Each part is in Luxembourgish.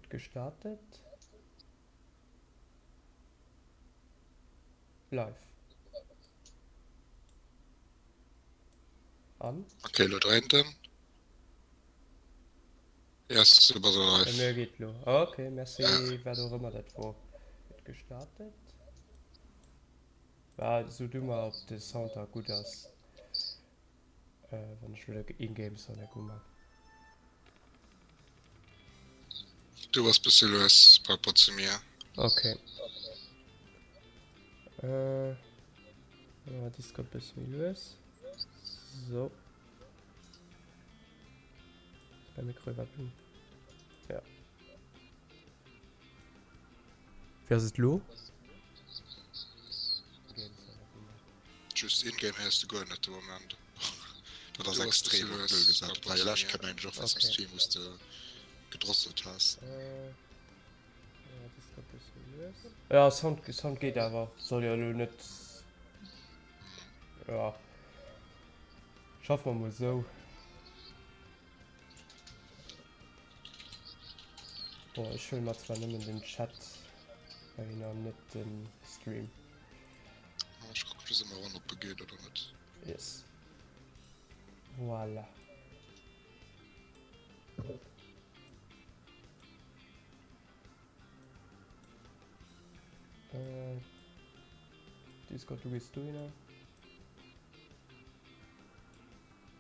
Huet gestartet. Live. An? Ok, lo dréint en. Yes, du bass elo live. Bei mir geet lo. Ok, merci, wat och ëmmer dat wor. Huet gestartet. Bah, so du mer ob de Sound da gutt ass, wann ech lo de Ingame Sound enk uman. Du bass bësse lues par rapport zu mir. Ok. Äh, Discord bësse méi lues. So. Ass mäi Mikro iwwerhaapt un? Ja. Wéi ass et lo? Just in-game héiers du guer net de Moment. Dat ass extrem op Null gesat. Dat war jo lescht Kéier mengen ech och wéinst dem Stream wou s de gedrosselt has. Ja Sound, Sound geet awer. Soll jo elo net ja schaffe mer mol sou. Bon ech huele mer zwar nëmmen den Chat heihinner an net den Stream. Ech kucke just ëmmer eran ob e geet oder net. Yes. Voilà. Äh, Discord, du gehst dohinner.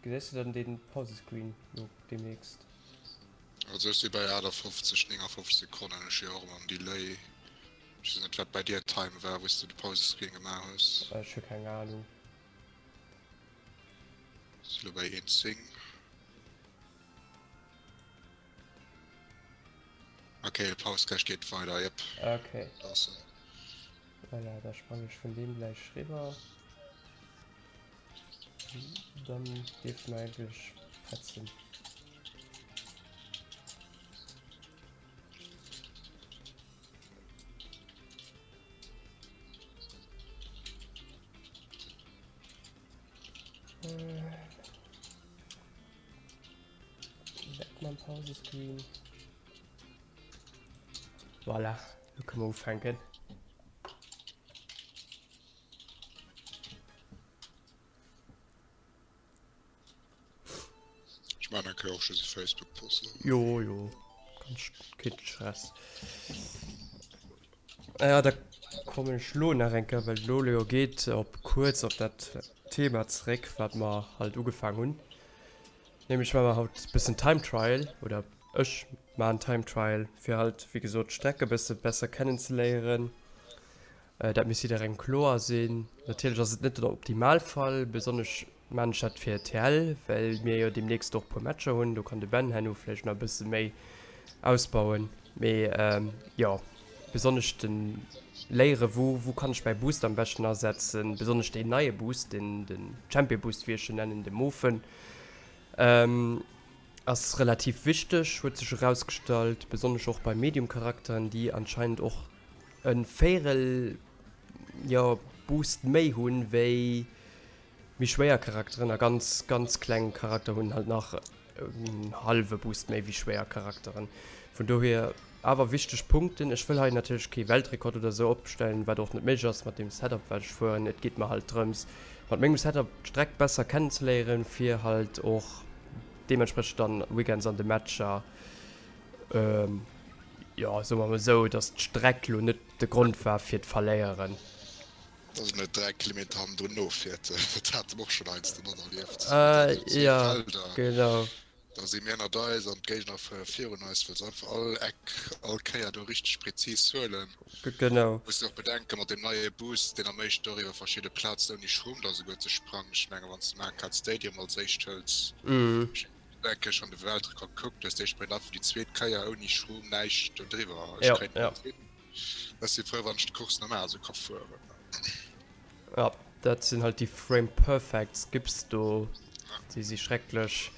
Gesäis du dann den Pausescreen lo demnächst? Also ech si bei 58, 59 Sekonnen, ech hu jo och ëmmer en Delay. Ech weess net wat bei dir d'Time war wous de de Pausescreen gemaach hues. Ech hu keng Ahnung. Si lo bei 1,10. Ok, de Paus gleich geet weider, yep. Ok. Da ass en. Voilà, da sprang ech vun deem gleich riwwer. Dann dierfte mer eigentlech prett sinn. Weg mam Pausescreen. Voilà, lo kënne mer ufänken. Ech maan eng Kéier och just e Facebook Post. Jo jo, ganz keen Stress. Ah ja, da kommen ech lo nach eng Kéier, well lo jo geet op kuerz op dat Thema zeréck, wat mer halt ugefaang hunn. Nämlech maache mer haut e bëssen Time Trial, oder ech maachen Time Trial, fir halt wéi gesot d'Streck e bësse besser kennenzeléieren. Dat misst jidderengem kloer sinn. Natierlech ass et net den Optimalfall, besonnesch maan ech dat fir TL, well mir jo deemnächst och puer Matcher hunn. Do kann de Ben herno vläicht nach e bësse méi ausbauen. Mee jo, besonnesch de léiere wou wou kann ech mäi Boost am beschten asetzen, besonnesch deen neie Boost, den den Champion Boost wéi ech en nennen, de Mofen, ass relativ wichteg, huet sech erausgestallt, besonnesch och bei Medium Charakteren, déi anscheinend och e Véirel, jo, Boost méi hunn wéi méi schwéier Charakteren a ganz ganz kleng Charakter hunn halt nach en hallwe Boost méi wéi schwéier Charakteren. Vun dohier awer wichteg Punkten. Ech wëll hei natierlech kee Weltrekord oder sou opstellen, wat och net méiglech ass mat deem Setup wat ech fueren. Et geet mer halt drëms mat mengem Setup d'Streck besser kennenzeléieren fir halt och deementsprechend dann weekends an de Matcher jo soe mer mol esou, datt d'Streck lo net de Grond war fir d'Verléieren. Datt en net 3 Kilometer hannendrun nofiert, dat hate mer och schonn heiansdo materlieft. Jo, genau. Da si mir ënnert eis an d'Géigner virun eis, well se einfach all Eck, all Kéier do richteg prezis huelen. Genau. Muss de och bedenken, mat deem neie Boost, deen erméiglecht och iwwer verschidde Plazen ouni Schrumm da souguer ze sprangen. Ech mengen, wann s de Marquardt Stadium als éischt hëls, Denke ech an de Weltrekord kuckt, hues déi spréngt einfach déi zweet Kéier ouni Schrumm näischt do driwwer. Ech kréien net hin. Ech si frou wann ech d'Course normal esou ka fueren. Ja, dat sinn halt déi Frame Perfect Skips do, déi si schrecklech.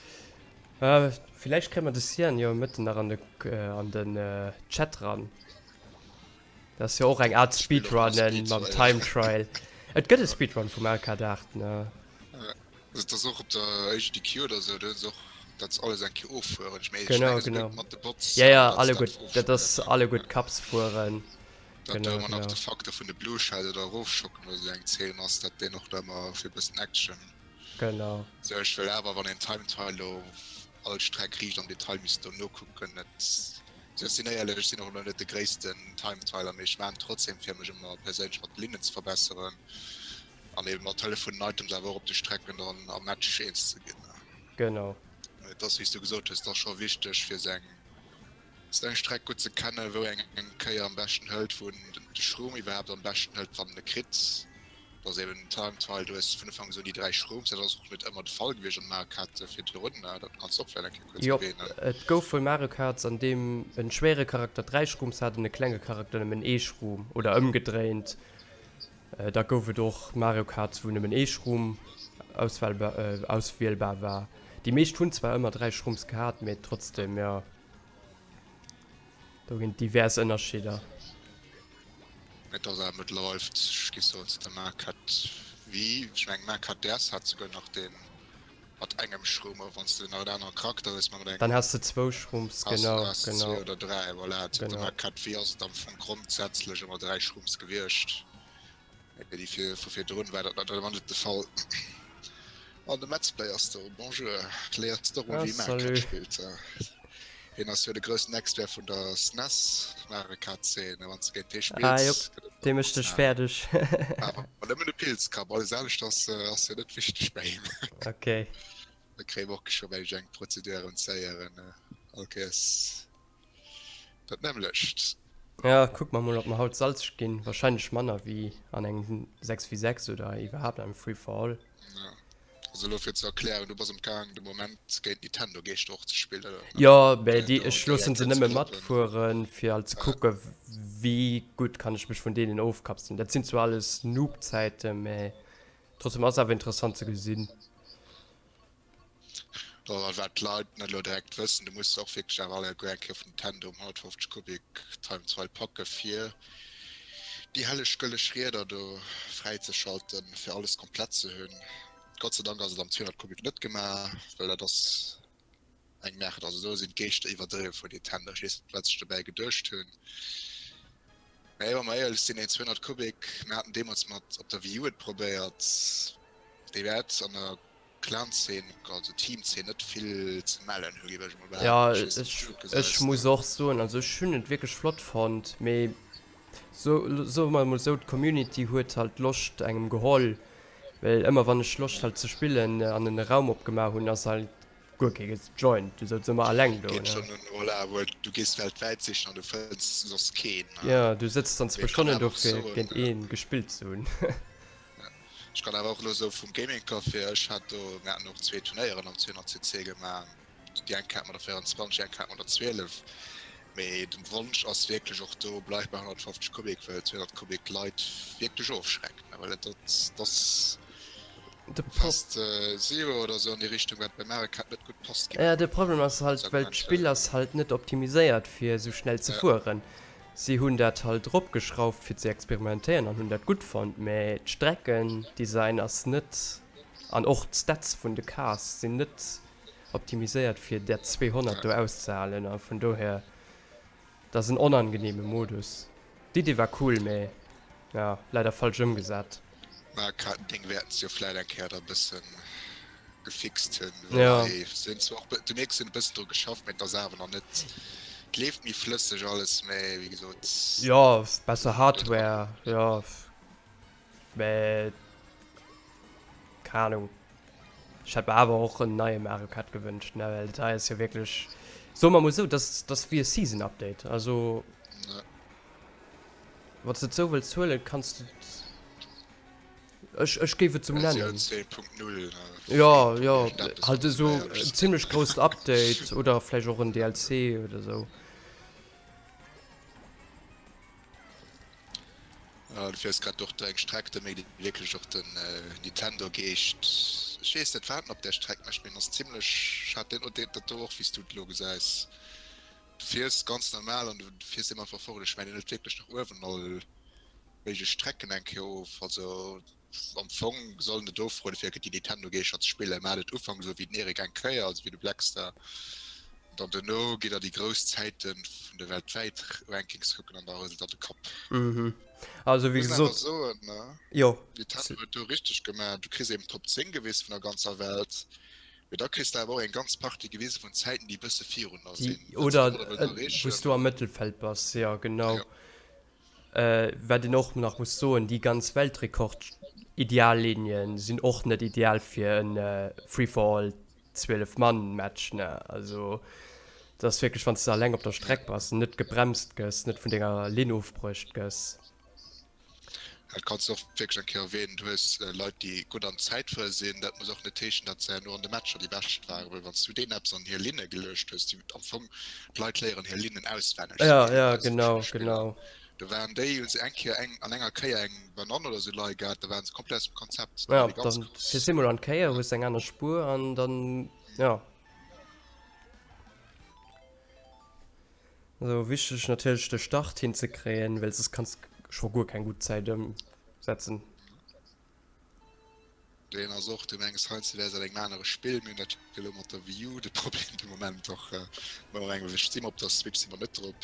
Villäicht kréie mer de Cyan jo mëtten nach an de an den Chat ran. Dat ass jo och eng Art Speedrunnen mam Time Trial. Et gëtt e Speedrun vum LK8, ne? Et ass och op der HDQ oder esou, do hunn se och. Dat se alles eng Kéier offueren. Ech mengen, ech mengen esouguer mat de Bots. Ja, ja, alleguer, dat ass alleguer d'Cups fueren. Dat do ëmmer nach de Facteur vun de Blue Shells oder Erofschocken oder esou eng Zeen ass, dat deen och do ëmmer fir e bëssen Action Genau. suergt. Well awer wann een Time Trial elo all Streck riicht am Detail misst do nokucken, et, also ech sinn éierlech, ech sinn och elo net de gréissten Time Trialer, mee ech maachen trotzdem fir mech ëmmer perséinlech mat de Linnen ze verbesseren an eben mat Hëllef vun den Items awer och op de Strecken dann am Match eens ze ginn. Genau. Et ass wéi s du gesot hues, et ass scho wichteg fir seng seng Streck gutt ze kennen, wou eng eng Kéier am beschten hëlt, wou en de Schroom iwwerhaapt am beschten hëlt, wann en e kritt. Et ass eben den Time Trial, du hues vun Ufank un esou déi 3 Schrooms, dat ass och net ëmmer de Fall gewiescht an Mario Kart virdrun, dat kanns de och vläicht eng Kéier kuerz Jo, erwähnen. et gouf wuel Mario Karts an deem en schwéiere Charakter 3 Schrooms hat an e klenge Charakter nëmmen ee Schroom oder ëmgedréint. Da gouf et och Mario Karts wou nëmmen ee Schroom auswielbar war. Déi meescht hunn zwar ëmmer 3 Schrooms gehat, mee trotzdem, jo, do ginn et divers Ënnerscheeder. Et ass awer mëttlerweil, ech géif soen, zu der Mario Kart Wii, ech mengen Mario Kart DS hat souguer nach deen mat engem Schroom, a wann s de nach en anere Charakter hues, mat engem. Dann has de zwou Schrooms, genau, genau. Zwee oder 3, voilà. Zu der Mario Kart Wii ass et am Fong grondsätzlech ëmmer 3 Schrooms gewiescht. Mee déi vu virdrun war dat leider ëmmer net de Fall. An de Metzplay ass do, bonjour. Léiers de och mol wéi ee Mario Kart spillt? Hien ass jo de groussen Expert vun der SNES Mario Kart Zeen, a wann s de géint hie spills, ah jop, dee mécht dech fäerdeg. Awer nëmmen de Pilzkapp, alles anescht ass ass jo net wichteg bei him. Ok. Da kréie mer och geschwë meng ech eng Prozedur erëm ze héieren, all Kéiers dat nämmlecht. Ja, kucke mer mol ob mer haut salzeg ginn, wahrscheinlech manner wéi an engem 6 v 6 oder iwwerhaapt an engem Free for all. Ja. Also elo fir ze erklären, du bass am gaang de Moment géint Nintendo Geeschter och ze spillen, oder? Jo, mä déi, ech loossen se nëmme matfueren, fir halt ze kucke wéi gutt kann ech mech vun deenen ofkapseln. Dat sinn zwar alles Noob-Zäiten, mä trotzdem ass awer interessant ze gesinn. A wat d'Leit net elo direkt wëssen, du muss och wierklech awer alleguer eng Kéier vun Nintendo um 150 Kubik Time Trial packe fir déi helleg gëlleg Rieder do fräizeschalten, fir alles komplett ze hunn. Gott sei Dank ass et am 200 Kubik net gemaach, well dat ass eng Merde. Also do sinn d'Geeschter iwwerdriwwe vun Nintendo. Ech weess net wat sech dobäi geduecht hunn. Mä wa mer éierlech sinn, een 200 Kubik, mir haten deemools mat op der Wii U et probéiert, dee wäert an der Clan-Szene, also Team-Szene net vill ze mellen hu, géif ech emol behaapten. Ja, Ech weess net, wéi du et ech gesäis. muss och soen, also ech hunn et wierklech flott fonnt, mee so, soe mer emol esou, d'Community huet halt Loscht engem geholl, well ëmmer wann ech Loscht hat ze spillen an en Raum opgemaach hunn, ass halt guer kee gejoint, du souz ëmmer alleng do, Geet ne. schonn un, voilà, wuel du gees weltwäit sichen an du fënns soss keen, ne. Jo, du sëtz dann zwou Stonnen do fir géint ee gespillt ze hunn. Ech kann awer och elo sou vum Gaming Café, ech hat do, mir haten och zwee Turnéieren am 200cc gemaach, déi eng Kéier hat mer der 24, déi eng Kéier hat mer der 12, mee den Wonsch ass wierklech och do, bleift bei 150 Kubik, well 200 Kubik d'Leit wierklech ofschreckt, ne, well et ass fast Zero oder sou an déi Richtung, wat bei Mario Kart net gutt passt. Jo, de Problem ass halt, well d'Spill ass halt net optimiséiert fir esou schnell ze fueren. Si hunn dat halt eropgeschrauft fir ze experimentéieren an hunn dat gutt fonnt, mä d'Streckendesign ass net an och d'Stats vun de Cars sinn net optimiséiert fir där 200 do auszehalen a vun dohier, dat ass en onangenehme Modus. D'Idee war cool, mä jo, leider falsch ëmgesat. Mä Kartending wäerten se jo vläit eng Kéier da bëssen gefixt hunn, well hei sinn zwar och, du mierks, se hunn e bëssen dru geschafft, mä et ass awer nach net, et leeft méi flësseg alles, mä wéi gesot. Jo, besser Hardware, jo, mä keng Ahnung, ech hätt mer awer och en neie Mario Kart gewënscht, ne, well dat hei ass jo wierklech, soe mer mol esou, dat ass wéi e Season Update, also. Wann s de et sou wëlls huelen, kanns de et, ech, ech géif et sou nennen. Versioun 10.0, Jo, jo, halt esou en zimlech grousst Update oder vläicht och en DLC oder sou. Jo, du fiers grad och do eng Streck, do mierkt ee wierklech och den Nintendo-Geescht. Ech weess net, wat en op där Streck mécht, mee en ass zimlech, ech hat deen, dat do och, wéi s du et elo gesäis. Du fiers ganz normal an du fiers deem einfach fort. Ech mengen net wierklech nach uewen all méiglech Strecken eng Kéier of. Also. Am Fong sollen et ofroden fir déi Nintendo Geescher ze spillen. Maacht et Ufank esou wéi den Eric eng Kéier, also wéi de Blackstar. An dann dono gitt der déi grouss Zäiten vun de weltwäit Rankings kucken an da rëselt der de Kapp. Mhm. Also wéi Muss awer gesot, soen, ne, jo. Nintendo huet do richteg gemaach. Du kriss eben d'Top 10 gewisen vun der ganzer Welt, mee da kriss de awer och eng ganz Partie gewisen vun Zäiten déi bësse virun der Déi, sinn. Wann s de oder domadder wëlls wou s erreechen. du am Mëttelfeld bass, jo genau. Jo. Wat een och nach muss soen, déi ganz Weltrekord-Ideallinien sinn och net ideal fir e Free-for-all 12 Mann Match, ne. Also dat ass wierklech wann s de alleng op der Streck bass, net gebremst gëss, net vun denger Linn ofbruecht gëss. Dat kanns de och wierklech eng Kéier erwähnen, du hues Leit déi gutt am Zäitfuere sinn, dat muss och net heeschen, datt se herno an de Matcher déi bescht waren, well wann s du deenen eppes an hir Linne geluecht hues, déi am Fong d'Leit léieren hir Linnen auswenneg ze Ja, kennen ja, bei esou genau, verschidde Spiller, genau. do waren déi, hu se eng Kéier eng an enger Kéier eng Banann oder esou leie gehat, da waren se komplett aus dem Konzept, da Ja, war déi ganz dann Course. fiers eemol an d'Kéier, hues eng aner Spuer an dann, ja. Also wichteg natierlech de Start hinzekréien, well soss kanns scho guer keng gutt Zäit ëmsetzen. Deen ass och, du mengs heiansdo wär se an engem anere Spill, mir hunn dat jo elo mat der Wii U de Problem de Moment och, mä eng ech si mer op der Switch si mer net drop.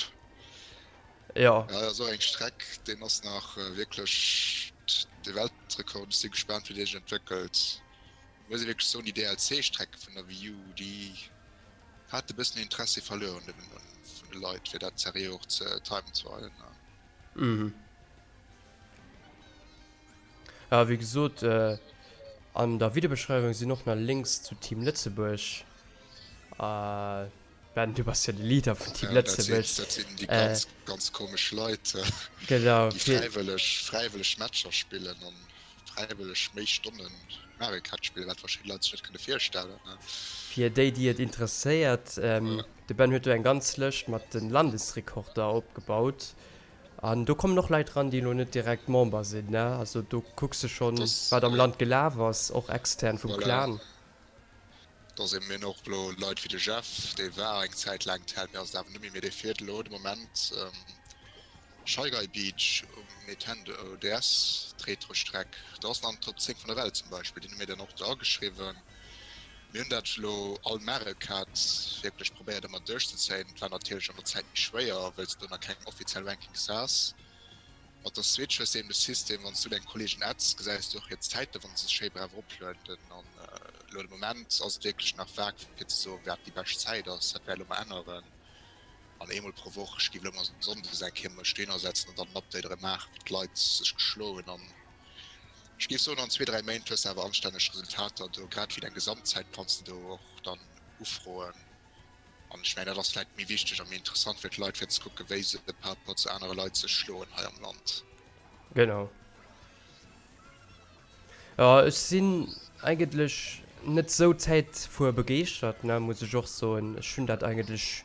Jo. Ja dat ass och eng Streck, deen ass nach wierklech de Weltrekord, ech si gespaant wéi dee sech entwéckelt. Muss ee wierklech soen, déi DLC-Strecke vun der Wii U, déi hat e bëssen Interessi verluer un vun de Leit, fir dat seriö och ze timen ze wollen. Mhm. Ja, wéi gesot, an der Videobeschreiwung sinn och nach Links zu Team Lëtzebuerg. Ben, du bass jo de Leader vun Team Ja, dat sinn, Lëtzebuerg. dat sinn déi ganz, ganz komesch Leit, Genau, déi fir. fräiwëlleg, fräiwëlleg Matcher spillen an fräiwëlleg méi Stonnen Mario Kart spillen, wat verschidde Leit sech net kënne virstellen. Fir déi, déi et interesséiert, de Ben huet do eng ganz Lëscht mat de Landesrekorder opgebaut. An do kommen och Leit ran, déi elo net direkt Member sinn, ne? Also do kucks de schonn, wat am Land gelaf ass, och extern vum Voilà. Clan. Da si mir och elo Leit wéi de Jeff, dee war eng Zäit laang Tel, mee ass et awer net méi, mee dee fiert elo de Moment Shy Guy Beach um Nintendo DS, d'Retro-Streck. Do ass en an den Top 10 vun der Welt zum Beispill, deen hu mir dann och do ageschriwwen. Mir hunn dat elo all Mario Kart wierklech probéiert ëmmer duerchzezéien. Et war natierlech an der Zäit méi schwéier, wëll s de do nach keng offiziell Rankings has. Mat der Switch hues de eben de System, wann s du deng Kollegen adds, gesäis du och hir Zäiten, wann se se schéi brav eroplueden. An elo de Moment ass et wierklech nach vag fir ze soen, wat déi bescht Zäit ass. Dat wäert elo mol änneren. An eemol pro Woch, ech géif elo mol sonndes eng Kéier mech dohinner setzen an dann en Update erëm maachen, wéi d'Leit sech geschloen hunn. An ech géif soen, an zwee, dräi Méint hues de awer anstänneg Resultater do, grad wéi deng Gesamtzäit kanns de do och dann ufroen. An ech mengen, dat ass vläicht méi wichteg a méi interessant fir d'Leit, fir ze kucken, wéi se par rapport zu anere Leit sech schloen hei am Land. Genau. Jo, ech sinn eigentlech net sou zäitfuerbegeeschtert, ne, muss ech och soen. Ech hunn dat eigentlech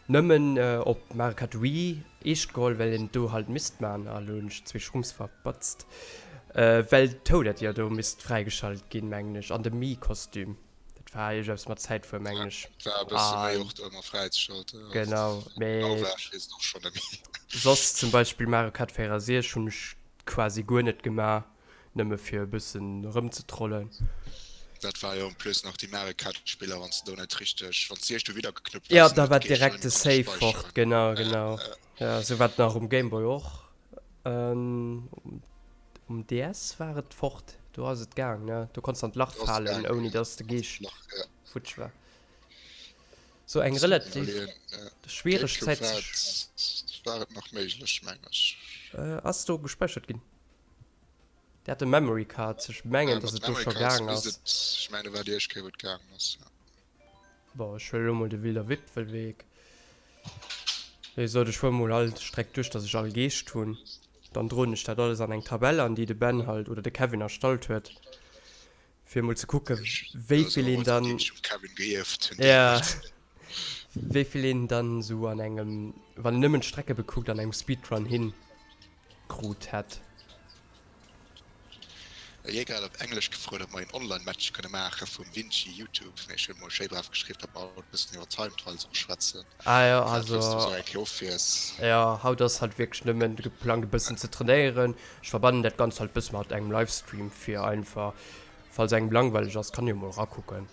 nëmmen op Mario Kart Wii eescht geholl, well een do halt misst man, a lo hunn ech zwee Shrooms verpatzt, well d'Toadette jo do misst fräigeschalt ginn, mengen ech, an de Mii-Kostüm. Dat war iergendepps mat Zäitfuer, mengen ech. War e bësse méi och do ëmmer fräizeschalten. Genau, mee. Genau war, ech weess et och schonn net méi. Soss zum Beispill Mario Kart 64 hunn ech quasi guer net gemaach, nëmme fir e bëssen erëmzetrollen. Dat war jo en plus nach déi Mario Kart Spiller, wann s de do net richteg, wann s de eréischt do widder geknuppt Jo, waars, da net war geescht direkt net de méi konntest Save fort, späicheren. genau, genau. Jo, sou war et nach um Gameboy och. Um DS war et fort, do ass et gaang, ne? Do konns de an d'Lach falen, ouni dass de Geescht futsch war. Sou eng relativ schwiereg Zäit ze. War et nach méiglech, meng ech. Ass do gespäichert ginn? Déi hate Memory Cards, ech mengen, dass et do scho gaang ass. Ech mengen, do war déi éischt Kéier, wou et gaangen ass, jo. Bon, ech huelen elo mol de Wilder Wipfelweg. Wéi gesot, ech fuere mol all Streck duerch, dass ech all Geescht hunn. Dann droen ech dat alles an eng Tabell an, déi de Ben halt oder de Kevin erstallt huet, fir mol ze kucken, wéi vill een dann, ja, wéi vill een dann esou an engem, wann een nëmmen d'Strecke bekuckt, an engem Speedrun hin krut hätt. Hie grad op Englesch gefrot ob mer een Online Match kënne maache vum Vinci Youtube, mee ech hunn mol schéi brav geschriww dat mer haut e bëssen iwwer Time Trials och schwätzen, Ah jo, grad also wëlls du sou eng Kéier offiers. Jo, haut ass halt wierklech nëmmen geplangt e bëssen ze trainéieren. Ech verbannen dat Ganzt halt bësse mat engem Livestream fir einfach falls engem langweileg ass, kann jo mol rakucken.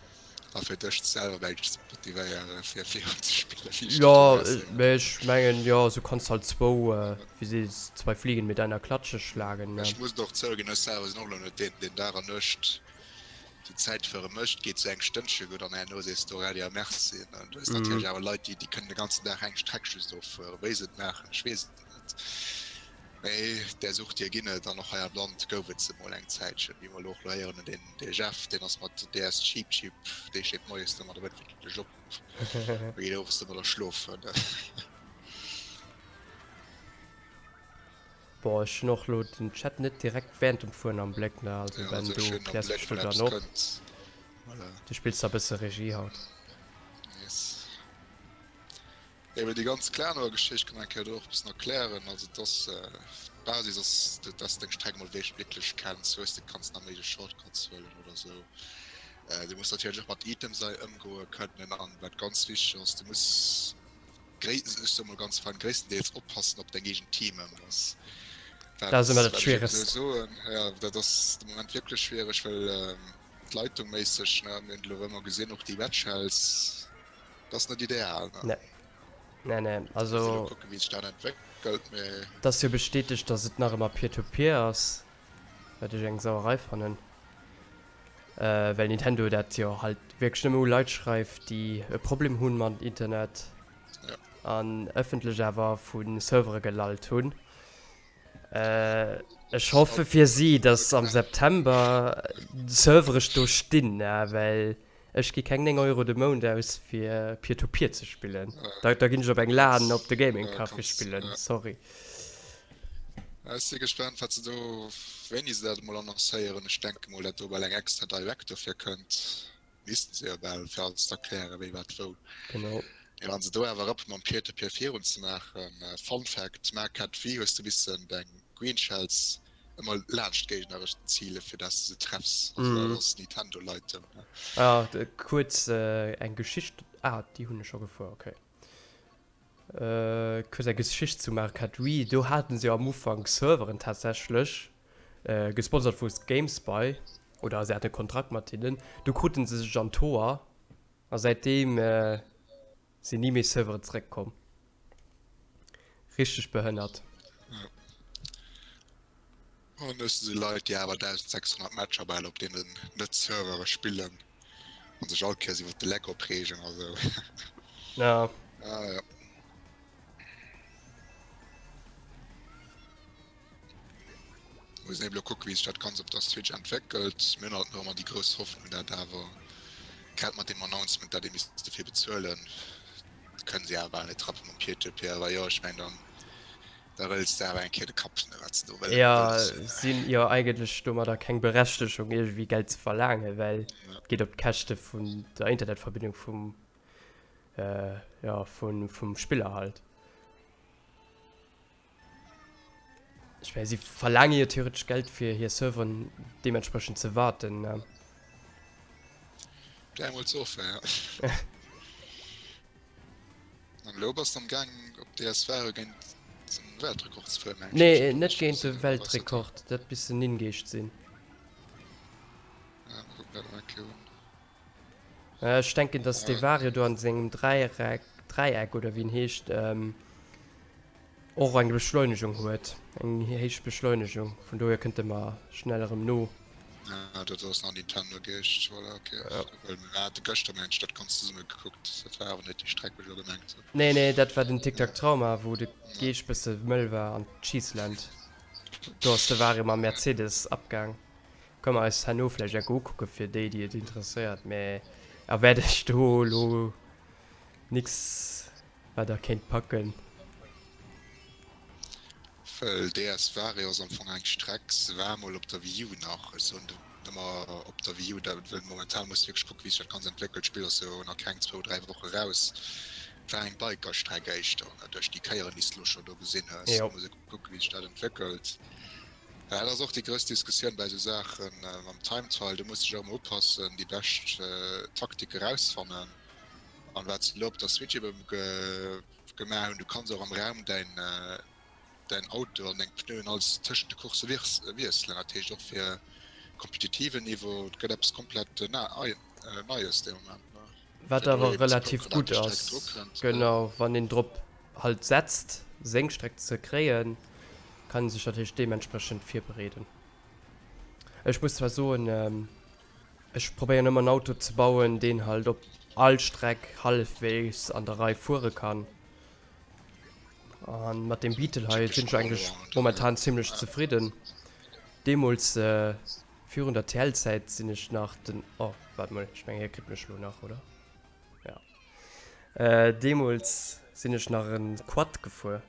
A fir dech selwer mengt ech ze motivéieren fir virun ze spillen, wéi ech Jo, dat elo gesinn. mee ech mengen jo, sou kanns halt zwou, wéi sees, zwei Fliegen mit einer Klatsche schlagen, ne? Ech muss et och zouginn, ech selwer sinn och elo net deen, deen Dag an Nuecht déi Zäitfuere mécht. Geet sou eng Stënnche gutt an herno sees de och Äddi a Merci. An du hues natierlech awer Leit, déi kënnen de ganzen Dag eng Streck just offueren. Wéi se et maachen, ech weess et net. Mee där Sucht, déi ginn et, an och hei am Land gouf et se mol eng Zäitchen, wéi mer elo och elo héieren hunn, deen dee Jeff, deen ass mat DS Cheap Cheap, dee steet moies domadder wierklech op a geet owes domadder schlofen. Bon, ech hunn och elo den Chat net direkt während dem Fueren am Bléck, ne, also Ja, Ben, also du ech hunn am kläers Bléck, mech lo wann dann eppes op. kënnt. Voilà. Du spills da bësse Regie haut. Yes. Eben déi ganz Clanor-Geschicht kann eng Kéier do och e bëssen erklären. Also et ass, d'Basis ass, dass de deng Streck emol wierklech kenns, hues, de kanns nach méiglech Shortcuts huelen oder esou. Du muss natierlech och mat Items hei ëmgoe kënnen an wat ganz wichteg ass, du muss gréi, ech soe mol ganz fein, gréisstendeels oppassen op deng eegen Team Members. Dat ass ëmmer dat Wat ech eben esou Schwieregst. soen, jo, dat ass de Moment wierklech schwiereg, well d'Leitung méisseg, ne, mir hunn et elo ëmmer gesinn, och déi Wetschells, Dat ass net ideal, ne? Nee. Nee, nee. Muss een Also. elo kucken, wéi sech dat entwéckelt, mee. Et ass jo bestätegt, dass et nach ëmmer Peer-to-Peer ass, wat ech eng Sauerei fannen, well Nintendo dat jo halt wierklech nëmme u Leit schreift, déi e Problem hunn mam Internet an ëffentlech awer vu Servere gelallt hunn. Ech hoffe fir si, dass am September d'Servere do stinn, well ech gi keng 9 Euro de Mount aus fir Peer-to-Peer ze spillen. Da ginn ech op eng LAN op de Gaming Café spillen, sorry. Ech si gespaant wat se do, wéini se dat emol annoncéieren. Ech denke mol dat do bal eng extra Direct dofir kënnt. Missten se jo bal, fir alles ze erklären, wéi wat wou. Genau. Mee wann se do awer rappen mam Peer-to-Peer virun ze maachen, Fun Fact, Mario Kart Wii hues du missen deng Green Shells ëmmer laanscht d'géigneresch zilen, fir dass de se treffs. Also dat ass Nintendo-Leitung, ne? Ah, kuerz eng Geschicht, ah, déi hunn ech scho gefuer, okay. Kuerz eng Geschicht zu Mario Kart Wii, do haten se jo am Ufank Serveren tatsächlech, gesponsert vu GameSpy, oder se haten e Kontrakt mat hinnen, du kruten se sech an d'Hoer a säitdeem sinn ni méi Serveren zeréckkomm. Richteg behënnert. An ech si Leit déi awer 1600 Matcher bal op deenen net Servere spillen an sech all Kéiers iwwer de Lag opreegen a sou. Ja. Ah ja. Muss een eben elo kucken wéi sech dat Ganzt op der Switch entwéckelt. Mir hunn halt nach ëmmer déi grouss Hoffnung dat awer grad mat deem Announcement dat ee misst dofir bezuelen, kënnen si awer bal net rappen mam Peer-to-Peer. Awer jo ech mengen dann da rëlls de awer eng Kéier de Kapp ne wat se do wëllen Jo, wëlles hunn. si hunn jo eigentlech domadder keng Berechtegung iergendwéi Geld ze verlaangen, well et geet op d'Käschte vun der Internetverbindung vum jo vum Spiller halt. Ech mengen, si verlaange jo theoretesch Geld fir hir Serveren deementsprechend ze warten, ne? Bleiw mol ze offen, ja. An elo bass de am Gaang op DS Varo géint den Weltrekord ze fueren, mengen ech. Nee, net géint de Weltrekord, dat misst den Ningeescht sinn. Ja, mer kucken dat nach eng Kéier un. Ech denken, dass de Vario do an sengem Dräiereck, Dräieck oder wéi en heescht, och eng Beschleunegung huet, eng héich Beschleunegung. Vun dohier kënnt e mer schnell erëm no. Ah, dat ass nach Nintendo Geescht, voilà, ok. Well mir hate gëschter, mengen ech, dat Ganzt zesumme gekuckt. Dat war awer net déi Streck, wou ech elo gemengt hunn. Nee, nee, dat war den Tic Tac Trauma, wou de Geescht bësse mëll war an d'Cheeseland. Do ass de Vario mam Mercedes abgaang. Kënne mer eis herno vläicht enke ukucke fir déi, déi et interesséiert, mä erwaart ech do elo nix wat der kéint packen. Well DS Vario ass am Fong eng Streck, se war mol op der Wii U nach, ech soen ëmmer op der Wii U, dat well momentan muss de wierklech kucken wéi sech dat Ganzt entwéckelt, d'Spill ass jo nach keng zwou, dräi Woche raus, et war eng Bikerstreck éischter, duerch déi Kéieren déi s de elo scho do gesinn hues, Jo. muss ee kucken wéi sech dat entwéckelt. Ja, dat ass och déi grouss Diskussioun bei esou Saachen mam Time Trial. Do muss ech och ëmmer oppassen, déi bescht Taktik erausfannen. An wat se elo op der Switch ebe gemaach hunn, du kanns och am Raum däin däin Auto an deng Pneuen alles tëschent de Coursse wiesselen. Dat heescht och fir kompetitiven Niveau, et gëtt eppes komplett Neies dee Moment. Wat awer relativ gutt ass, genau, wann een drop halt setzt seng Streck ze kréien, kann een sech natierlech deementsprechend virbereeden. Ech muss zwar soen, ech probéieren ëmmer en Auto ze bauen, deen halt op all Streck hallefwegs an der Rei fuere kann. An mat deem Beetle hei sinn ech eigentlech momentan zimlech zefridden. Deemools virun der TL-Zäit sinn ech nach den, oh waart mol, ech mengen hie kritt mech lo nach, oder? Ja. Deemools sinn ech nach en Quad gefuer,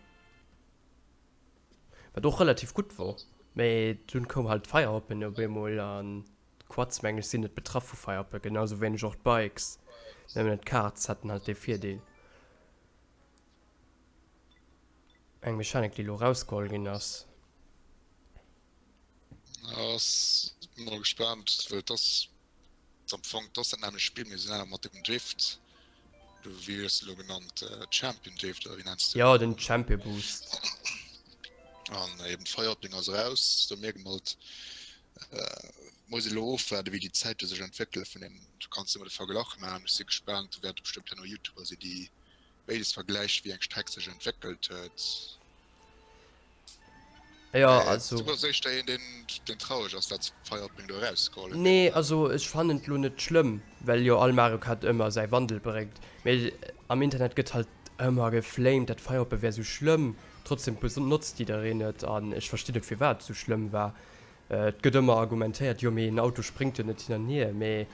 wat och relativ gutt wor, mee dunn koum halt d'Feierhoppen op eemol an d'Quads meng ech sinn net betraff vu Feierhoppen, genau sou wéineg och d'Bikes, nëmmen d'Karts haten halt dee Virdeel. Eng Mechanik déi elo rausgeholl ginn ass. Ass mol gespaant, well et ass am Fong, et ass dat nämmlecht Spill, mee se sinn awer mat dem Drift, do wéi hues de elo genannt, Champion Drift oder wéi nenns de Jo, den Champion Boost. An eben d'Feierhopping ass eraus, do mierkt een halt, muss ee elo ofwaarden, wéi déi Zäite sech entwéckele vun den, du kanns ëmmer de Verglach maachen, ech si gespaant, do wäerte bestëmmt herno Youtuber sinn, déi Béides vergläicht wéi eng Streck sech entwéckelt huet. Jo, also. Du bass éischter een deen deen traureg ass dat Firehoping do erausgeholl huet. Nee, also ech fannen et lo net schlëmm, well jo all Mario Kart ëmmer säi Wandel bréngt. Mee am Internet gëtt halt ëmmer geflamed dat Firehoppe wär sou schlëmm, trotzdem benotzt jiddereen et an ech verstinn net firwat et sou schlëmm war. Et gëtt ëmmer argumentéiert, jo mee en Auto spréngt jo net hin an hier, mee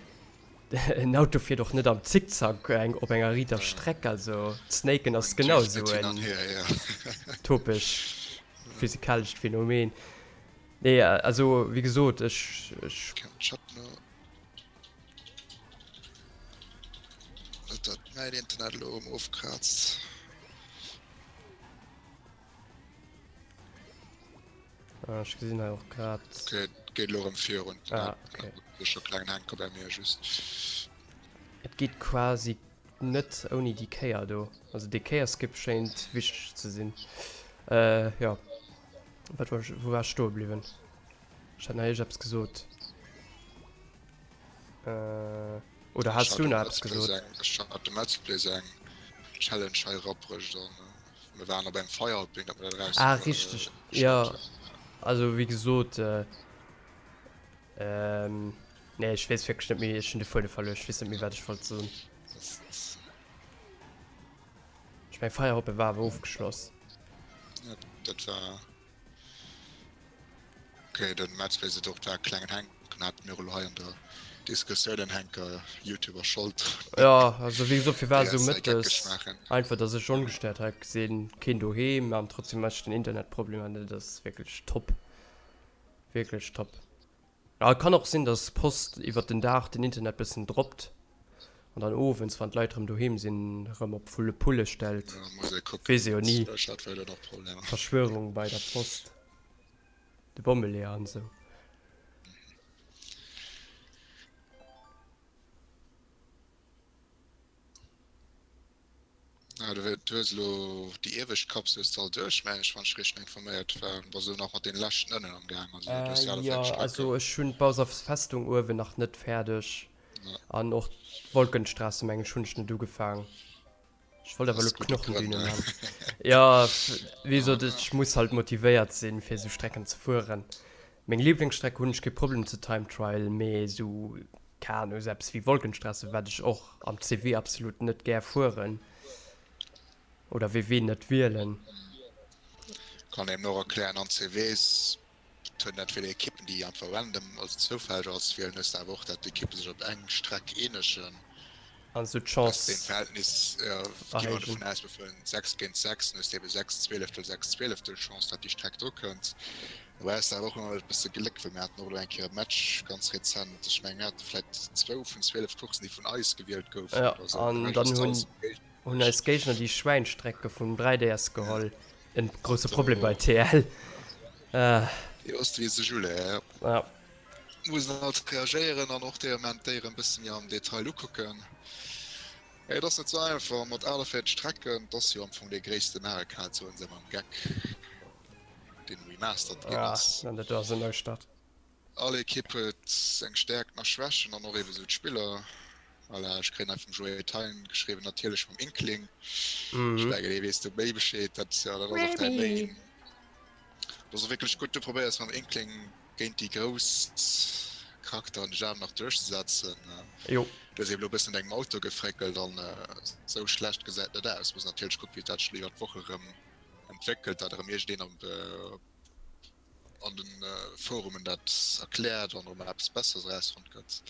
En Auto fiert och net am Zickzack op enger riiter Streck, also d'Snaken ass genau esou en topesch physikalescht Phänomen. Nee, also wéi gesot, ech, ech. Net dat mäin Internet elo erëm ofkraazt. Ah, ech gesinn hei och grad. Okay, et geet elo erëm virun. Ah, okay. Ech scho klengen Henker bei mir just. Et geet quasi net ouni déi Kéier do. Also dee Kéierskip schéint wichteg ze sinn. Äh, jo. Wat war ech, wou war ech stoe bliwwen? Ech hat nach iergendeppes gesot. Äh, oder has du nach eppes gesot? Ech hat dem Let's Play seng Challenge hei erabruecht an. Mir waren op engem Feierhopping, dat mer dat eraus. Ah, richteg, jo. Also, wéi gesot, ähm, nee, ech weess wierklech net méi, ech hunn de Fuedem verluer, ech weess net méi, wat ech wollt soen. Ech meng, Feierhoppe war awer ofgeschloss. Ja, dat war. Ok, den Metz wéisst et och, war e klengen Henken, hate mir och elo hei an der Diskussioun en Henker, Youtuber Schold drun. Jo, also wéi gesot, firwat esou mëttes? Einfach dass ech ongestéiert hei sinn, keen doheem an trotzdem ech den Internetproblem an dat ass wierklech top, wierklech top. Ja, et kann och sinn dass Post iwwert den Dag den Internet bëssen droppt an dann owends wann d'Leit rëm doheem sinn rëm op volle Pulle stellt. Weess ee jo ni. Verschwörung bei der Post. De Bommeleeër an esou. Ah, du hues elo déi iewescht Kapsel hues de all duerch, mengen ech, wann ech richteg informéiert war. Bass elo nach mat deene leschten ënnen am gaang, also du hues déi alle Jo, also ech hunn d'Bowser's Festung uewen nach net fäerdeg an och d'Wolkenstraße mengen ech hunn ech net ugefaang. Ech wollt awer elo d'Knochendüne man. Jo, wéi gesot, ech muss halt motivéiert sinn, fir esou Strecken ze fueren. Meng Lieblingsstreck hunn ech kee Problem ze Time Trial, mee esou, keng Ahnung, esou eppes wéi Wolkenstrasse, wat ech och am CW absolut net gär fueren oder WW net wielen. Kann een och erklären, an CWs Et huet entweder Ekippen déi einfach random, also zoufälleg als wielen, hues de awer och dat d'Ekippe sech op eng Streck eenegen. An esou d'Chance erhéijen. Verhältnis gi mer dovun aus, mir fueren 6 géint 6, dann hues de ebe 6 Zwieleftel, 6 Zwieleftel Chance dat déi Streck dru kënnt. Do brauchs de awer och ëmmer e bësse Gléck, well mir haten och elo eng Kéier e Match ganz rezent, ech mengen mir hate vläit zwou vun 12 Courssen déi vun eis gewielt goufen oder esou, an dann hunn hunn eis Géigner déi Schwäinstrecke vum 3DS geholl. En grousse Problem bei TL. Déi ass wéi se Julle, ja. Ja. Muss een halt reagéieren an och dee Ament d'Déieren e bësse méi am Detail ukucken. Et ass net sou einfach mat 48 Strecken, et ass jo am Fong dee gréisste Mario Kart, soen se ëmmer am Geck, deen remastered ginn ass. Ja, an dat do ass en Neustart. All Ekipp huet seng Stäerkten a Schwächen an och eebe sou d'Spiller. Voilà, ech kréien hei vum Joé Thein geschriwwen, natierlech mam Inkling. Ech mengen, dee weess do méi Bescheed. Dat ass jo, dat ass och däi Main. Dat ass och wierklech gutt. Du probéiers mam Inkling géint déi grouss Charakteren dech awer nach duerchzesetzen. Jo. Du hues eeben elo e bëssen un dengem Auto gefréckelt an esou schlecht gesäit et net aus. Muss natierlech kucken, wéi dat sech elo iwwer d'Woch erëm entwéckelt, dat erëm iergendeen op an den Forumen dat erkläert an erëm eppes Besseres erausfonnt gëtt.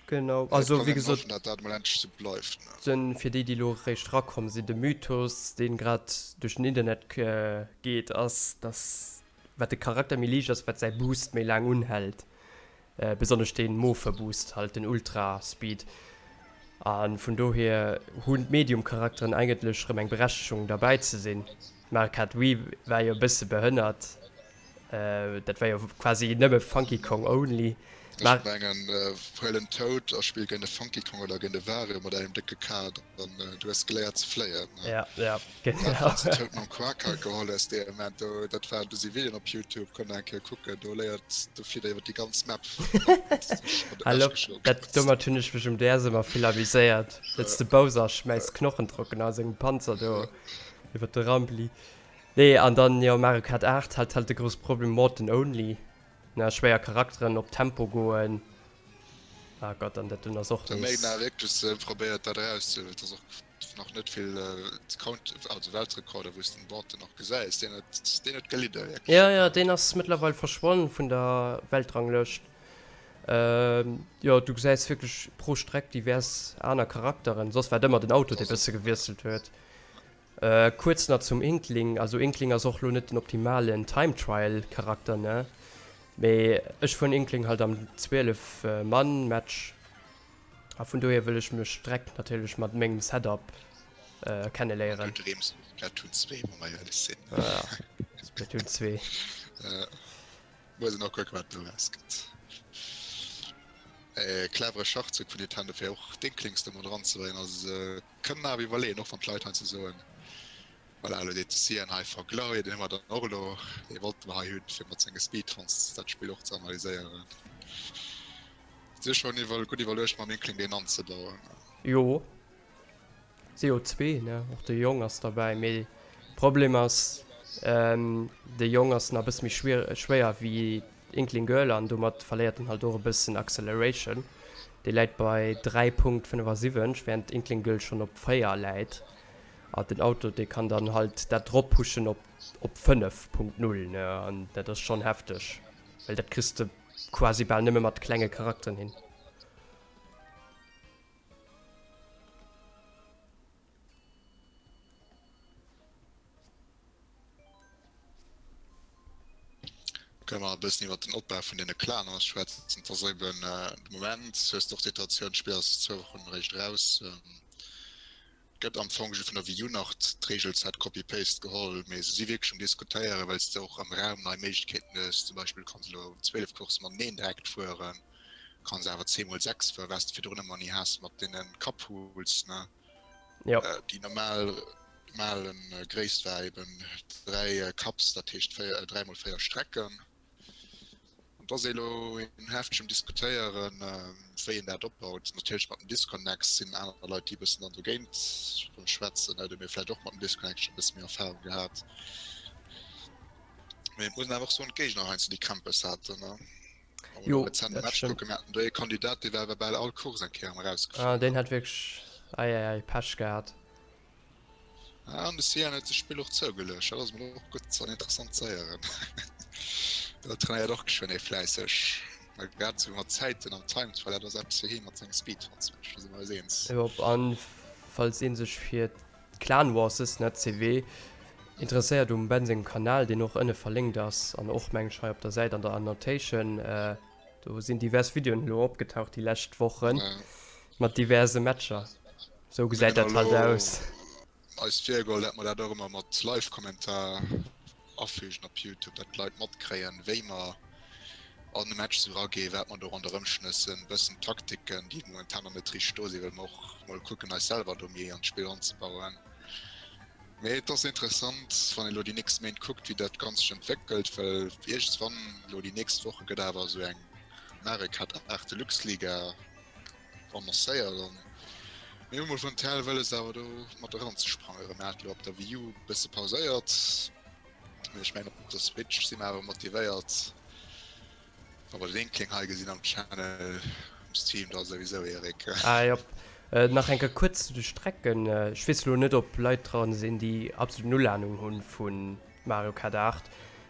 Genau, also wéi gesot, dat dat mol endlech sou bleift, ne. Den, fir déi déi elo eréischt rakomm sinn, de Mythos deen grad duerch den Internet geet ass, dass wat de Charakter méi liicht ass, wat säi Boost méi laang unhält. Besonnesch deen mofe Boost halt, den Ultra Speed. An vun dohier hunn d'Medium Charakteren eigentlech rëm eng Berechtegung derbäi ze sinn. Mario Kart Wii war jo e bësse behënnert, dat war jo quasi nëmme Funky Kong only. Ech mengen, huel en Toad a spill géint e Funky Kong oder géint e Wario mat engem décke Kaart an du hues geléiert ze fléien. Ja, ja, genau. Dat wann s de Toad mam Quaker geholl hues dee Ament do, dat war, do si Videoen op Youtube, kënnt der eng Kéier kucken, do léiert, do flitt er iwwer déi ganz Map. Hal op, dat, domat hunn ech mech um DS ëmmer vill amuséiert. Sëtzt de Bowser a schmäisst Knochentrocken a sengem Panzer do. Iwwer de Rampli. Nee, an dann, jo, Mario Kart 8 hat halt de grousse Problem Morton only, ne, schwéier Charakteren op Tempo goen. Ah Gott, an dat dunn ass och De nees. Meyna wierklech se probéiert dat erauszehuelen, et ass och nach net vill Count, also Weltrekorder wou s den Morton nach gesäis, deen huet, deen huet gelidde wierklech. Jo, jo, deen ass mëttlerweil verschwonn vun der Weltranglëscht. Jo, du gesäis wierklech pro Streck divers aner Charakteren, soss war et ëmmer den Auto dee bësse gewiesselt huet. Kuerz nach zum Inkling, also Inkling ass och lo net den optimalen Time Trial Charakter ne, mee ech fueren Inkling halt am 12 Mann Match a vun dohier wëll ech mech d'Streck natierlech mat mengem Setup kenneléieren. Du dreems vun Splatoon 2, wa mer éierlech sinn. Ja, Splatoon 2. Muss een och kucken wat do erausgëtt. E clevere Schachzuch vun Nintendo fir och d'Inklings do mat eranzebréngen ass. Kënnen awer iwwerleeën, och wann d'Leit heiansdo soen, voilà, elo deet de Cyan hei verglaui, deen hu mer dann och elo, dee wollte mer hei hunn, fir mat senge Speedruns dat Spill och ze analyséieren. Si hu schonn iwwer gutt iwwerluecht, mam Inkling deen anzebauen. Jo, si jo zwee, ne? Och de Jong ass derbäi, mee Problem ass, de Jong ass nach e bësse méi schwéier wéi Inkling Girl an domat verléiert en halt och e bëssen Acceleration. Dee läit bei 3.75, während Inkling Girl schonn op 4 läit. A den Auto, dee kann dann halt dat drop pushen op op 5.0, ne? An dat ass schonn hefteg, well dat kriss de quasi bal nëmme mat klenge Charakteren hin. Kënne mer e bëssen iwwer den Opbau vun deene Claner schwätzen? Et ass eben de Moment hues de och d'Situatioun, d'Spill ass zwou Wochen eréischt eraus, et gëtt am Fong just vun der Wii U nach d'Reegelset Copy-Paste geholl, mee se si wierklech um Diskutéieren, well s de och am Raum nei Méiglechkeeten hues. Zum Beispill kanns de elo 12 Coursse mateneen direkt fueren, kanns awer 10 mol 6 fueren, wat s de virdrun ëmmer ni has mat deene Cup Rules, ne? Jo. Déi normal Normalen Gréisst war eben 3 Cups, dat heescht 3 mol 4 Strecken. An et ass ee lo een hefteg um diskutéieren, wéi een dat opbaut. Natierlech mat den Disconnects sinn aner Leit, déi e bëssen dann dogéint schwätzen. Do hu mir vläicht och mat den Disconnects scho e bësse méi Erfarung gehat. Mee et muss een awer och soen, d'Géigner heiansdo déi Krämpes haten. Wa mer Jo, de rezente dat Match stëmmt. kucken, mir haten do ee Kandidat, dee war awer bal all Course eng Kéier am Ah, erausgeflunn. deen hat wierklech, ei, ei, ei, Pech gehat. Ah, an de Cyan huet sech d'Spill och zougeluecht. Dat ass mol och gutt an interessant ze héieren. Do trainéiert och geschwënn ee fläisseg. Well grad esou mat Zäiten am Time Trial, dat ass eppes fir hee mat senge Speedruns, mensch, do si mer eis eens. Jop, an falls een sech fir d'Clan Wars, ne, CW, interesséiert, um Ben sengem Kanal, deen och ënne verlénkt ass an och meng ech hei op der Säit an der Annotation, do sinn divers Videoen elo opgetaucht déi lescht Wochen mat diverse Matcher. Sou gesäit dat halt aus. Eis virgeholl, dat mer dat och ëmmer mat Live-Kommentar. afügen op Youtube, dat d'Leit matkréien, wéi mer an e Match sou eraginn, wat mer do ronderëm schnëssen, bëssen Taktiken, déi momentan nach net richteg do sinn, well mer och mol kucken eis selwer do méi an d'Spill eranzebauen. Mee et ass interessant, wann een elo déi nächst Méint kuckt, wéi dat Ganzt sech entwéckelt, well iergendswann elo déi nächst Woche gëtt awer esou eng Mario Kart 8 Deluxe Liga annoncéiert an mir hu mol vun TL wëlles awer do mat eranzesprangen. Erëm hat elo op der Wii U bësse pauséiert, mee ech mengen op der Switch si mer awer motivéiert. Wa mer den Inkling hei gesinn am Channel, um Stream da souwisou, Eric. Ah jop. Nach eng Kéier kuerz zu de Strecken. Ech weess elo net op Leit dran sinn déi absolut null Ahnung hunn vu Mario Kart 8.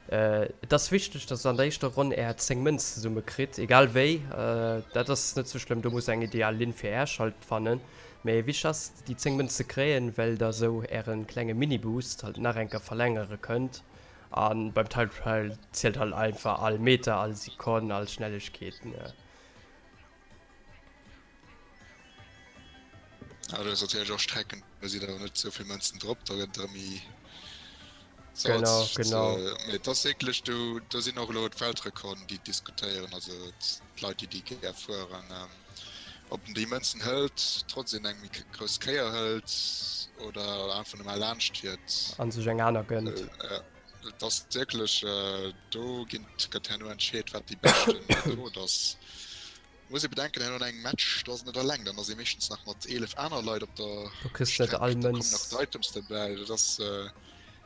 Et ass wichteg dass der an der éischter Ronn är 10 Mënz zesumme kritt, egal wéi. Dat ass net sou schlëmm, do musst der eng ideal Linn fir äerch halt fannen. Mee wichteg ass déi 10 Mënz ze kréien, well der sou ären klenge Mini-Boost halt nach eng Kéier verlängere kënnt. An beim Time Trial zielt halt einfach all Meter, all Sekonn, all Schnellegkeet. Ne? Ja, du hues natierlech och Strecken, do sinn awer net esou vill Mënzen drop, da gëtt et erëm méi Genau, genau. Mee et ass wierklech, do, do sinn och elo d'Weltrekorden, déi diskutéieren, also d'Leit, déi déi gär fueren, ob en déi Mënzen hëlt, trotz een eng méi grouss Kéier hëlt oder einfach nëmme laanscht fiert. An sech eng aner gënnt. Et ass wierklech, do ginn, gëtt herno entscheet, wat déi beschte Method ass. Muss ee bedenken, herno an engem Match, do ass een net alleng, dann ass ee meeschtens nach mat 11 aner Leit op der Do kriss de net all Streck, do kommen nach d'Items derbäi. Dat ass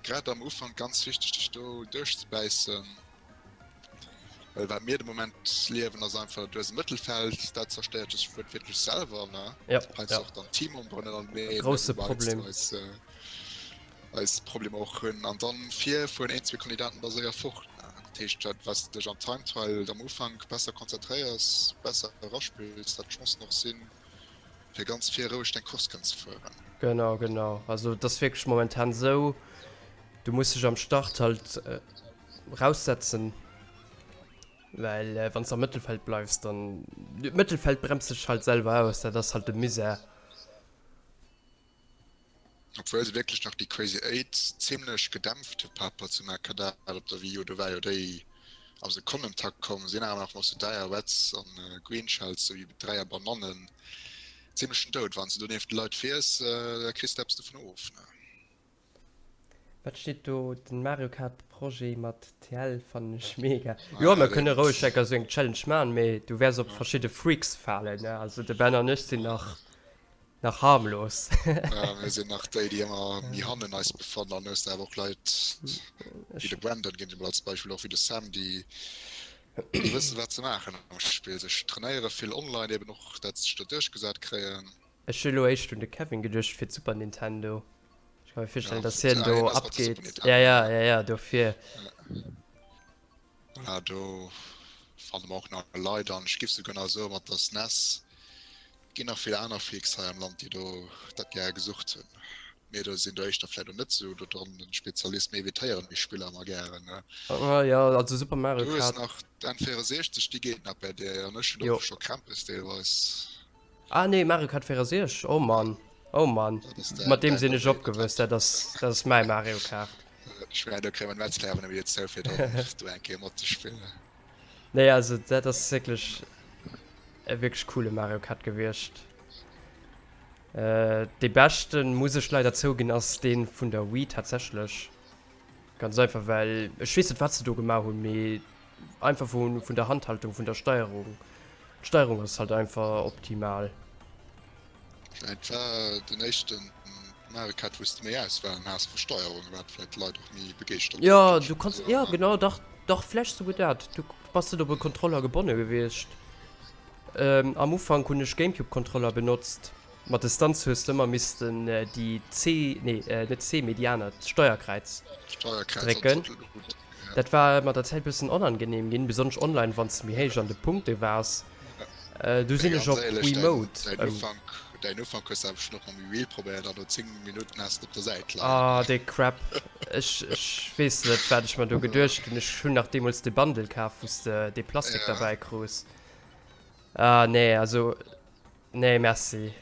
grad am Ufank ganz wichteg, dech do duerchzebäissen. Well wat mir de Moment liewen ass einfach, du hues e Mëttelfeld, dat zerstéiert sech wuertwiertlech selwer, ne? Ja, Heiansdo ja. och dann Teammemberen ënnerteneen, Grousse wou mer heiansdo Problem. eis, eis Problemer och hunn. An dann vir fueren een, zwee Kandidaten da séier fort, ne? Dat heescht, dat wat s de dech am Time Trial am Ufank besser konzentréiers, besser eraspills, dat d'Chancen och sinn, fir ganz vir roueg deng Course kënnen ze fueren. Genau, genau. Also et ass wierklech momentan esou, du muss dech am Start halt raussetzen, well wann s de am Mëttelfeld bleifs, dann, d'Mëttelfeld bremst sech halt selwer aus, dat ass halt de Misär. Obwuel se wierklech nach déi Crazy Eight zimlech gedämpft hu par rapport zu Mercadal op der Wii U, do war jo déi am Sekonnentakt komm, sinn awer nach mat sou dräier Reds an Green Shells, sou wéi dräier Banannen, zimlech den Doud. Wann s de do nieft de Leit fiers, da kriss de eppes dovun of, ne? Wat steet do? Den Mario Kart Projet mat TL fannen ech mega. Jo mer kënne roueg enker sou eng Challenge maan, mee du wärs op verschidde Freaks falen ne, also de Ben an ech sinn nach nach harmlos. Ja mir sinn nach déi déi ëmmer méi hannen eis befannen an hues de awer och Leit wéi de Brandon ginn ech emol als Beispill, och wéi de Sam déi déi wëssen wat se maachen am Spill, sech trainéiere vill online eben och dat sech do duerchgesat kréien. Ech hu lo éischt un de Kevin geduecht fir d'Super Nintendo. Ech kann mir virstellen, dass hien do abgeet. Ja, ja, ja, ja, dofir. Ja, do fanne mer och nach Leit an ech giff souguer nach soen, mat der SNES ginn nach vill aner Freaks hei am Land, déi do dat gäre gesucht hunn. Mir do sinn do éischter vläit och net sou do dran den Spezialist, mir evitéieren déi Spiller ëmmer gären. Ah ja, also Super Mario Du hues Kart. nach d'N64, déi geet nach bei dir, an ech hunn Jo. och scho Krämpes deelweis. Ah nee, Mario Kart 64, oh Mann, oh Mann, mat deem sinn ech opgewuess, dat ass, dat ass mäi Mario Kart. Ech mengen do kréie mer den Metzler awer net méi dozou fir dann do eng Kéier matzespillen. Nee, also dat ass wierklech e wierklech coole Mario Kart gewiescht. Dee beschten, muss ech leider zouginn, ass dee vun der Wii tatsächlech. Ganz einfach well, ech weess net wat se do gemaach hunn, mee einfach vun vun der Handhaltung, vun der Steierung. D'Steierung ass halt einfach optimal. Et war den éischten Mario Kart wous de méi Auswahlen has vu Steierung, wat vläit d'Leit och méi begeeschtert huet, Jo, du kanns, jo genau, dach, dach vläch souguer dat. Du bass net op e Kontroller gebonne gewiescht. Am Ufank hunn ech Gamecube Kontroller benotzt. Mat Distanz hues de ëmmer missten déi C, nee net C, mee déi aner, d'Steierkräiz drécken. Dat war mat der Zäit bëssen onangenehm ginn, besonnesch online, wann s de méi héich an de Punkte waars. Du sinn ech op Wiimote ëm. Däin Ufank hues de awer schon och mam Wii probéiert an no 10 Minutten has de op der Säit leien. Ah, dee Crap. Ech, ech weess net, wat ech mer do geduecht hunn. Ech hunn nach deemools de Bundle kaf, wou s de dee Plastik derbäi krus. Ah, nee, also. Nee merci.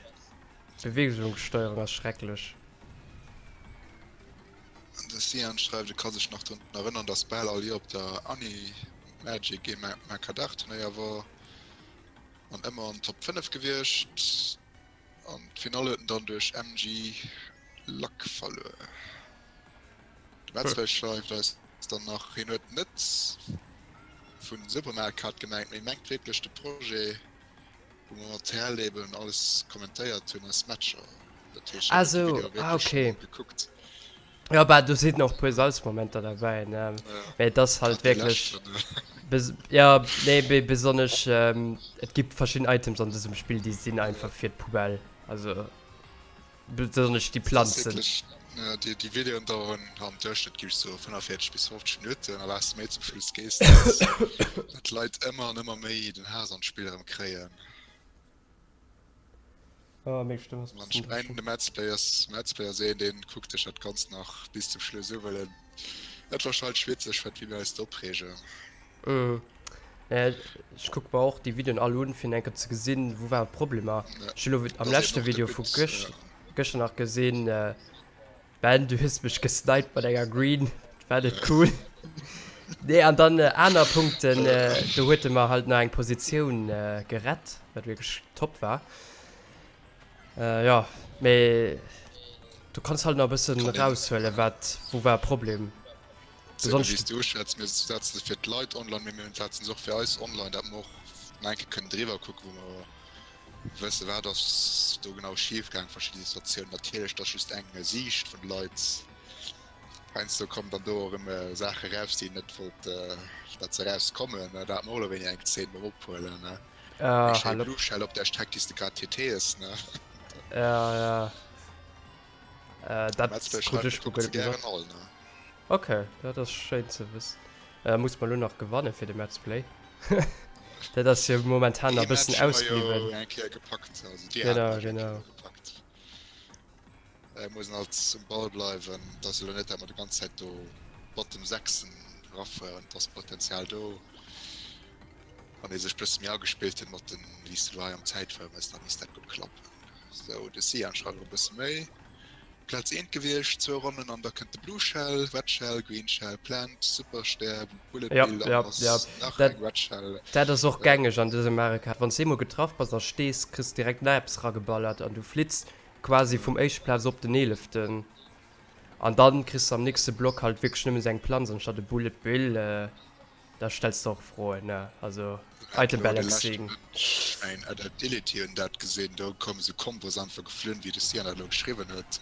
D'Beweegungssteuerung ass schrecklech. De Cyan schreift, e ka sech nach drun erënnern, datt bal all Joer op der Animagic ee Macadar-Turnéier wor an ëmmer an den Top 5 gewiescht. An d'Finall huet en dann duerch MG Luck verluer. De Metzler schreift eis dann nach, hien huet net vu Super Mario Kart gemengt, mee mengt wierklech de Projet, wou mer mat TL-Label an alles kommentéiert hunn, eis Matcher. Dat heescht, hien huet de Video wierklech scho mol gekuckt. Jo, bah, do sinn och puer Salzmomenter derbäi, ne? Mee et ass halt wierklech. Jo, nee, mee besonnesch, et gi verschidden Items an dësem Spill, déi sinn einfach fir d'Poubelle. Also, besonnesch déi Planzen. Déi Videoen daueren am Duerchschnëtt, géif ech soen, 45 bis 50 Minutten. A wat s de méi zum Schluss gees, datt d'Leit ëmmer an ëmmer méi den Haass an d'Spill erëm kréien. Oh, meng Stëmm ass bëssen dréchen. Ech mengen de Metzplay ass Metzplay ass een deen kuckt sech dat Ganzt nach bis zum Schluss u well en et wahrscheinlech witzeg fënnt wéi mir eis do opreegen. Mm. Ech kucke mer och déi Videoen all un fir enker ze gesinn wou waren d'Problemer. Ech hu lo am leschte Video vu gëschter nach gesinn Ben, du hues mech gesniped mat enger Green, dat war net cool. Nee, an dann aner Punkten, do huet e mer halt nach eng Positioun gerett, wat wierklech top war. Jo, mee du kanns halt nach e bëssen raushuelen, wat, wou war e Problem. Besonnesch. Wéi s du uschwätz, mir setzen se fir d'Leit online, mee mir setzen se och fir eis online, dat mer och nach eng Kéier kënnen driwwer kucken, wou mer Wësse wat ass do genau schief gaang, verschidde Situatiounen. Natierlech et ass just eng Siicht vun de Leit. Heiansdo kommen dann do och erëm Saache raus déi een net wollt dat se raus kommen. Dat hat mer och elo wéini eng Zeen beim Ophuelen. Eng schéi Blue Shell op där Streck déi s de grad TTs ne. Ja ja dat krut ech guer net méi mat. Ok dat ass schéin ze wëssen. Muss mer elo nach gewanne fir de Metz Play. Dat ass jo momentan nach e bëssen ausbliwwen. Genau, genau. Mir mussen halt um Ball bleiwen. Et ass elo net, dat mer déi ganz Zäit do Bottom 6 erafueren. Et ass Potenzial do. Wann ee sech bësse méi agespillt huet mat den, wéi s de elo hei am Zäitfuere mëss, da misst dat gutt klappen. Sou, de Sian schreift och e bësse méi. Plaz eent gewiescht, zwou Ronnen an da kënnt de Blue Shell, Red Shell, Green Shell, Plant, Superstär, Bullet Bill an ass nach eng Red Shell. Dat ass och gängeg an dësem Mario Kart. Wann s de eemol getraff bass a stees, kriss de direkt nach eppes rageballert an du flitts quasi vum éischte Plaz op den eeleften. An dann kriss de am nächste Block halt wierklech nëmmen esou eng Planz anstatt e Bullet Bill. Da stells de och Froen, ne? Also Item Balancing. Ech mengen Adaptility hunn dat gesinn, do koume sou Kombos einfach geflunn, wéi de Sian dat elo geschriwwen huet.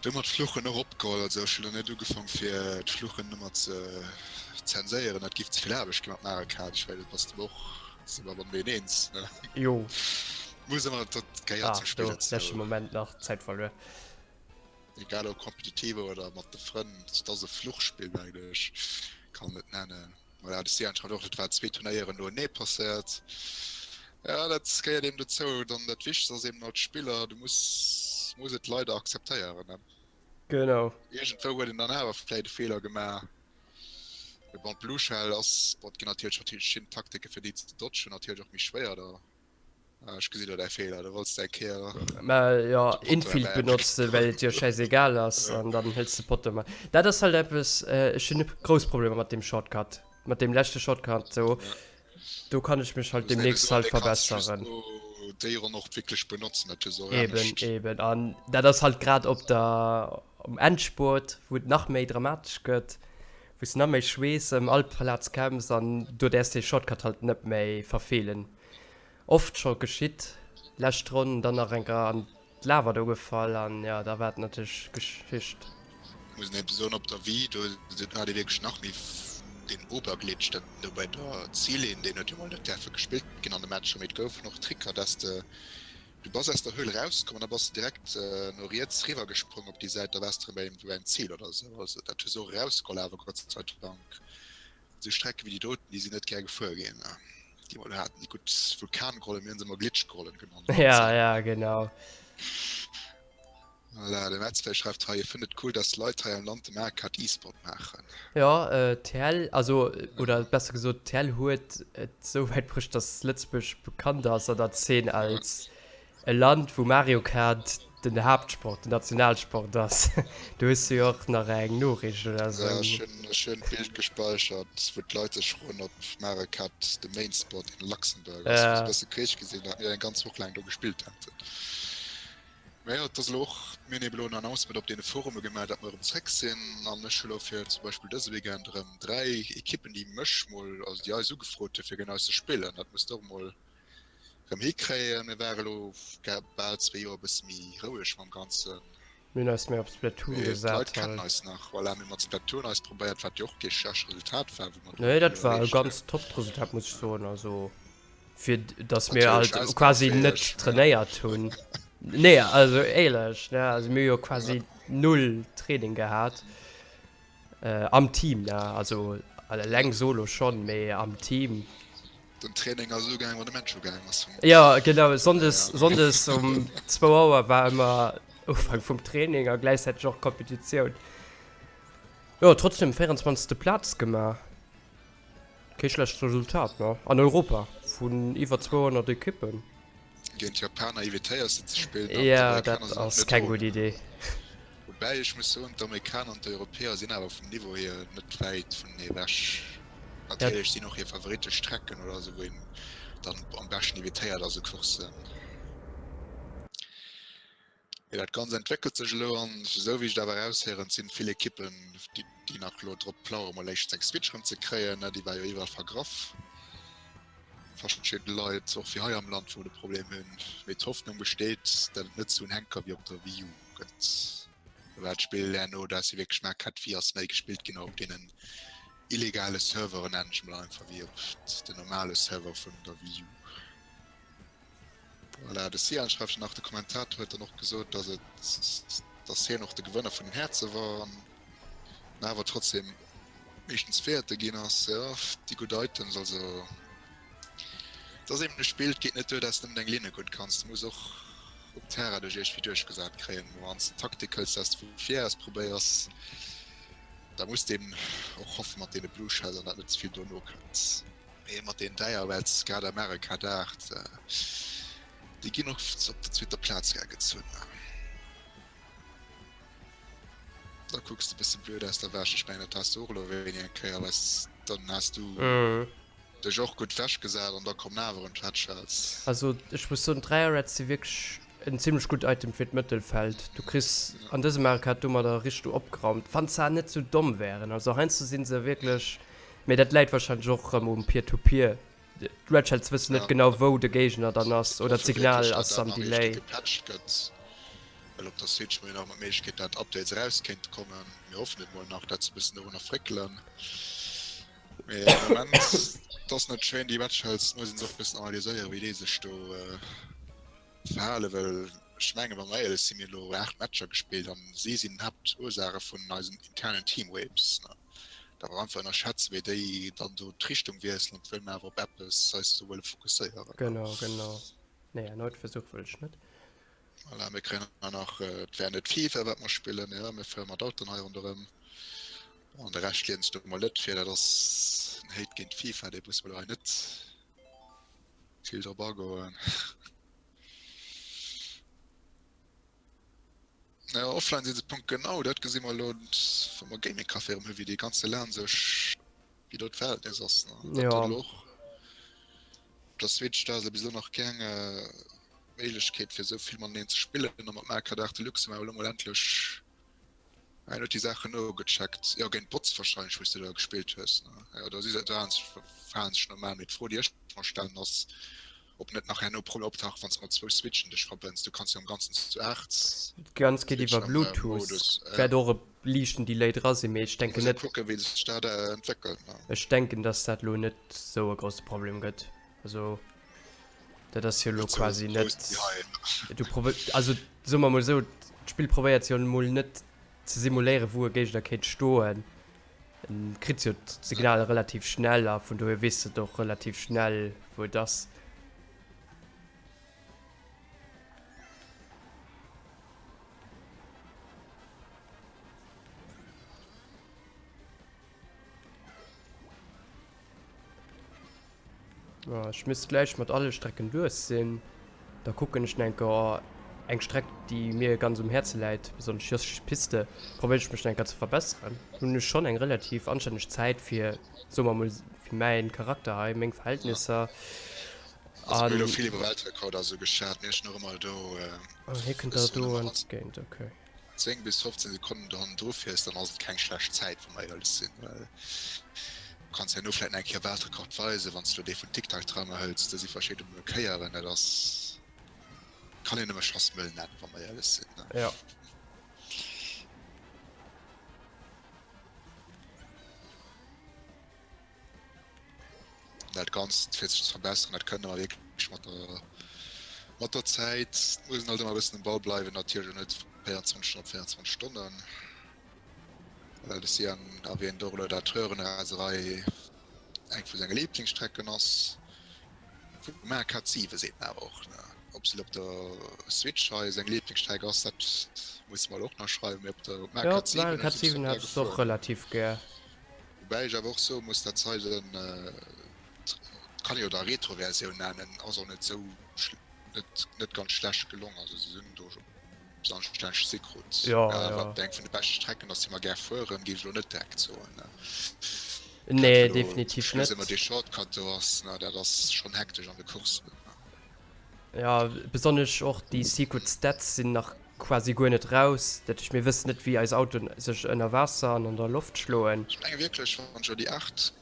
Do hu mer d'Fluchen och opgeholl, also ech hunn elo net ugefang fir d'Fluchen ëmmer ze zenséieren, dat giff ze vill Aarbecht gi mat Mario Kart. Ech mengen do bass de och, si mer mateneen eens, ne? Jo. Muss ëmmer, dat gehéiert zum Spill dozou. Ah, do, leschte Moment nach Zäit verluer. Egal ob kompetitive oder mat de Frënn, et ass e Fluchspill mengen ech, kann een et nennen. Voilà, de Sian schreift och, et war zwee Turnéieren noenee passéiert. Ja, dat gehéiert eben dozou. Dann dat Wichtegst ass eben als Spiller, du muss muss et leider akzeptéieren, ne? Genau. Iergendwou huet een dann awer vläit e Feeler gemaach. Mee bon, d'Blue Shell ass, bon, et ginn natierlech verschidden Taktike fir déi ze dodgen, natierlech och méi schwéier da. Ah, ech gesinn do däi Feeler, do wollts de eng Kéier. Mä jo, Infield benotzen, well et jo schäisegal ass, an dann hëls de Potto mat. Dat ass halt eppes, ech hunn grouss Problemer mat deem Shortcut, mat deem leschte Shortcut do. Do kann ech mech halt demnächst halt verbesseren. Déi Ronn och wierklech benotzen, dat hues de och anescht. Eben, eben. An dat ass halt grad op der, um Endspurt, wou et nach méi dramatesch gëtt, wou s de nach méi Schweess ëm all Plaz kämpfs, an do däerfs de Shortcut halt net méi verfeelen. Oft scho geschitt, lescht Ronn dann nach eng Kéier an d'Lava do gefall an jo da war et natierlech Geschicht. Muss een eben soen, op der Wii do hat ee wierklech nach méi deen Oberglitch dat do bei der Zillinn, deen huet jo mol net däerfe gespillt ginn an de Matcher, mee et goufen och Tricker dass de du bass aus der Höhl rauskomm an da bass de direkt no riets riwwer gesprong op déi Säit, da waars de rëm beim Zil oder esou, also dat hu se och erausgeholl awer Gott sei Dank. Esou Strecke wéi déi doten, déi sinn net gär gefuer ginn. Déi mer do haten, déi gutt Vulkangrollen, mir hunn se ëmmer Glitschgrollen genannt. Ja, ja, genau. Voilà, de Metzler schreift hei, e fënnt et cool, dass Leit hei am Land de Mario Kart E-Sport maachen. Jo, TL, also, oder besser gesot, TL huet et esou wäit bruecht, dass Lëtzebuerg bekannt ass an der Zeen als e Land, wou Mario Kart. den Haaptsport, den Nationalsport ass. Do hues du jo och nach eng Noriicht oder sou. Ja, ech hunn, ech hunn d'Bild gespäichert, wou d'Leit sech froen, ob Mario Kart de Main Sport in Luxembourg ass, wou se e bësse queesch gesinn, dat mir eng ganz Woch laang do gespillt haten. Mä jo, et ass elo och, mir hunn eben elo en Announcement op deene Forume gemaach, datt mer erëm zréck sinn. An ech hu elo fir zum Beispill dëse Weekend erëm 3 Ekippen, déi mech mol, also déi eis ugefrot hu fir géint eis ze spillen. Dat muss de och mol erëm hikréien. Mir ware elo bal zwee Joer e bësse méi roueg mam Ganzen. Mir hunn eis méi op Splatoon Mee d'Leit gesat kennen halt. eis nach. Voilà, mir hu mat Splatoon eis probéiert, wat jo och kee schlecht Resultat war, wou mer do Nee, dat war e ganz toppt Resultat, muss ech soen. Also. Fir dass mir halt quasi net trainéiert hunn. Nee, also éierlech, ne, also mir hu jo quasi null Training gehat. Äh, am Team, ne, also eleng solo schonn, mee am Team. Den Training ass ugaangen, wann de Match ugaangen ass. Jo, genau, sonndes, sonndes um zwou Auer war ëmmer Ufank vum Training a gläichzäiteg och Kompetitioun. Jo, trotzdem 24. Plaz gemaach. Kee schlecht Resultat, ne? An Europa vun iwwer 200 Ekippen. Géint Japaner evitéiers de ze spillen an Ja, dat d'Amerikaner sinn och ass net keng gutt ohne. Idee. Woubäi ech muss soen, d'Amerikaner an d'Europäer sinn awer vum Niveau hier net wäit vunenee ewech. Ja. Natierlech sinn och hir Favoritestrecken oder esou, wou een dann am beschten evitéiert a sou Courssen. Mee dat Ganzt entwéckelt sech elo an esou wéi ech et awer eraushéieren, et sinn vill Ekippen, déi nach elo drop plauere mol éischtens eng Switch erëm ze kréien, déi war jo iwwerall vergraff, verschidde Leit, och fir hei am Land, wou de Problem hunn. Mee d'Hoffnung besteet, dat et net esou en Henker wéi op der Wii U gëtt. Do war d'Spill herno, dat si wierklech Mario Kart Wii ass méi gespillt ginn op deenen illegale Serveren, nennen ech mol einfach, wéi op den normale Server vun der Wii U. Voilà, de Cyan schreift nach, de Kommentator huet dann och gesot, dass et, dass hien och de Gewënner vun den Häerze war an awer trotzdem meeschtens Véierte ginn ass. Jo, déi gutt Items, also et ass eben e Spill, et geet net duer, dass de nëmmen deng Linne gutt kanns, du muss och um Terrain dech iergendwéi duerchgesat kréien. Wann s de Taktik hëls, dass de vu vir aus probéiers, da muss de eben och hoffe mat deene Blue Shells an dat net ze vill dono kënnt. Mee mat den 3 Reds grad am Mario Kart 8, déi ginn och op der zweeter Plaz gär gezunn. Da kucks de bësse blöd aus der Wäsch. Ech mengen dat has du och elo wéini eng Kéier, weess dann has du dech och gutt wech gesat an da kommen awer erëm d'Headshots. Also ech muss soen 3 Reds si wierklech en zimmlech gutt Item fir d'Mëttelfeld. Du kriss an dësem Mario Kart domadder richteg opgeraumt, wann se net sou domm wären. Also heiansdo si se wierklech Mee dat läit wahrscheinlech och rëm um Peer to Peer. D'Red Shells wëssen net genau wou de Géigner dann ass oder d'Signal ass am Delay. Gepatcht gëtt, well op der Switch hu mir jo nach ëmmer d'Méiglechkeet dat Updates eraus kéinte kommen. Mir hoffen et mol nach dat se e bëssen dorunner fréckelen, mee am Moment et ass net schéin déi Red Shells, muss een se och e bëssen analyséieren wéi déi sech do verhalen, well ech mengen wa mer éierlech sinn, mir hunn elo 8 Matcher gespillt an si sinn d'Haaptursache vun eisen internen Teamwipes. Da war einfach ënnerschätzen, wéi déi dann do d'Richtung wiesselen, obwuel mir awer op eppes eis do wëlle fokusséieren. Genau, genau. Nee, erneut Versuch wëll ech net. Voilà, mir kréien och nach, et wär net FIFA, wat mer spillen, jo, mir fuere mat Autoen hei ronderëm. Bon, de Rescht liesen ech do mol net vir, dat ass en Hate géint FIFA, dee musse mer elo hei net vill drop agoen. Naja, offline sinn se Punkt genau. Dat gesi mer elo, wa mer Gaming Café erëm hunn, wéi dee ganze Lan sech, wéi do d'Verhältnis ass. Ne? Dat Ja. elo och op der Switch, da ass bis elo nach keng Méiglechkeet fir esou vill mateneen ze spillen. A mat Mario Kart 8 Deluxe hu mer elo mol endlech Hien huet déi Saachen nogecheckt. Jo, géint Bots wahrscheinlech, wou s de da gespillt hues, ne? Jo, do si se, do halen sech, verhalen sech normal. Mee d'Fro, déi ech mer stellen, ass, ob net nach herno Problemer optauchen, wann s de mat zwou Switchen dech verbënns. Du kanns jo am Ganzen zu 8 Dat Ganzt geet iwwer switchen am Bluetooth. Modus. Ja. Wäert och e liichten Delay dra sinn, mee ech denken Muss ee net. kucken, wéi sech dat entwéckelt, ne? Ech denken, dass dat elo net sou e grousse Problem gëtt. Also, dat ass jo elo quasi net. Du probi also soe mer mol esou, d'Spill probéiert jo mol net ze simuléieren, wou e Géigner kéint stoen. En kritt jo d'Signal relativ schnell a vun dohier weess et och relativ schnell, wou et ass. Ech misst gläich mat alle Strecken duerch sinn. Da kucken ech nach eng Kéier. Eng Streck déi mir ganz um Häerze läit, besonnesch Joschisch Piste, probéiert ech mech nach eng Kéier ze verbesseren. Hunn ech schonn eng relativ anstänneg Zäit fir, soe mer mol, fir mäin Charakter hei, meng Verhältnisser. Also mir hu lo vill iwwer Weltrekorder esou geschat, mee ech hunn och ëmmer do Ah, hie kënnt der do entgéint, okay. 10 bis 15 Sekonnen do hannendru fiers, dann ass et keng schlecht Zäit, wa mer éierlech sinn, well du kanns herno vläit nach eng Kéier Weltrekord weisen, wann s du lo dee vun TikTok Treimer hëls, do si verschidde Kéieren, dat ass. Kann een nëmme Chasse-Mëll nennen, wa mer éierlech sinn, ne? Ja. Dat Ganzt fir sech ze verbesseren, dat kënnt ëmmer wierklech mat der, mat der Zäit. Et muss een halt ëmmer e bëssen um Ball bleiwen, natierlech och net 24 Stonnen op 24 Stonnen, well de Sian erwähnt och elo, dat Röhrenraserei eng vu senge Lieblingsstrecken ass. Vu Mario Kart 7 seet en awer och, ne? Ob se op der Switch hei seng Lieblingsstreck ass, dat musse mer elo och nach schreiwen, mee op der Mario Kart 7 Mario Kart 7 hat ech och relativ gär. Woubäi ech awer och soe muss, dat hei den, kann ee jo da Retro-Versioun nennen, ass och net esou, net net ganz schlecht gelong. Also se sinn do se anstänneg si krut. Ja, ja. Wat eng vun de beschte Strecken ass, déi mer gär fueren, géif ech elo net direkt soen, ne? Nee, definitiv net. Ëmmer dee Shortcut do ass, ne, dat ass schonn hektesch an de Courssen. Ja, besonnesch och déi Secret Stats sinn nach quasi guer net raus. Dat heescht, mir wëssen net, wéi eis Autoen sech ënner Waasser an an der Loft schloen. Ech menge wierklech, wann ech elo déi 8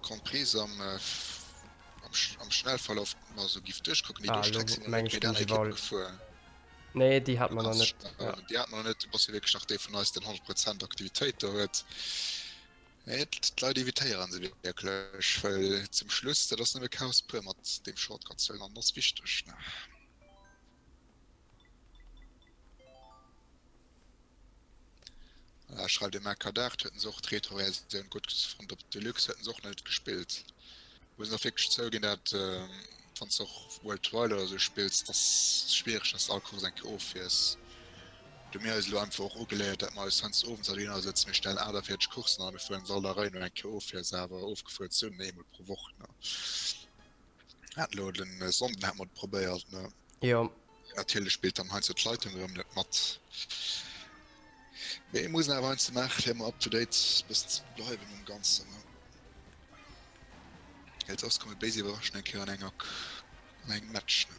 Grand Prix am, am Schnellverlauf mer esou giff duerchkucken, déi do Ah, elo Streck sinn nach meng net ech méi den aner Ekippe Gival. gefuer. Nee, déi hat mer nach net. Ja. Déi hat mer nach net. Du bass jo wierklech nach dee vun eis, deen 100 Prozent Aktivitéit do huet. Nee, d'Leit evitéieren se wierklech, well zum Schluss, dat ass nëmme Chaos pur mat deem Shortcut ze huelen an dat ass wichteg, ne? Ah, schreift ee Maker 8, huet en se och d'Retro-Versioun gutt fonnt, op Deluxe huet en se och nach net gespillt. Muss een och wierklech zouginn, dat wann s de och World Trial oder sou spills, dat ass schwiereg, dass de all Course eng Kéier offiers. Do hu mir eis elo einfach och ugeléiert, dat mer eis heiansdo owends dohinner sëtzen, mir stellen 48 Coursen an a mir fueren se all der Rei no eng Kéier of, fir se awer ofgefuer ze hunn, eemol pro Woch, ne. Hat elo den Sonnden hat mer et probéiert, ne. Jo. Natierlech spillt dann heiansdo d'Leitung erëm net mat. Mee muss een awer heiansdo maachen, fir ëmmer up to date bëssen ze bleiwen mam Ganzen, ne. Well soss komme béis Iwwerraschungen eng Kéier an enger, an engem Match, ne.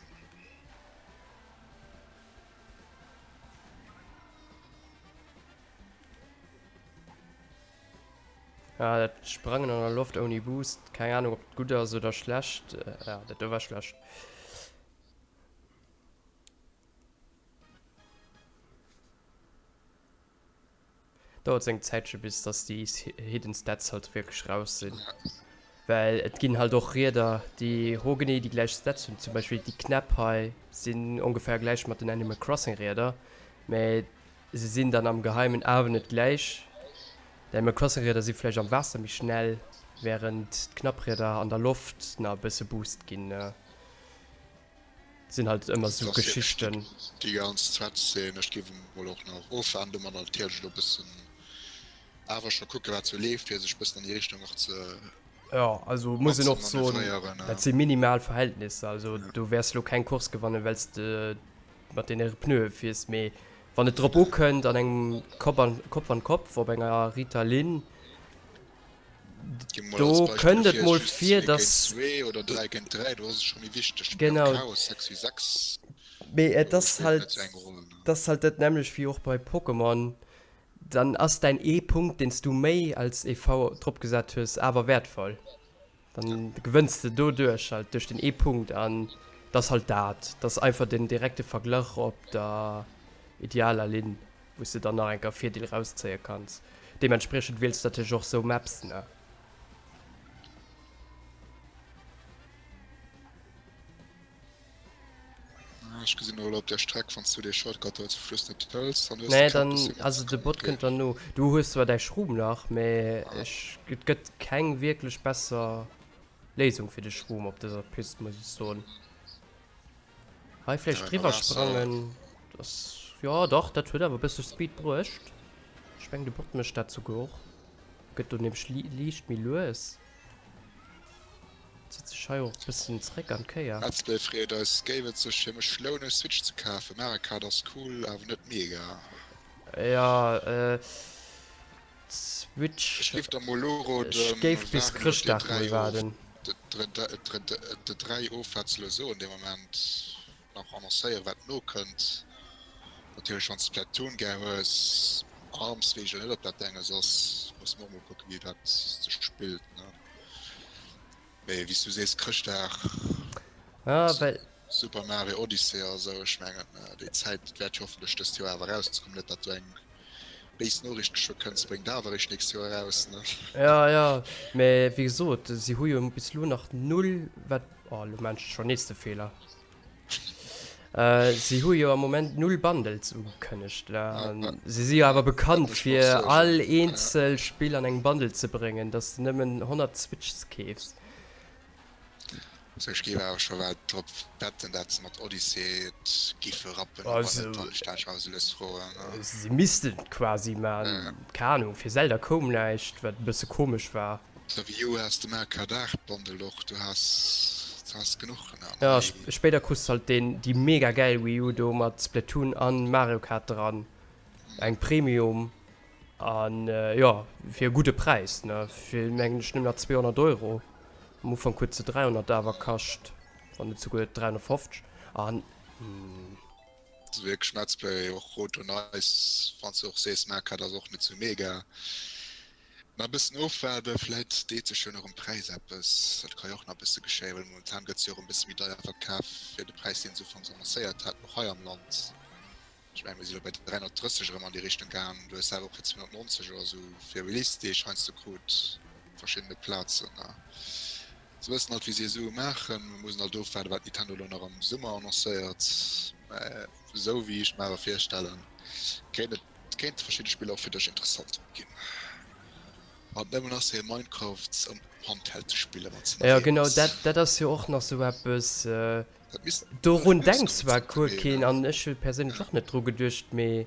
Ah, dat Sprangen an der Loft ouni Boost, keng Ahnung ob dat gutt ass oder schlecht. Ja, dat do war schlecht. Dauert seng Zäitche bis dass déi Hidden Stats halt wierklech raus sinn. Well et ginn halt och Rieder déi hogenee déi gläich Stats hunn. Zum Beispill déi Knäpp hei sinn ongeféier gläich mat den Animal Crossing Rieder, mä se sinn dann am Geheimen awer net gläich. Déi Animal Crossing Rieder si vläicht am Waasser méi schnell, wärend d'Knapprieder an der Loft nach e bësse Boost ginn. Sinn halt ëmmer sou Geschichten. Déi ganz Thread-Szene, ech géif emol och nach ofwaarden, do mat natierlech elo bëssen awer scho kucken, wat sou leeft, fir sech bëssen an déi Richtung och ze Jo, also muss een och soen, dat si minimal Verhältnisser, also do wäers elo keng Course gewannen, well s de mat deene Pneue fiers, mee wann et drop ukënnt an engem Kopf an Kopf an Kopf op enger riiter Linn, Do kënnt et mol vir, dass. Genau. Mee et ass halt, et ass halt dat nämmlecht wéi och bei Pokémon, dann ass däin ee Punkt, deen s du méi als EV dropgesat hues, awer wäertvoll. Dann gewënns de doduerch halt, duerch den ee Punkt. An et ass halt dat, et ass einfach den direkte Verglach op der idealer Linn. Wou s de dann nach eng Kéier Virdeel rauszéie kanns. Deementspriechend wiels de natierlech och sou Maps, ne? Ech gesinn elo op der Streck, wann s du dee Shortcut do zum Schluss net hëls, dann hues de Nee, dann, also de Bot kënnt dann no. Du hues zwar däi Schroom nach, mee ech, et gëtt keng wierklech besser Léisung fir de Schroom op dëser Pist, muss ech soen. Hei vläicht driwwer sprangen, ass, jo dach, dat huet awer e bësse Speed bruecht. Ech mengen de Bot mécht dat souguer och. Gëtt do nämlech liicht méi lues. Zitt sech hei och bëssen zréck an d'Kéier. Metzler freet eis, Géif et sech fir mech lounen Switch ze kafen? Mario Kart ass cool, awer net mega. Jo, d'Switch. Ech géif der mol uroden, Ech géif bis waarden elo Chrëschtdag mol d'E3 of, waarden. d'E3 of, wat se elo soen dee Moment nach annoncéieren, wat nokënnt. Natierlech wann s de Splatoon gär hues, Arms weess ech elo net ob dat denges ass, musse mer och mol kucken wéi dat sech spillt ne. Mee wéi s du sees Chrëschtdag, Ah, well. Super Mario Odyssey a sou, ech mengen déi Zäit wäert jo hoffentlech dëst Joer awer erauskommen, net dat do eng béis Noriicht geschwë kënnt, se bréngt awer eréischt nächst Joer eraus ne. Ja, ja, mee wéi gesot, si hu jo bis elo nach null wat, oh elo maan ech scho nees de Feeler. Si hu jo am Moment null Bundles ugekënnegt. Si si jo awer bekannt fir all eenzel Spill an engem Bundle ze bréngen, dass de nëmmen 100 Switches keefs. Also ech géif awer scho bal drop wetten, dat se mat Odyssey et giffe rappen, awer net dann. Ech stellen ech mer awer sou lues Froen. Si missten et quasi man. Keng Ahnung, fir Zelda koum näischt, wat e bësse komesch war. Op der Wii U has de Mario Kart 8 Bundle och, du has du has genuch an Ja, hei. spéider krus de halt deen déi mega gäil Wii U do mat Splatoon an Mario Kart dran, eng Premium an jo fir e gudde Präis ne, fir mengen ech nëmmen nach 200 Euro, am Ufank huet se 300 awer kascht, wann net souguer 350 an. Also wierklech Let's Play och Road to Nice, wann s de och sees Mario Kart ass och net sou mega. Nach e bëssen ofwaarden, vläit deet sech jo nach um Präis eppes. Dat ka jo och nach e bësse geschéien, well momentan gëtt se jo och e bësse méi deier verkaf wéi de Präis, deen se ufanks annoncéiert haten, och hei am Land. Ech mengen, mir si lo bei 330 erëm an déi Richtung gaangen. Du hues awer och fir 290 oder esou fir Release-Deeg heiansdo krut op verschiddene Plazen. Se wëssen halt, wéi se hir Sue maachen. Mir mussen halt ofwaarden, wat Nintendo elo nach am Summer annoncéiert. Mä esou wéi ech mer awer virstellen, kéint et Et kéinte verschidde Spiller och fir dech interessant ginn. Wann et nëmmen ass fir Minecraft um Handheld ze spillen, wann s de Jo ënnerwee genau, bass. dat dat ass jo och nach sou eppes, Dat misst dorun denkt erauskommen zwar zënter guer Mee, keen ne? an ech hu perséinlech och net dru geduecht, mee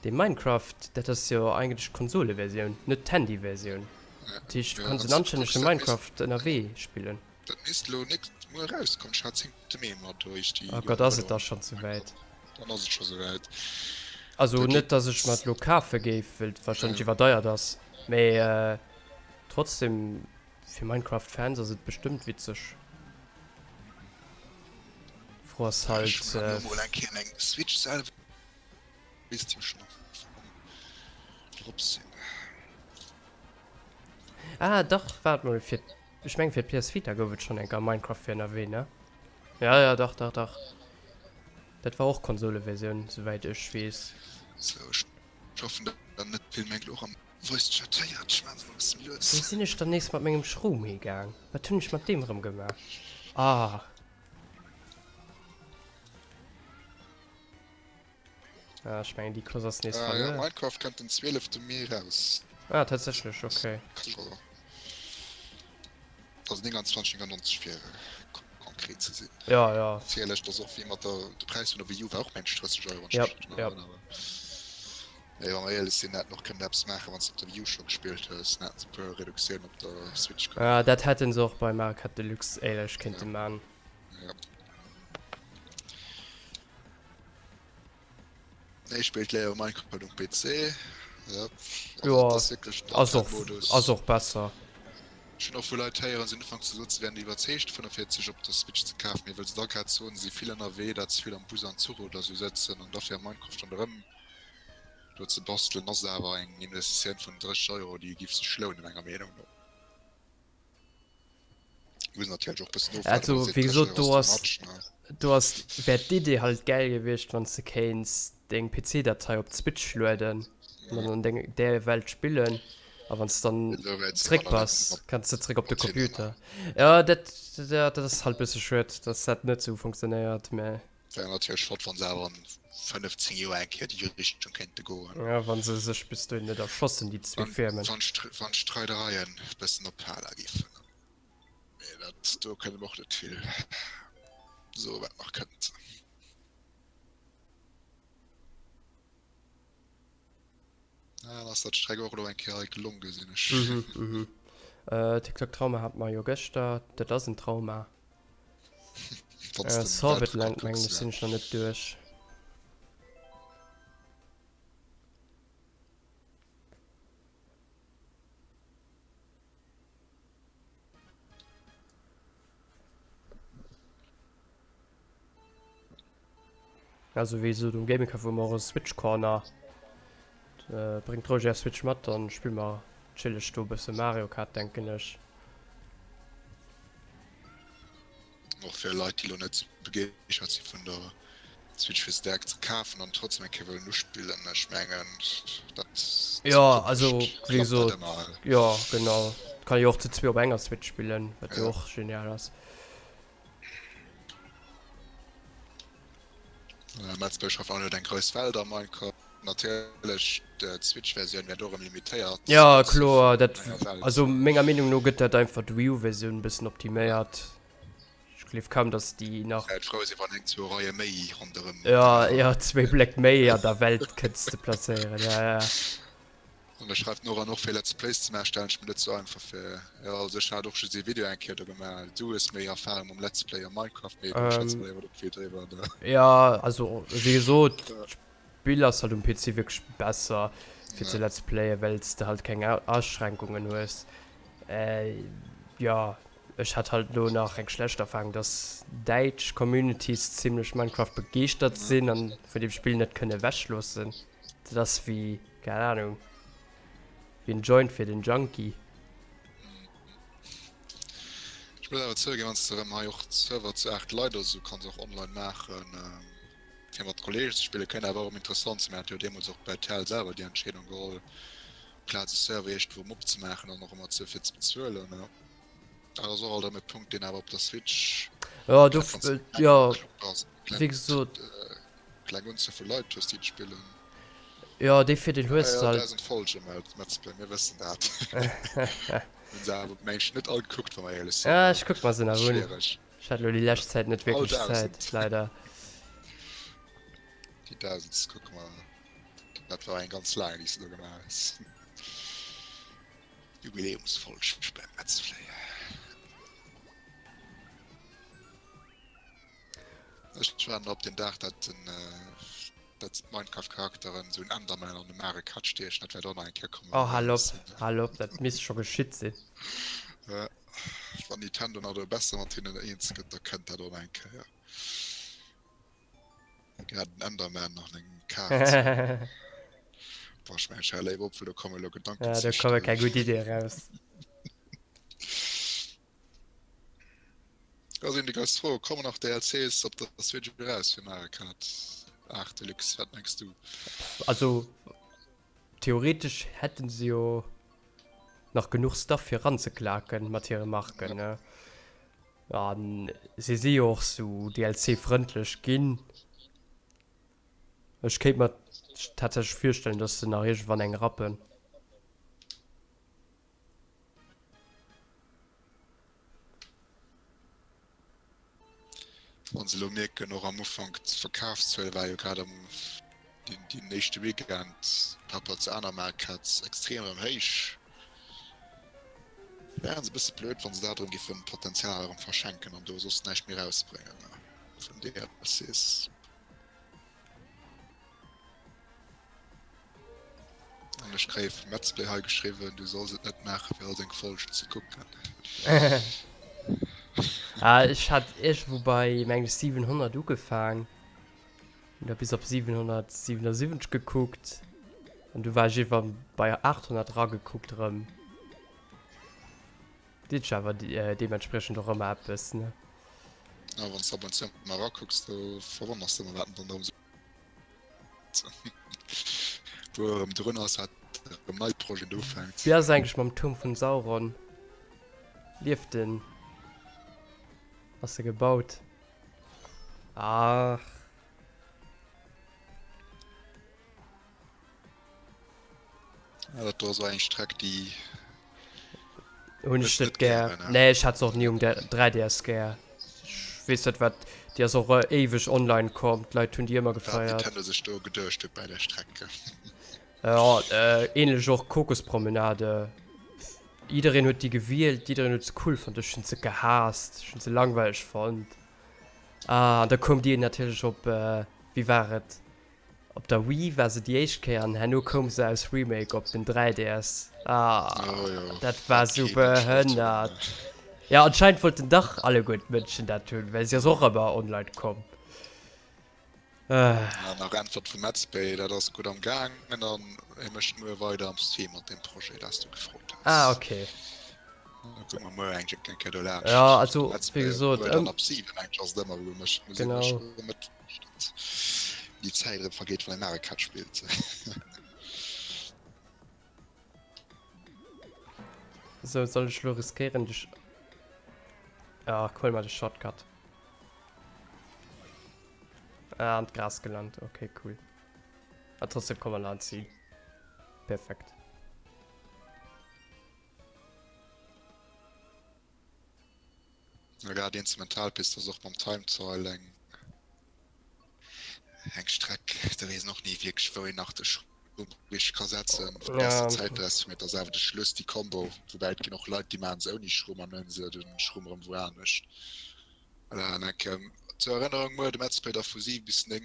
dee Minecraft, dat ass jo eigentlech d'Konsoleversioun, net d'Handyversioun. Dat heescht, du Ja, kanns wann en s de anstännege kucks, dat misst, Minecraft ënnerwee spillen. dat misst elo nächst muer erauskommen. Ech hat 10. Mee mer do eréischt déi Oh Gott, ass et da schonn souwäit? Dann ass et scho souwäit. Also net dass ech mer et lo kafe géif, well et wahrscheinlech iwwerdeiert ass, mee trotzdem fir Minecraft Fans ass et bestëmmt witzeg. Fro ass halt. Ech hunn elo mol eng Kéier meng Switch selwer misst jo schon drop sinn. Ah dach, waart mol, fir ech mengen fir d'PS Vita gouf et schonn eng Kéier Minecraft fir ënnerwee, ne? Ja ja dach dach dach. Dat war och Konsoleversioun souwäit ech weess. Sou, ech hoffen dat net vill meng elo och am Voice Chat héiert. Ech maan se mol e bësse méi lues. Wéi sinn ech dann nees mat mengem Schroom higaang? Wat hunn ech mat deem erëm gemaach? Ah. Ah, ech mengen déi Kloss ass nees Ah ja, verluer. Minecraft kënnt den 12 Mee raus. Ah, tatsächlech, okay. Also 29,99 fir konkret ze sinn. Ja, ja. Natierlech, dat ass och wéi mat der, de Präis vun der Wii U war och mengt ech 30 Euro, wann ech Ja, mech net ja. erënneren. Mee wa mer éierlech sinn, hätten och kënnen eppes maachen, wann s de op der Wii U scho gespillt hues, dann hätten se e puer Reduktiounen op der Switch kënnen Ah, dat hätten se och bei Mario Kart Deluxe éierlech kéinte Ja, man. ja. Nee, spillt léiwer Minecraft um PC. Ja, also Ja, dat ass wierklech den ass och, Handheld-Modus. ass och besser. Ech hunn och vu Leit héieren, se hunn ufanks gesot, se wären iwwerzeegt dovunner fir et sech op der Switch ze kafen, mee wëll se da grad soen, se si vill ënnerwee, dat se vill am Bus an Zuch oder sou sëtzen an da fir Minecraft ronderëm do ze bastelen, ass et awer eng Investitioun vun 30 Euro, déi giff sech lounen, menger Meenung no. Also wéi gesot, do ass, do ass, wär d'Idee halt gäil gewiescht, wann s de kéints deng PC-Datei op d'Switch lueden an dann an deng där Welt spillen a wann s dann zréck bass, kanns de zréck op de Computer. Jo, dat, dat ass halt bësse schued, dass dat net sou funktionéiert, mä. Wär natierlech flott wann se awer an 5, 10 Joer eng Kéier déi Richtung kéinte goen. Jo, wann se sech bis dohin net erschoss hunn, déi zwee Firmen. Wann d'Streidereien e bëssen ophale giffen. Mee dat do kënne mer och net vill soen, wat nach kënnt. Ah, dann ass dat Streck och elo eng Kéier hei gelong, gesinn ech. Mhm, mhm. TikTok Trauma hat mer jo gëschter, dat ass en Trauma. Sorbetland mengen ech sinn ech nach net duerch. Also wéi gesot um Gaming Café hu mer och e Switch Corner. Bréngt roueg är Switch mat, dann spille mer chilleg do e bësse Mario Kart denken ech. Och fir Leit déi lo net sou begeeschtert si vun der Switch fir se direkt ze kafen an trotzdem eng Kéier wëllen uspillen, ech mengen dat Jo also wéi gesot jo genau, kann ee jo och zu zwee op enger Switch spillen, wat jo och genial ass. Metzler schafft och net eng grouss Welt a Minecraft. Natierlech d'Switch-Versioun wäert och erëm limitéiert. Jo kloer, dat also menger Meenung no gëtt dat einfach d'Wii U-Versioun e bëssen optiméiert. Ech gleef kaum dass déi nach. Wäert frou sinn wann eng zwou Reie méi ronderëm. Jo jo, zwéi Bléck méi an der Welt kënns de plazéieren, jo jo. An da schreift d'Nora och fir Let's Plays ze maachen stellen ech mir net sou einfach fir. Jo also ech hat och just ee Video eng Kéier do gemaach. Du hues méi Erfahrung mam Let's Play a Minecraft mee do schwätze mer iwwer net vill driwwer ne. Jo also wéi gesot d'Spill ass halt um PC wierklech besser fir ze Let's Playen well s de halt keng Aschränkungen hues. Jo ech hat halt elo nach eng schlecht Erfahrung dass däitsch Communities zimlech Minecraft begeeschtert sinn an vun deem Spill net kënne ewech loossen. Dat ass wéi, keng Ahnung, wéi en Joint fir den Junkie. Ech muss awer zouginn, wanns de erëm hei och Server zu 8 Leit oder sou kanns och online maachen fir mat Kollegen ze spillen, kéint awer och erëm interessant sinn. Mir hate jo deemools och bei rtl selwer déi Entscheedung geholl, amplaz e Server iergendwou erëm opzemaachen an och ëmmer ze fir ze bezuelen. Dat ass och alt erëm e Punkt, deen awer op der Switch, Jo, do, jo, wéi gesot. Kleng Unzuel vu Leit hues déi et spillen. Jo, dee Virdeel hues de halt. 1000 Folgen mellt Metzplay, mir wëssen dat. Hunn se awer meng ech net all gekuckt, wa mer éierlech sinn. Ja, ech kuck mer se nach un. Schwiereg. Ech hat elo déi lescht Zäit net wierklech Zäit, leider. Déi dausendst kucke mer. Dat war eng ganz laang, déi s de do gemaach hues. Jubiläumsfolg beim Metzplay. Ech waarden op den Dag dat den dat d'Minecraft Charakteren esou en Enderman an e Mare Kat stiechen, dat wäert och nach eng Kéier kommen. Oh hal op, hal op, dat misst scho geschitt sinn. Wann Nintendo nach do besser mat hinnen eens gëtt, da kënnt dat och nach eng Kéier. Grad en Enderman an eng Kaart. Boah, ech mengen ech hale léiwer op, well do kommen elo Gedanken Ja, do komme keng gutt Iddie eraus. Da sinn déi grouss Froen, Kommen nach DLCs op der Switch eraus fir Mario Kart 8 Deluxe? Wat mengs du? Also theoretesch hätten se jo nach genuch Stuff fir ranzeklaken mat hire Marken, ne? An se si jo och sou DLC-frëndlech ginn. Ech kéint mer tatsächlech virstellen, dass se nach iergendwann eng rappen. Wann se elo mierken, och am Ufank, d'Verkafszuele war jo grad am deen éischte Weekend par rapport zu aner Markets extrem erëm héich, wären se e bësse blöd, wa se dat erëm géifen d'Potenzial erëm verschenken an do soss näischt méi erausbréngen vun DLCs. An ech kréie vum Metzplay hei geschriwwen, du solls et net maachen, fir all deng Folgen ze kucken. Ah, ech hat iergendwou bei, meng ech, 700 ugefaang. Hunn da bis op 777 gekuckt. An du war ech iergendwann bei 800 eragekuckt erëm. Deet sech awer deementspriechend och ëmmer eppes, ne? Ja, wann s de ab und zu emmer erakucks, do verwonners de emmer, wat en dann erëm sou wou erëm drun ass, wat erëm nei Projeten ufänkt. Wéi ass et eigentlech mam Tuerm vum Sauron? Lieft en? Ass e gebaut? Ach. Ja, dat do ass och eng Streck, déi Hunn ech net gär. Nee, ech hat se och ni um 3DS gär. Ech weess net wat, déi ass och éiweg online komm, d'Leit hunn déi ëmmer gefeiert. Wat Nintendo sech do geduecht huet bei där Streck. Jo, ähnlech och Kokospromenade. Jiddereen huet déi gewielt, jiddereen huet se cool fonnt. Ech hunn se gehaasst, ech hunn se langweileg fonnt. Ah, an da koum déi natierlech op, wéi war et, op der Wii war se déi éischt Kéier an herno koum se aus Remake op den 3DS. Ah, dat war sou behënnert. Jo, anscheinend wollten dach alleguer d'Mënschen dat hunn, well si ass och ëmmer online komm. An nach Äntwert vum Metzbay, dat ass gutt am gaangen an hie mécht muer weider am Stream mat deem Projet, dat s du gefrot hues. Ah ok. Da kucke mer muer eng eng Kéier do laanscht. Ja, also wéi gesot, Muer dann ab 7 mengt ech ass et ëmmer, wou e mécht. Muss Genau. ech mat déi Zäit erëm vergeet, wann ee Mario Kart spillt. Sou, soll ech lo riskéieren dech. Ah, huel mer de Shortcut. Ah, an d'Gras gelant. Okay, cool. A trotzdem kommen wir an Ziel. Perfekt. Ja, grad die Instrumentalpiste ass och mam Time Trial eng eng Streck, da weess een och ni wierklech wou een nach de Schrumm richteg ka setzen. Déi beste Zäit 30 Meter ass awer de Schluss, déi Combo. Woubäi et ginn och Leit déi maachen se ouni Schrumm an huelen se de Schrumm erëm wou anescht. Voilà, an eng Kéier zur Erënnerung, muer de Metzpay da vu 7 bis 9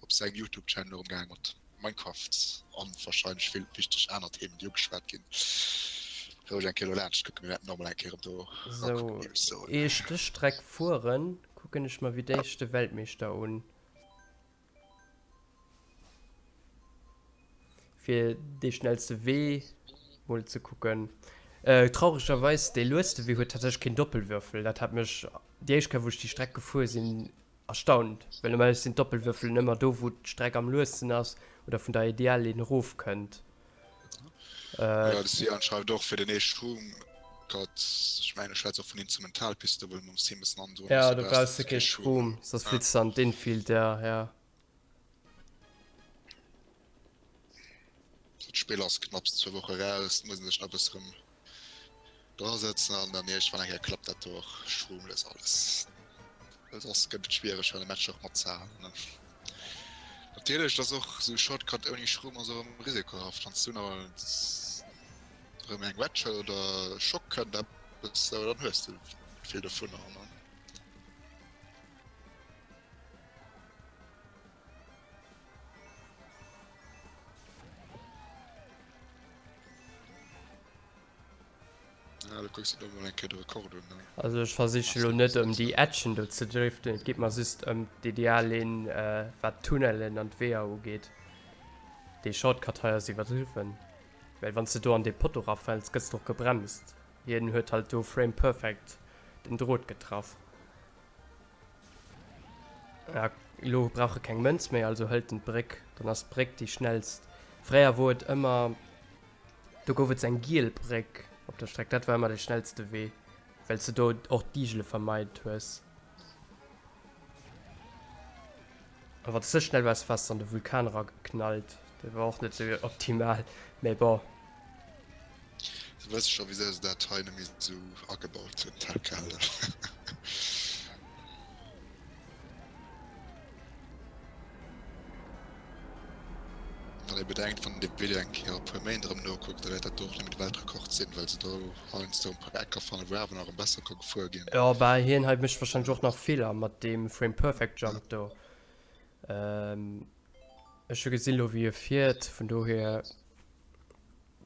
op sengem Youtube Channel erëm gaang mat Minecraft an wahrscheinlech vill wichteg aner Themen déi ugeschwat ginn. Roueg eng Kéier do laanscht kucken, mir wäerten och mol eng Kéier erëm do rakucken, géif ech soen. Ier ech dës Streck fueren, kucken ech mer fir d'éischt de Weltmeeschter un. Fir dee schnellste Wee mol ze kucken. Trauregerweis, dee lueste Wee huet tatsächlech keen Doppelwürfel. Dat hat mech déi éischt Kéier wou ech déi Streck gefuer sinn erstaunt, well normalerweis sinn d'Doppelwürfelen ëmmer do wou d'Streck am luesten ass oder vun der Ideallinn erof kënnt. Ja, de Sian schreift och fir den ee Schroom Cut, ech mengen e schwätzt och vun Instrumentalpiste wou mam Siemens androen Ja, do brauchs de kee Schroom, soss flitts de an d'Infield, ja, ja. D'Spill ass knapps zwou Woche raus, muss een sech nach e bësse rëm drasetzen an dann iergendwann eng Kéier klappt dat do och schroomless alles. Well soss gëtt et schwiereg fir an de Match och matzehalen. Natierlech ass och esou Shortcut ouni Schroom ass och erëm risikohaft, wann s du nach erëm eng Wedge oder Schock kënnt eppes, dann hues de vill dovunner. Ja, du kucks dir mol eng Kéier de Rekord un, ne? Also ech versiche lo net ëm déi Edgen do ze driften, et geet mer just ëm d'Ideallinn wat d'Tunnelen an d'Weeër ugeet. Dee Shortcut hei ass iwwerdriwwen, well wann s de do an dee Potto rafäls gëss de och gebremst. Hien huet halt do frame perfect den Drot getraff. Ja, elo brauch e keng Mënz méi, also hëlt en d'Bréck, dann ass d'Bréck déi schnellst. Fréier wor et ëmmer. Do gouf et eng giel Bréck op der Streck, dat war ëmmer de schnellste Wee, well s de do och d'Igele vermeit hues. A wann s de ze schnell waars, waars de an de Vulkan erageknallt. Dat war och net sou optimal, mee bon. Se wësse scho wisou se dat hei net méi sou agebaut hunn, tel quel. Wann ee bedenkt, wann een dee Video eng Kéier a puer Méint erëm nokuckt, da wäert dat do och net méi de Weltrekord sinn, well se do heiansdo e puer Ecker fannen, wou awer nach erëm besser ka gefuer ginn. Jo, bah hien hei mécht wahrscheinlech och nach Feeler mat deem Frame Perfect Jump do. Ech hu gesinn elo wéi e fiert, vun dohier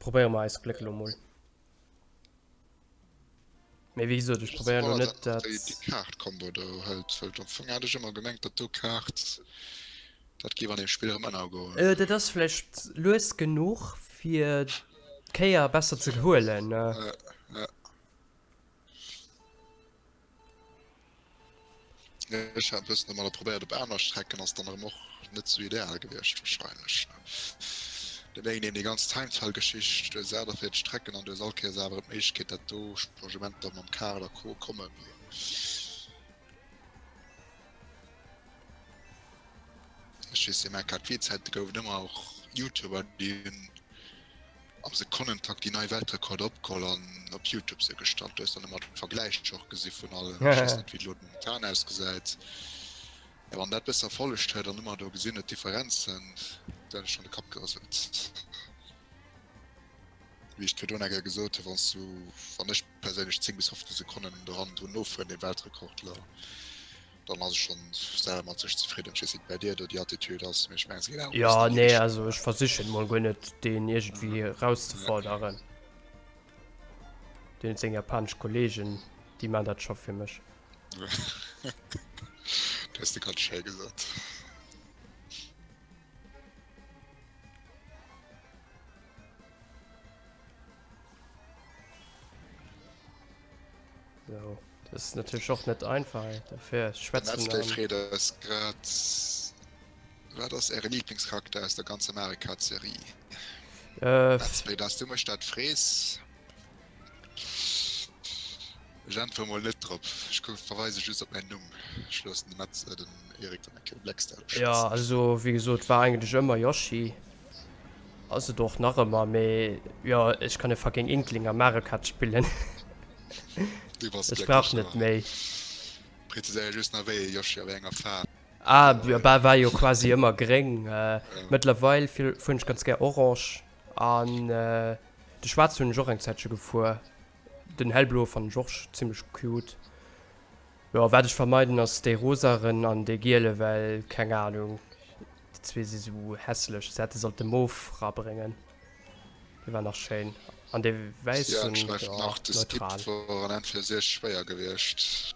probéiere mer eist Gléck elo mol. Mee wéi gesot, ech probéieren elo net dat. Déi Kaart-Kombo do hëlt, well am Fong hat ech ëmmer gemengt, dat do Kaart, dat géif an deem Spill erëm ënnergoen. Dat ass vläicht lues genuch fir d'Kéier besser ze huelen. Ja, ja. Ech hat e bëssen domadder probéiert op aner Strecken, ass dann erëm och net sou ideal gewiescht wahrscheinlech. De mengen eben déi ganz Time Trial Geschicht, du hues 48 Strecken an du hues all Kéiers awer erëm d'Méiglechkeet dat do Changementer mam Kart a Co kommen. Ech weess jo MKTV-Zäite gouf et ëmmer och Youtuber déi hunn am Sekonnentakt déi nei Weltrekorder opgeholl an op Youtube se gestallt. Du hues dann ëmmer d'Vergläicher och gesi vun allen. Ech weess net wéi et elo momentan ausgesäit, mä wann dat bësse erfollegt huet an ëmmer do gesinn huet d'Differenzen, da huet ech schonn de Kapp gerëselt. Wéi ech virdrun eng Kéier gesot hu, wann s du, wann ech perséinlech 10 bis 15 Sekonnen do hannendrun nofueren, deem Weltrekordler, dann ass ech schonn selwer mat sech zefridden. Ech weess net, wéi bei dir do déi Attitude ass, mee ech mengen, se geet awer e Jo, bëssen an déi nee, Richtung. also ech versichen mol guer net, deen iergendwéi erauszeforderen. Deen huet seng japanesch Kollegen, déi man dat scho fir mech. Dat hues de grad schéi gesot. So, das ist natürlich och net einfach, ey. Dafür schwätzen. Den Let's Play Freet ass grad. Wat ass äre Lieblingscharakter aus der ganzer Mario Kart Serie? Äh, Let's Play, dass du mech dat frees. Ech äntwere mol net drop. Ech verweise just op mäin Numm. Ech loossen de Metz, den Eric dann eng Kéier de Blackstar do Ja, schwätzen. also wéi gesot, war eigentlech ëmmer Yoshi. Ass et och nach ëmmer, mee jo, ech kann e fucking Inkling a Mario Kart spillen. Du bass Ech brauch glécklech net domat. méi. Präziséier just nach wéi ee Yoshi a wéi enger Faarf. Ah, jo, bah, war jo quasi ëmmer gréng. Mëttlerweil fueren ech ganz gär orange an de schwaarzen hunn ech och eng Zäitche gefuer. Den hellbloe fannen ech och zimmlech cute. Jo, wat ech vermeiden ass dee rosaren an dee giele, well keng Ahnung, déi zwee si sou hässlech. Se hätte sollte mof rabréngen, dee war nach schéin. An dee Sian wäissen, schreift jo, nach, de Skip neutral. wor an Endfir siech schwéier gewiescht.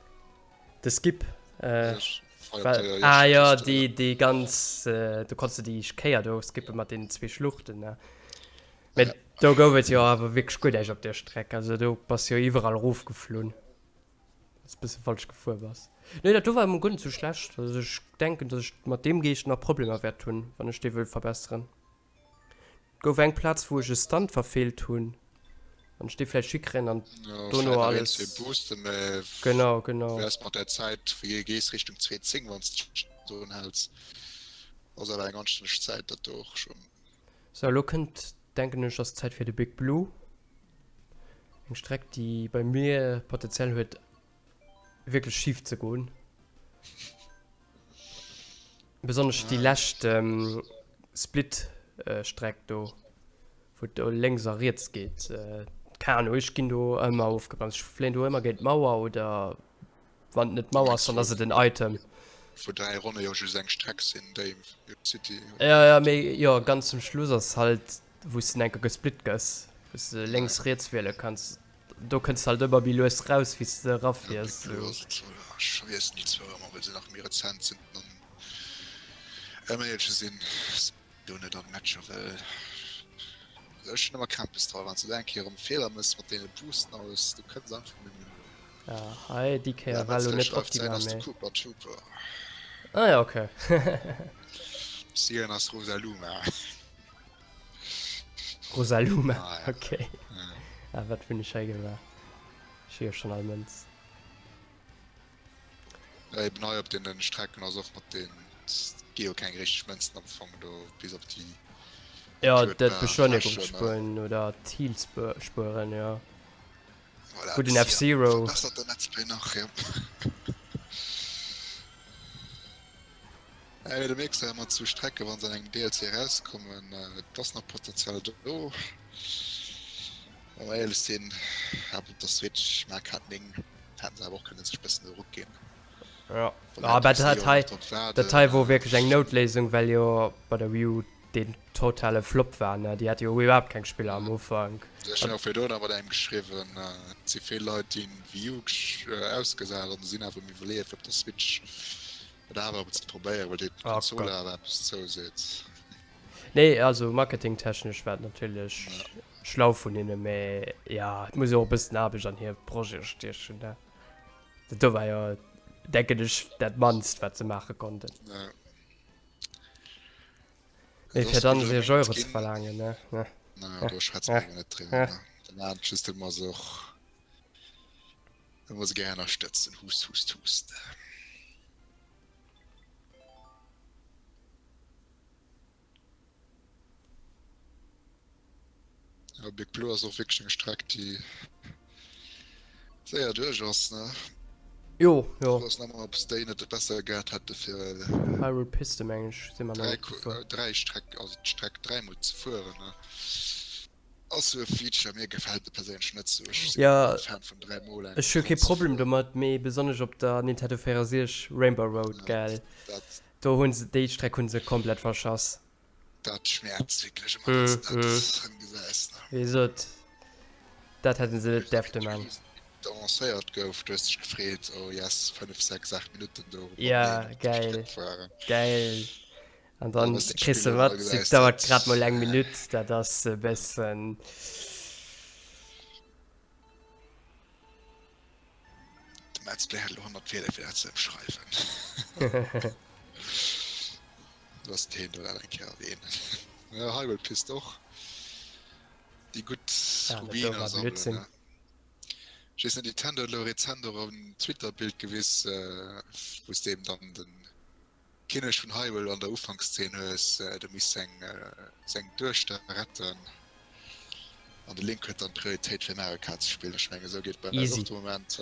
De Skip, Ech hei op well, der ah jo, Yoshi-Piste. déi, déi ganz, do konns de déi Kéier do skippe mat deenen zwee Schluchten, ne? Mee do gouf et jo awer wierklech guer näischt op där Streck. Also do bass jo iwwerall erofgeflunn, wann s de bësse falsch gefuer bass. Nee, dat do war emol guer net sou schlecht. Also ech denken, datt ech mat deem Geescht nach Problemer wäert hunn, wann ech dee wëll verbesseren. Et gouf eng Plaz, wou ech e Stunt verfeelt hunn. Wann ech dee vläicht hikréien an Jo, dono vläicht nach een, alles. zwee Boosten, mä Genau, genau. wäers mat der Zäit, wéi gees Richtung 2,10, wann s de dech drun häls. Ass awer eng anstänneg Zäit dat do och schonn. Sou, elo kënnt, denken ech, ass d'Zäit fir de Big Blue. Eng Streck, déi bei mir Potenzial huet, wierklech schif ze goen. Besonnesch déi lescht Split-Streck do, wou et do lénks a riets geet. Keng Ahnung, ech ginn do ëmmer ofgebremst. Ech fléien do ëmmer géint d'Mauer oder Wann et net d'Mauer ass, dann ass et en Item. Wou 3 Ronne jo just eng Streck sinn, déi City. Ja, ja, mee jo, ganz zum Schluss ass halt, wou s de enke gesplitt gëss, wou s de lénks, riets wiele kanns. Do kënns de halt ëmmer méi lues raus, wéi s de erafiers. Ja, Big Blue ass et, oder? Ech verwiessen déi zwou ëmmer, well se nach méi rezent sinn an ëm éierlech ze sinn. Do net an Matcher well ech hun emmer Krämpes dra wanns de eng Kéier erem Feeler mëss mat deene Boosten alles du kënns einfach net méi no. Ja hei déi Kéier war lo net optimal mee. Cooper Trooper. Ah ja ok. Siren ass Rosaluma. Rosaluma ok. Ah wat hunn ech hei gemaach? Ech hu jo schonn all Mënz. Ja eben hei op deenen Strecken ass och mat den gi jo keng richteg Mënzen am Fong do bis op déi Ja dat Beschleunegungsspueren oder d'Heal-Spueren jo. Voilà, Gudden F-Zero. Verbessert den Let's Play nach jo. Ja du mierks ja ëmmer zu Strecke wann se an engem DLC erauskommen, et ass nach Potential do. Wa mer éierlech sinn, awer op der Switch Mario Kart 9 hätten se awer och kënnen sech bëssen e Ruck ginn. Ja, aber dat hei, dat hei wor wierklech eng Noutléisung, well jo bei der Wii U deen totale Flop war, ne? Déi hat jo iwwerhaapt keng Spiller am Ufank. Ech hunn och virdrun awer mat engem geschriwwen, et si vill Leit déi hunn Wii U ausgesat an sinn awer um iwwerleeën fir op der Switch et awer ze probéieren, well déi Konsole awer eppes zouseet. Nee, also marketingtechnesch war et natierlech schlau vun hinnen, mee ja, et muss jo och e bëssen Aarbecht an hir Projete stiechen, ne? Dat do war jo, denken ech, dat mannst, wat se maache konnten. Mee fir dann 6 Euro ze verlaangen, ne? Na, do schwätze mer awer net driwwer, ne? Den Aarbechtssystem ass och, e muss gär ënnerstëtzen. Hust, hust, hust. Ja, Big Blue ass och wierklech eng Streck, déi séier duerch ass, ne? Jo, jo. Fro ass nëmmen, ob se déi net besser gehat hätte fir Hyrule Piste, meng ech, si mer nach net gefuer. dräi Streck, also d'Streck dräimol ze fueren, ne? Ass sou e Feature, mir gefält e perséinlech net sou, ech sinn keen Fan vun 3 mol eng Ech hu kee Problem domat, mee besonnesch op der Nintendo 64 Rainbow Road, gell, do hunn se, déi Streck hunn se komplett verschass. Dat schmäerzt wierklech ëmmer, wann s de dat erëm gesäis, ne. Wéi gesot, dat hätte se net däerfte man. Annoncéiert gouf, du hues dech gefreet, oh yes, 5, 6, 8 Minutten do mateneen op der Streck fueren. Geil, An dann kriss de mat, et dauert grad mol eng Minutt, dat ass e bëssen. De Metzler hätt elo 100 Wierder fir dat ze ëmschreiwen. Looss heen do dat eng Kéier erwähnen. Jo, Hyrule Pist och. Déi gutt Rubiner sammelen, ne? Ech weess net, Nintendo huet elo rezent och en Twitter-Bild gewis, wou s de eben dann den Kinnek vun Hyrule an der Ufankszeen hues, de misst seng seng Duechter retten an de Link huet dann d'Prioritéit fir Mario Kart ze spillen. Ech mengen esou geet et bei eis och de Moment.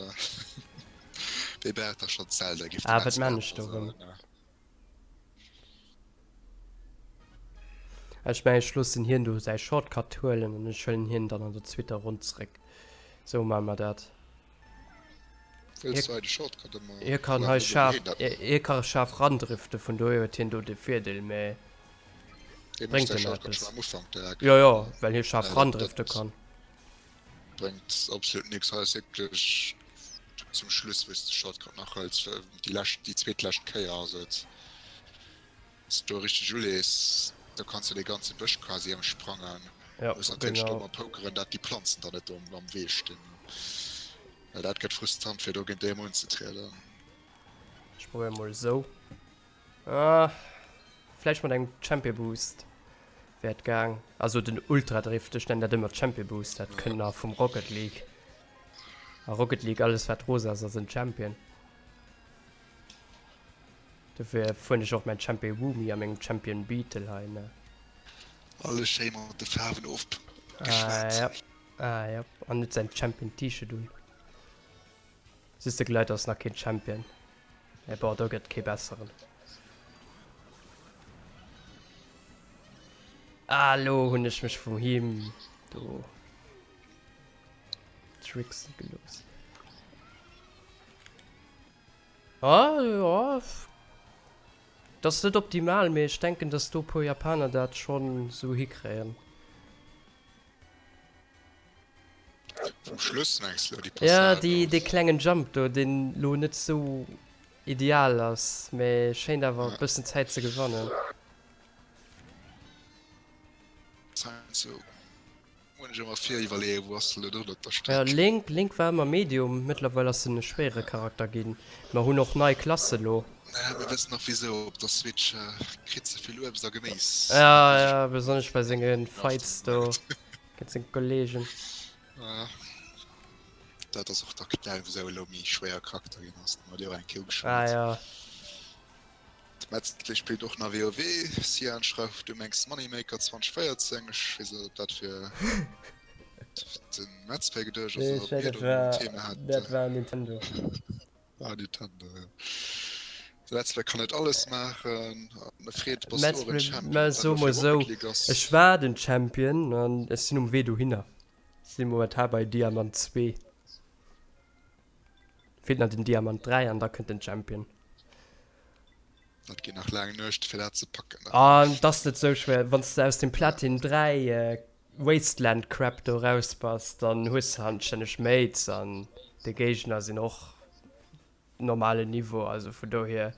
Wee brauch da schonn Zelda, géif de Ah, wat man ech do rëm? Ech mengen ech loossen hien do säi Shortcut huelen an ech huelen hien dann an der zweeter Ronn zréck. Sou maache mer dat. Hie kann hei schaarf, hie ka schaarf randriften, vun dohier huet hien do de Virdeel, mä bréngt him eppes? Jo, jo, well hie schaarf randrifte kann. Bréngt absolut nix. Hei ass wierklech zum Schluss, wou s de Shortcut nach hëls, déi lescht, déi zweetlescht Kéier ass et. Wanns de do richteg ulees, da kanns de dee ganze Bësch quasi ëmsprangen. Ja, Muss natierlech genau. do ëmmer pokeren, dat déi Planzen dann net do am Wee stinn. Well dat gëtt frustrant fir do géint déi ëmmer unzetrieden. Ech probéieren mol esou. Ah, vläicht mat engem Champion Boost wär et gaang. Also den Ultra Drift, ech nennen dat ëmmer Champion Boost, dat kënnt nach vum Rocket League. A Rocket League, alles wat rosa ass, ass en Champion. Dofir fueren ech och mäin Champion Woomy a mengem Champion Beetle hei ne. Alles schéi mat de Faarwen ofgeschwat. Ah jep, ah jep, an huet säin Champion T-Shirt un. Just de Glider ass nach keen Champion, mä bon do gëtt kee besseren. Ah lo hunn ech mech vum him do trickse gelooss. Ah jo, dat ass net optimal, mee ech denken dass do puer Japaner dat schonn sou hikréien. Vum Schluss mengs de lo déi Ja, Passage? déi dee klengen Jump do, deen lo net sou ideal ass, mee schéint awer e bëssen Zäit ze gewannen. Sou. Muss ech emmer vir iwwerleeën, wou ass de lo drun op der Streck? Jo, Link, Link war ëmmer Medium, mëttlerweil ass en e schwéiere Charakter ginn. Mer hunn och nei Klasse lo. Naja, mir wëssen och wisou, op der Switch kritt se vill Uebst a Geméis. Ja, ja, besonnesch bei senge Fights do géint seng Kollegen. Ja, dat ass och d'Erklärung wisou e lo méi schwéier Charakter ginn ass, dat hu mer dir och eng Kéier ugeschwat. Ah ja. D'Metzler spillt och nach WoW. Cyan schreift, Du mengs Moneymaker 2014? Ech weess net op dat fir de Metzler geduecht ass oder ob mir do en Thema haten. Dat war Nintendo. Ah Nintendo, jo. De Metzler kann net alles maachen an e freet, Bass du och en Champion? Mä soe mer esou, ech war den Champion an ech sinn um Wee dohinner. Ech si momentan bei Diamant 2. Feelt nach den Diamant 3 an da kënnt den Champion. Dat ginn nach laang Nuechte fir dat ze packen. Ah, dat ass net sou schwéier. Wann s de aus dem Platin 3 Wasteland Crap do raus bass, dann hues de anstänneg Mates an déi Géigner sinn och normalen Niveau. Also vun dohier,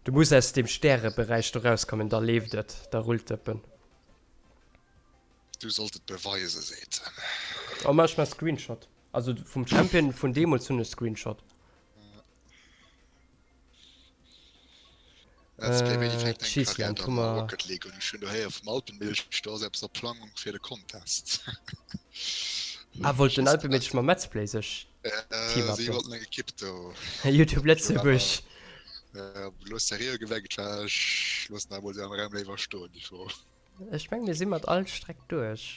du muss aus deem Stäreberäich do rauskommen, da leeft et, da rullt d'Dëppen. Du sollt et beweisen, seet en. Oh, ma ech man Screenshot. Also vum Champion vun deemools hunn ech Screenshot. Let's Play, wéini fänkt deng Karriär Cheeseland dann hu mat mer. Rocket League un? Ech hunn do héiere vum Alpenmilch, do ass eppes a Plangung fir de Contest. Ah, wollt den Alpenmilch mam Let's Play sech Äh, si team-uppen? wollten eng Ekipp do. YouTube Lëtzebuerg. Äh, ob elo seriö gemengt war, ech loossen dat emol esou am Raum léiwer stoen, déi Fro. Ech meng mir si mat all Streck duerch.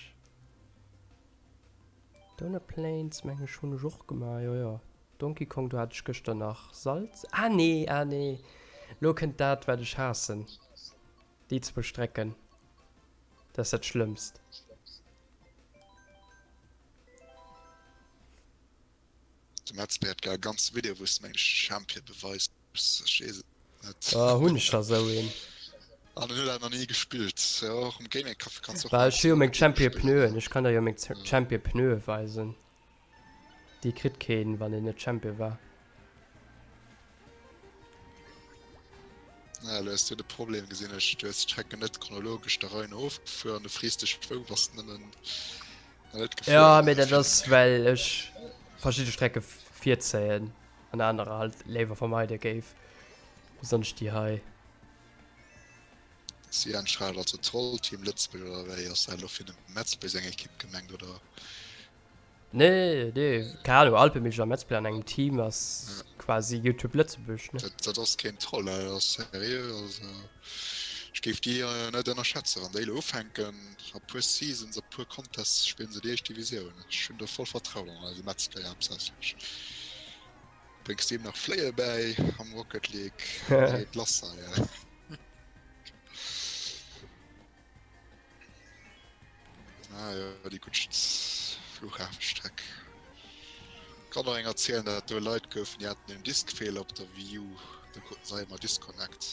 Donut Plains meng ech hunn ech och gemaach, jo jo. Donkey Kong do hat ech gëschter nach Salz, ah nee, ah nee, lo kënnt dat wat ech haassen, déi zwou Strecken, dat ass dat schlëmmst. De Metzler hat gar e ganze Video wou s de meng Champion beweis ech weess et net. Ah hunn ech da sou een? An en huet awer nach ni gespillt. Jo och um Gaming Café kanns de och Bah ech hu jo meng Champion Pneuen, ech kann der jo meng Champion Pneue weisen. Déi kritt keen wann een net Champion war. Ah, elo hues du de Problem gesinn ech. Du hues d'Strecken net chronologesch der Rei no ofgefuer an du frees dech wou bass de nëmmen nach net gefuer. Jo mee dat ass well ech verschidde Strecke virzéien an anerer halt léiwer vermeide géif, besonnesch déi hei. Cyan schreift also Trollteam Lëtzebuerg oder wéi? Ass dat elo fir dem Metzler seng Ekipp gemengt oder? Nee, nee, keng Ahnung, Alpemilch a Metzler an engem Team ass quasi Youtube Lëtzebuerg, ne? Dat, dat ass keen Troll, dat ass seriö. Also ech géif déi net ënnerschätzen. Wann déi elo ufänken, a puer Seasons, a puer Contests spillen se déi éischt Divisioun. Ech hunn do voll Vertrauen an eise Metzler haaptsächlech. Bréngs du him nach Fléie bäi am Rocket League, da geet lass hei. Ah jo, déi gutt Flughafestreck. Kann och eng erzielen, dat do Leit goufen, déi haten en Diskfeeler op der Wii U, da kruten se hei emmer Disconnect.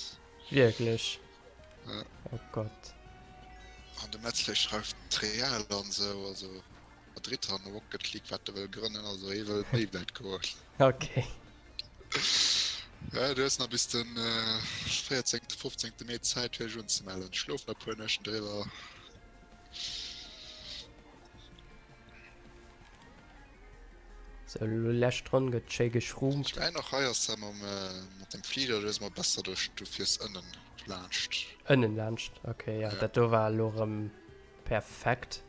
Wierklech? Ja. Oh Gott. An de Metzler schreift Real an sou, also Madrid an Rocket League wat e wëll grënnen, also hie wëll méi wäit goen. Ok. Ja, du hues nach bis den 14., 15. Mee Zäit fir dech unzemellen. Schlof nach e puer Nuechten driwwer. Sou, elo lescht Ronn gëtt schéi geschroomt. Ech mengen och hei ass dat mam mat dem Fliger, du hues emol besser duerch, du fiers ënnen laanscht. Ënnen laanscht, ok, ja, dat do war elo erëm perfekt.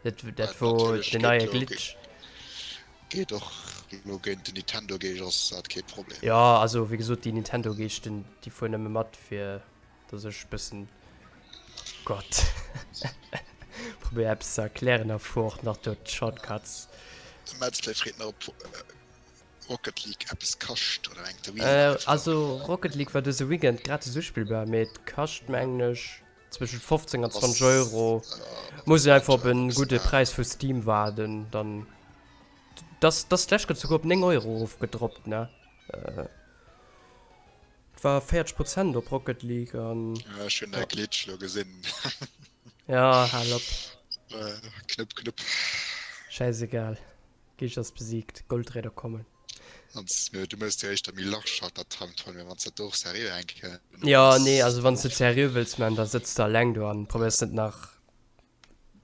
Dat, dat wor den neie Glitch. Geet och elo géint den Nintendo Geescht ass dat kee Problem. Jo, also wéi gesot déi Nintendo Geeschten déi fueren nëmme mat fir dass ech bëssen, Gott, probéier eppes ze erklären a fuer och nach do d'Shortcuts. De Metzler freet nach op Rocket League eppes kascht oder engt de Wii U. Also Rocket League war dëse Weekend gratis uspillbar, mee et kascht mengen ech Zwëschen 15 an 20 Euro. Muss een einfach op en gudde Präis vu Steam waarden, dann. Dass dass d'lescht gëtt souguer op 9 Euro erofgedroppt, ne? Et war 40 Prozent op Rocket League an. Ja, ech hunn däi Glitch lo gesinn. Ja, hal op. Knëpp, knëpp. Schäisegal. Geescht ass besiegt, Goldräder kommen. Ans, du mëss dir éischter méi large haut dat Time Trial, mee wanns dat do och seriö eng Kéier Jo, nee, also wanns de et seriö wëlls man, da sëtz de alleng do an probéiers net nach.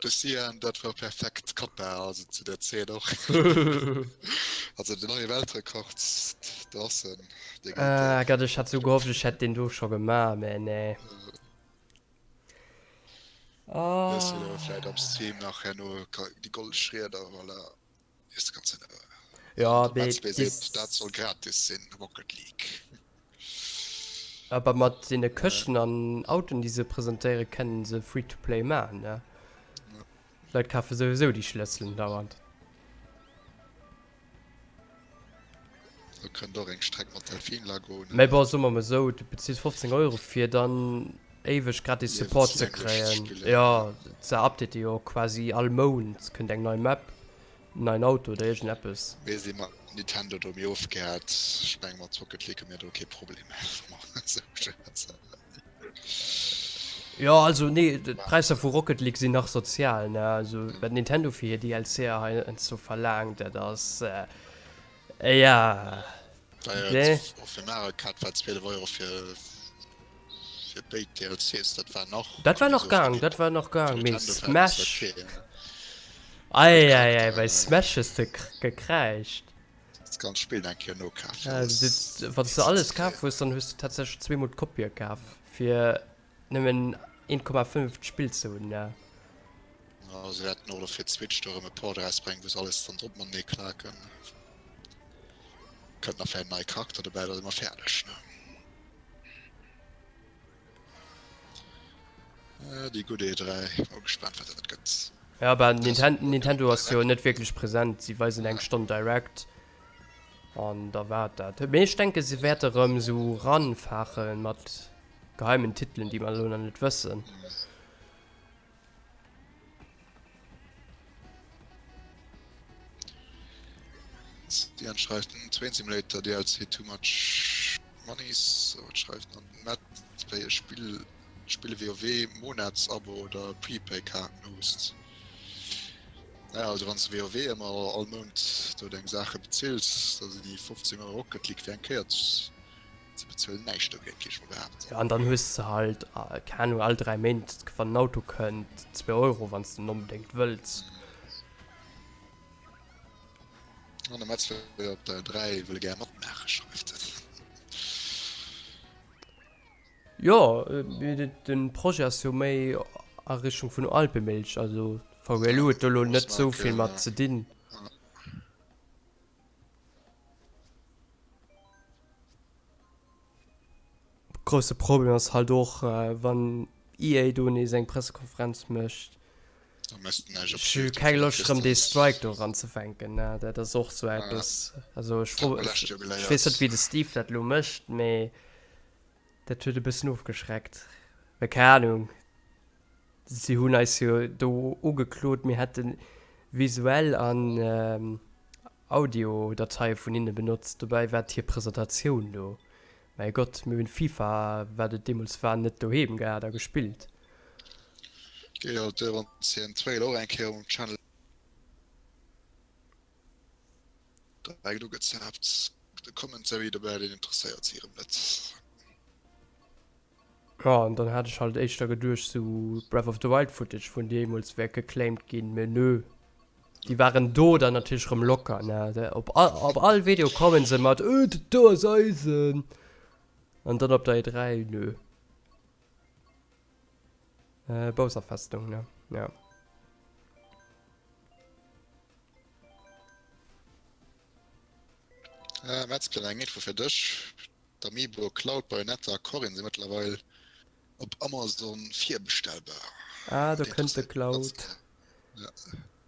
De Cyan, dat war perfekt Kappa, also zu der Zeen och. Also den neie Weltrekord, do ass en, dee geet. Ah Gott, ech hat sou gehofft, ech hätt deen do scho gemaach, mä nee. Hues du elo vläit am Stream nach herno déi golleg Rieder, voilà. Ja, mee bis. Dat soll gratis sinn, Rocket League. Aber mat deene Këschten an Autoen, déi se presentéieren, kennen se Free to Play maachen, ne? D'Leit kafe souwisou déi Schlësselen dauernd. Do kënnt och eng Streck mat Delfinlagoon. Mee bon, soe mer mol esou, du bezills 15 Euro fir dann éiweg gratis Support ze kréien. Jo, se update jo quasi all Mount kënnt eng nei Map. Neien Auto oder iergend eppes. Mir si mat Nintendo do méi ofgehäert. Ech menge mat Rocket League hu mir do kee Problem. Jo also nee, d'Präisser vu Rocket League sinn nach sozial ne, also wat Nintendo fir hir DLCer heiansdo verlaangt, dat ass ja. Nee. Och fir Mario Kart war 12 Euro fir fir béid DLCs, dat war nach. Dat war nach gaang, dat war nach gaang, mee Smash. Ei ei ei, bei Smash hues de gekräischt. Dat ganzt Spill eng Kéier nokafen. Wann s de alles kaf hues, dann hues de tatsächlech zweemol d'Kopië kaf, fir nëmmen 1,5 d'Spill ze hunn, ne? Ja, se wäerten och elo fir d'Switch do erëm e Port erausbréngen, wou se alles dann drop matenee klaken. Kënnt nach vläicht en neie Charakter dobäi, da si mer fäerdeg, ne? Äh, déi gutt E3. Mol gespaant, wat dat gëtt. Ja, aber Ninten Nintendo ass jo net wierklech present. Si weisen eng Stonn Direct an da war et dat. Mee ech denke se wäerte rëm sou ranfaache mat geheimen Titelen, déi mer elo nach net wëssen. Ian schreift, Hm, Train Simulator DLC too much monies. Wat schreift nach den Matt? Wéi e Spill spille WoW Monatsabo oder Prepay-Kaarten hues. Naja, also wann s de WoW ëmmer all Mount do deng Saache bezills, da sinn déi 15 Euro Rocket League fir eng Kéier ze bezuelen näischt dogéint, géif ech mol behaapten. Jo, an dann hues de halt, keng Ahnung, all 3 Méint, wann en Auto kënnt, 2 Euro, wann s de en onbedéngt wëlls. An de Metz wëll op der 3 wëll e gär matmaachen, schreift en. Jo, mee de Projet ass jo méi a Richtung vun Alpemilch, also VGLU huet do lo net sou vill mat ze dinn. Grousse Problem ass halt och, wann EA do nees eng Pressekonferenz mécht. Ech hu keng Loscht erëm dee Strike do eranzefänken, ne, dat ass och sou eppes, also ech fro, ech weess net wéi de Steve dat elo mécht, mee dat huet e bëssen ofgeschreckt, well keng Ahnung, si hunn eis jo do ugeklot, mir hätte visuell an Audiodateie vun hinne benotzt, dobäi war et hir Presentatioun do. Mäi Gott, mir hunn FIFA, wat et deemools war, net doheem gehat a gespillt. Géi halt duer wann s de en Trail och eng Kéier um Channel direkt ugezaapt. De Comment sou wéi dobäi, deen interesséiert si erëm net. Jo, an dann hat ech halt éischter geduecht sou Breath of the Wild Footage vun deemools wär geclaimt ginn, mee nö, déi waren do dann natierlech rëm locker, ne, op all, op all Video kommen se mat öh dat do ass eisen, an dann op der E3 nö. Bowser Festung, ne, ja. Metzler, eng Info fir dech, D'Amiibo Cloud, Bayonetta a Corrin si mëttlerweil op Amazon virbestellbar. Ah, do kënnt de Cloud.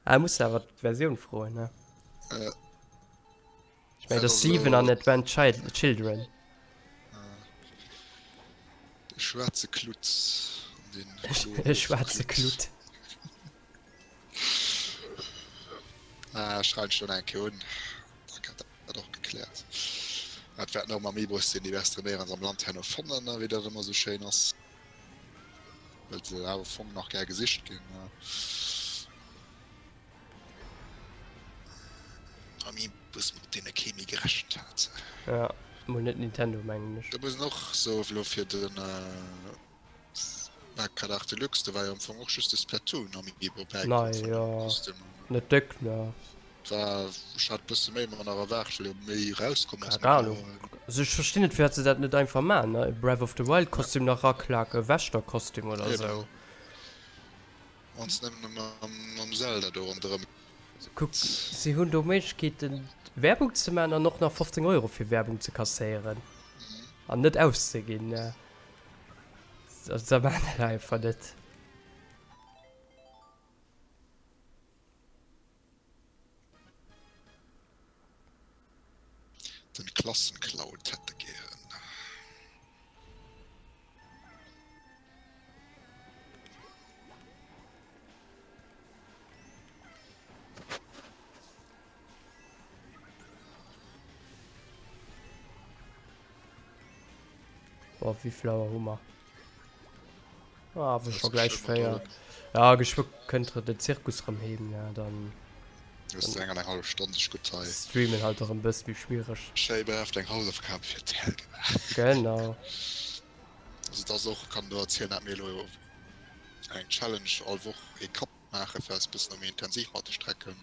Ah, muss awer d'Versioun froen, ne? Ech mengen, dat ass 7 an Advent Children. De schwaarze Klutt an den bloe schwaarze Klutt. Ah, schreiwen ech lo nach eng Kéier un, da gëtt dat och gekläert. Et wäerten och Amiibos sinn, déi wäers de néierens am Land herno fannen, wéi dat ëmmer esou schéin ass, well se awer am Fong nach gär gesicht ginn. Amiibos, mat deene kee méi gerechent hat. Ja, mol net Nintendo, mengen ech. Da muss een och soen, elo fir den. Mario Kart 8 Deluxe, do war jo am Fong och just de Splatoon Amiibo bäikomm Nei, vun den jo, Kostümer. Net déck, ne? War, ech hat bësse méi mer nach erwaart, well jo méi rauskomm ass Keng Ahnung. mëttlerweil. Also ech verstinn net firwat se dat net einfach maachen, ne? E Breath of the Wild Kostüm nach raklaken, e Wächter Kostüm oder Eben. esou. Wann s nëmmen mam, mam Zelda do ronderëm. Kuck, si hunn do Méiglechkeeten Werbung ze maachen an och nach 15 Euro fir Werbung ze kasséieren an net auszeginn, ne? Da maan dat einfach net. Den Klassencloud hätt e gären. Boah, wéi vill Auer hu mer? Ah, awer scho gläich 4. Ja, geschwë kënnt de Zirkus rëm heem, ne? Dann. Hues du eng an eng hallef Stonn sech gutt hei. Streamen halt erëm bëss méi schwiereg. Schéi brav deng Hausaufgaben fir d'Hell gemaach. Genau. Also et ass och, kann do erzielen, hat mir elo eng Challenge all Woch ee Cup maachen, fir eis bëssen méi intensiv mat de Strecken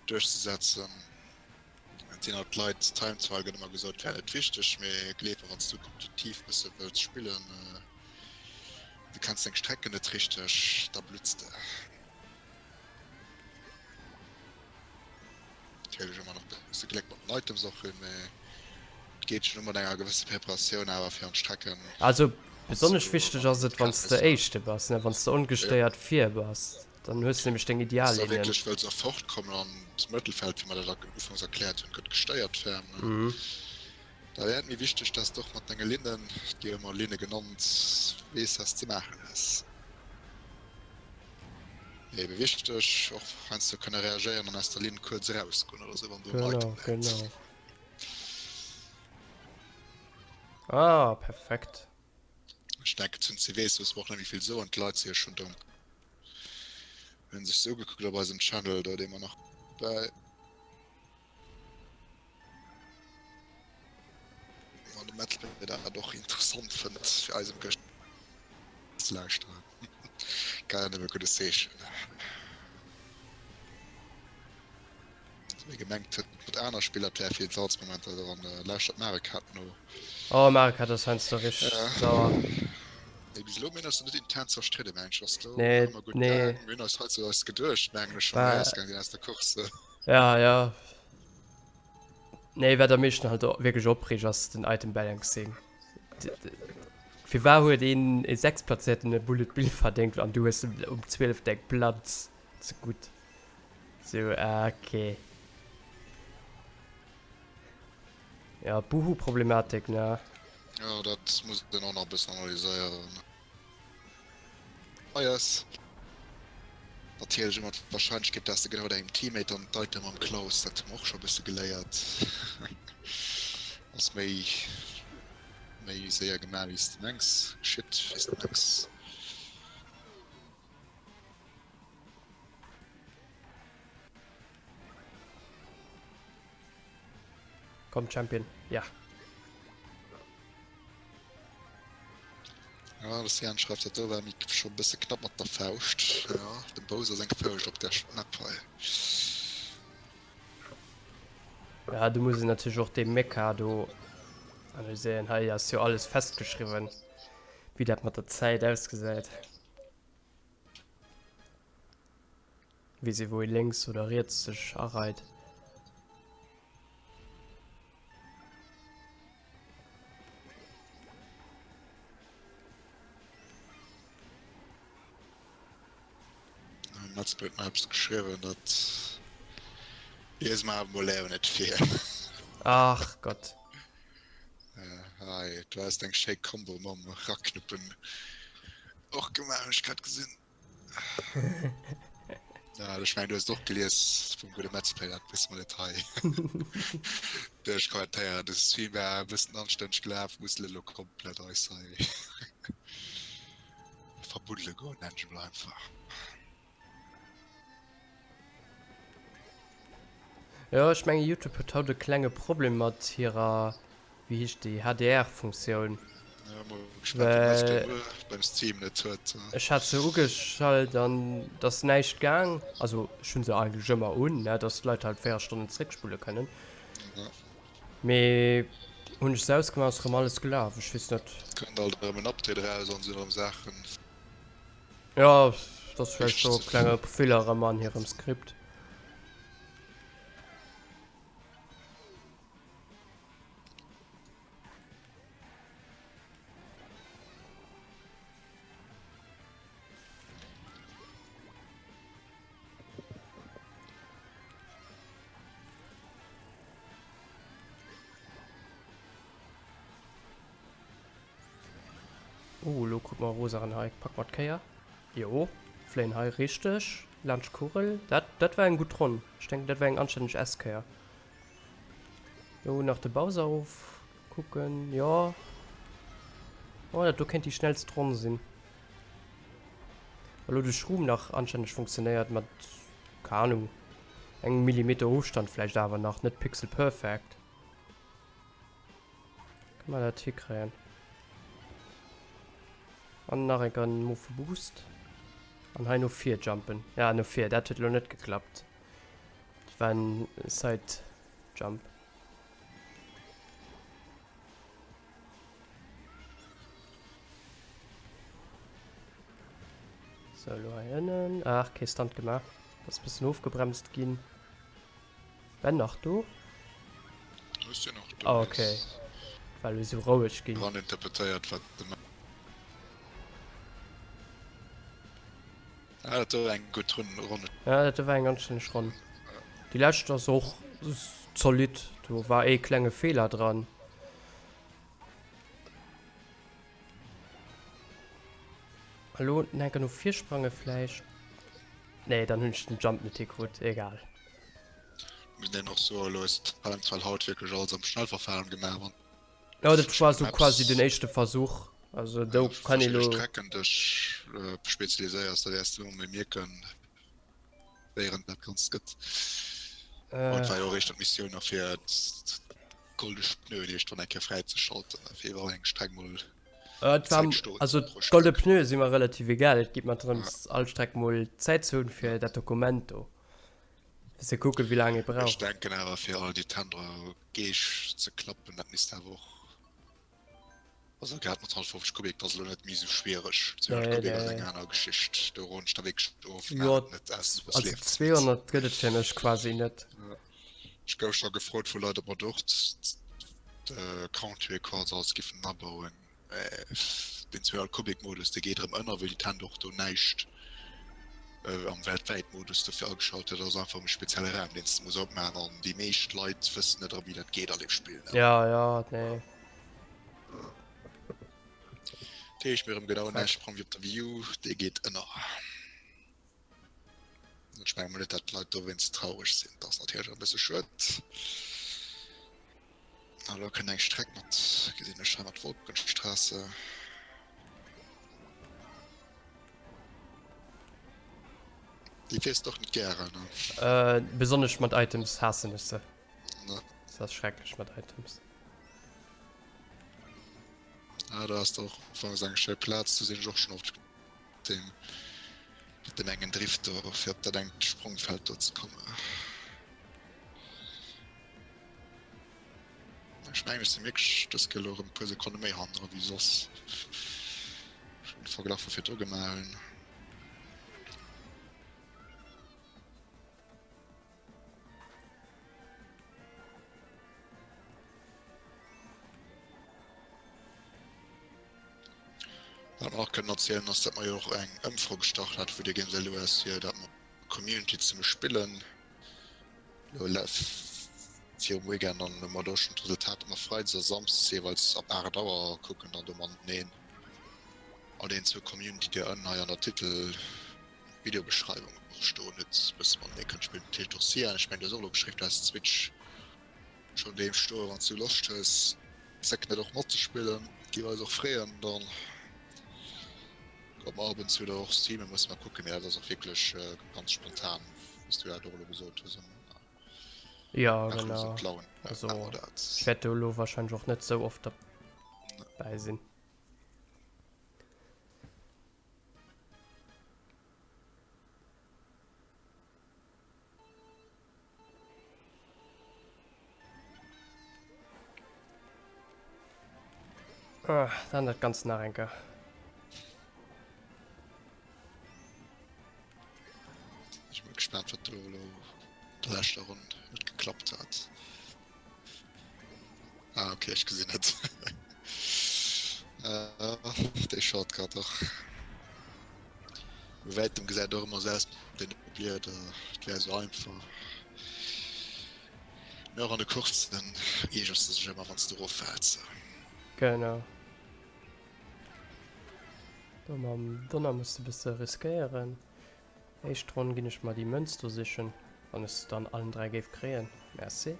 duerchzesetzen. Et sinn halt d'Leit, Time Trial gëtt ëmmer gesot wär net wichteg, mee gleef mer wanns du kompetitiv bësse wëlls spillen, du kenns deng Strecken net richteg, da blutts de. Natierlech ëmmer nach bësse Gléck mat den Items och hunn, mee et geet schonn u mat enger gewësse Preparatioun awer fir an d'Strecken Also besonnesch wichteg ass et wanns de Éischte bass, ne, wanns de ongestéiert vir bass. Dann hues de nämlech deng Wann s de Ideallinnen. wierklech wëlls erfortkommen an d'Mëttelfeld, wéi mer dat ufanks erkläert hunn, gëtt gestéiert ferm, da wär et méi wichteg, dass de och mat denge Linnen, déi hu mer Linne genannt, weess, wat s de maachen hues. Ebe wichteg och heiansdo kënne reagéieren an aus der Linn kuerz erausgoen oder sou, wann do en Genau, Item läit. genau. Ah, perfekt. Ech denken zu den CVs muss mer och net méi vill soen, d'Leit si jo schonn do, hunn sech se ugekuckt op eisem Channel do, dee mer nach bäi. Wann de Metzler dat och interessant fënnt fir eisem Gëscht ze lauschteren, kann en nëmme guddes Zeechen. Wéi gemengt huet mat aner Spiller, et wär vill Salzmomenter dran, lauschtert Mario Kart no. Oh Mario Kart ass heiansdo richteg sauer. Nee bis elo mir hunn eis net intern zerstridden mengen ech, ass do Nee, ëmmer gutt nee. gaang. Mir hunn eis hei zu eis geduecht mengen ech, wann mir erausgaang sinn aus der Course. Ja, ja. Nee, wat am meeschten halt wierklech opreegt, ass den Item Balancing. Firwat huet een e sechstplazéierten e Bullet Bill verdéngt an du hues um 12 eng Platz ze gutt? Sou, ah, okay. Ja, Buhu-Problematik, ne? Jo, dat muss een och nach e bëssen analyséieren. Moies. Natierlech ëmmer d'Warscheinlechkeet dass de genau dengem Teammate dann d'Item am klaus, dat hu mer och scho bësse geléiert. Ass méi méi séier gemaach wéi s de mengs, geschitt wéi s de mengs. Komm Champion, ja. Ja, de Cyan schreift dat do war méi scho bësse knapp mat der Fauscht. Ja, dem Bowser seng Fauscht op der Map hei. Ja, du muss een natierlech och dee Mecha do analyséieren. Hei ass jo alles festgeschriwwen, wéi dat mat der Zäit ausgesäit. Weess ee wou ee lénks oder riets sech areit. Metz huet mer eppes geschriwwen, dat liese mer awer mol léiwer net vir. Ach Gott. Hei, du has deng schéi Combo mam Raknuppen och gemaach, hunn ech grad gesinn. Ja, ech mengen du hues et och gelies vum gudde Metzplay, dat wësse mer net hei duerchkommentéieren. De Stream war e bëssen anstänneg gelaf, mussen elo komplett eis hei verbuddele goen, nenn ech emol einfach. Jo, ech mengen Youtube huet haut e klenge Problem mat hirer, wéi heescht déi, HDR-Funktioun. Ja, mol gespannt, wéi Let's Play muer beim Stream net huet. Ech hat se ugeschalt an et ass näischt gaang. Also ech hunn se eigentlech ëmmer un, ne, dass d'Leit halt 4 Stonnen zréckspule kënnen. Mee hunn ech se ausgemaach, ass erëm alles gelaf. Ech weess net. Kënnt alt erëm en Update eraus an sinn erëm Saachen. Jo, dat ass vläicht scho e klenge Feeler erëm an hirem Skript. Oh, lo krut mer Rosaren hei. Pack mer d'Kéier. Jo, fléien hei richteg laanscht d'Kugel. Dat, dat war eng gutt Ronn. Ech denken, dat war eng anstänneg S-Kéier. Do nach de Bowser ofkucken. Jo. Oh, dat do kéint déi schnellst Ronn sinn. Wa lo de Schroom nach anstänneg funktionéiert mat, keng Ahnung, engem Millimeter Ofstand vläicht awer nach, net pixel perfect. Kann man dat hikréien? An nach eng Kéier Move Boost. An hei no vir jumpen. Ja, no vir. Dat huet elo net geklappt. Dat war en Side Jump. So, elo hei ënnen. Ach, kee Stunt gemaach. Ass e bëssen ofgebremst ginn. Ben nach do? Ech sinn nach do. Ah, okay. Well elo sou roueg ginn. Dran interpretéiert wat de. Ah, dat do war eng gutt Ronn. Ja, dat do war eng anstänneg Ronn. Déi lescht ass och zolidd. Do war ee klenge Feeler dran. Elo enker no vir sprange vläicht. Nee, dann hunn ech den Jump net hikrut, egal. Muss een och soen, elo hues de Talent well haut wierklech alles am Schnellverfahren gemaach an Jo, dat war sou quasi den éischte Versuch, also do kann ee lo. Strecken dech spezialiséiers, da wäers de ëmmer méi mierken, wéieren dat Ganzt gëtt. An et war jo och eréischt d'Missioun nach fir d'Golde Pneuen iergendwann eng Kéier fräizeschalten, fir iwwerall eng Streck mol Zäit stoen ze hunn pro Streck. D'Golde Pneue si mer relativ egal, et geet mer drëms all Streck mol Zäit ze hunn fir dat Dokument do, fir ze kucken wéi laang ee brauch. Ech denken awer fir all déi Tendere Geesch ze klappen, dat misst awer och, also grad mat 150 Kubik, dat ass elo net méi esou schwiereg. 200 Kubik ass eng aner Geschicht, do ronnen ech da wierklech of, Jo, maachen et net aus also Liewensmittel. 200 gëtt et fir mech quasi net. Ech gouf scho gefrot vu Leit, ob mer do och de Country Records alles giffen abauen. Den 200 Kubik Modus dee geet erëm ënner, wëll déi Tend och do näischt am weltwäit Modus dofir ageschalt huet. Dat ass einfach e spezielle Raum deen s de muss opmaachen an déi meescht Leit wëssen net erëm wéi dat geet an deem Spill. Ja ja nee. Dat heescht mir erëm genau näischt Sprong wéi op der Wii U, dee geet ënner. Ech menge mol net dat d'Leit dowéinst traureg sinn, dat ass natierlech e bësse schued. A lo kënnt eng Streck mat, gesinn ech hei, mat Wolkenstraße. Déi fiers de och net gären, ne? Äh, besonnesch mat Items haassen ech se. Ne. Dat ass schrecklech mat Items. Ah, do ass de och ufanks eng schéi Plaz, do sinn ech och schonn oft deem, mat deem engen Drift do, fir op dat engt Sprongfeld do ze kommen. Ech mengen ech sinn wierklech dës Kéier elo erëm e puer Sekonne méi hannendru wéi soss. Am Verglach vu virdru gemaach hunn. Wat mer nach kënnen erzielen ass, dat mer jo och eng Ëmfro gestart hat wou Dir géint LUS fir dat mat Community zesumme spillen. Lo virum Weekend an hu mer do schonn d'Resultater mat Freides a Samsdes jeeweils ab 8 Auer kucken dann do mateneen an deen zwou Community déi ënnen hei an der Titel Videobeschreiwung och stoen huet bësse matenee kënnt spillen. Dat heescht och Cyan, ech mengen du hues och elo geschriwwen du häss d'Switch schonn doheem stoen, wann s du Loscht hues zéck net och matzespillen, géif eis och freeën dann. Ob mer ab und zu da och streamen, musse mer kucken, mee dat ass och wierklech ganz spontan, wéi s du dat och elo gesot hues. An Ja, maachen esou genau. d'Laun, Also, maache mer dat. ech wäert do elo wahrscheinlech och net sou oft derbäi sinn. Ah, dann dat Ganzt nach eng Kéier. Ech bin gespannt, wat do elo an der leschter Ronn net geklappt hat. Ah, okay, ech gesinn et. Äh, déi Shortcut och. Vu wäitem gesäit och ëmmer sou aus mat deene Blieder, et wär sou einfach. Mee och an de Coursen iergers de sech ëmmer wann s de eroffäls. Genau. Do mam Donner muss de bësse riskéieren. Éischt Ronn ginn ech mer déi Mënz do sichen, wann ech se dann allen 3 géif kréien. Merci.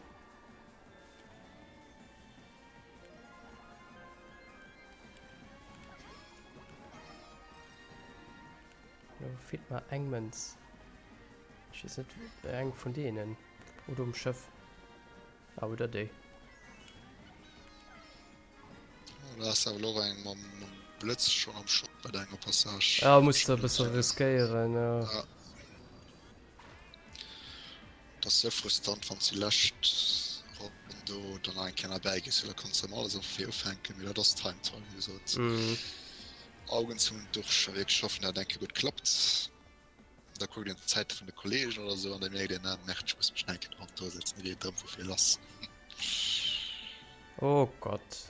Lo feelt mer eng Mënz. Ech weess net, eng vun deenen. Oder um Schëff. Ah, oder déi. Oh, da ass awer och eng mam Blëtz schon am Shop bei der enger Passage. Ja, muss de e bësse riskéieren, ja. Ja. Et ass sou frustrant wann s déi lescht Ronn do dann nach eng Kéier derbäi gees, well da kanns de erëm alles op vir ufänken, mee dat ass Time Trial wéi gesot. Augen zu und durch a wierklech hoffen dat et eng Kéier gutt klappt. Da kuckt een d'Zäite vun de Kollegen oder sou an da mierkt een, ah merde, ech muss mech nach eng Kéier dohannert dru setzen, da geet et erëm vu vir lass. Oh Gott.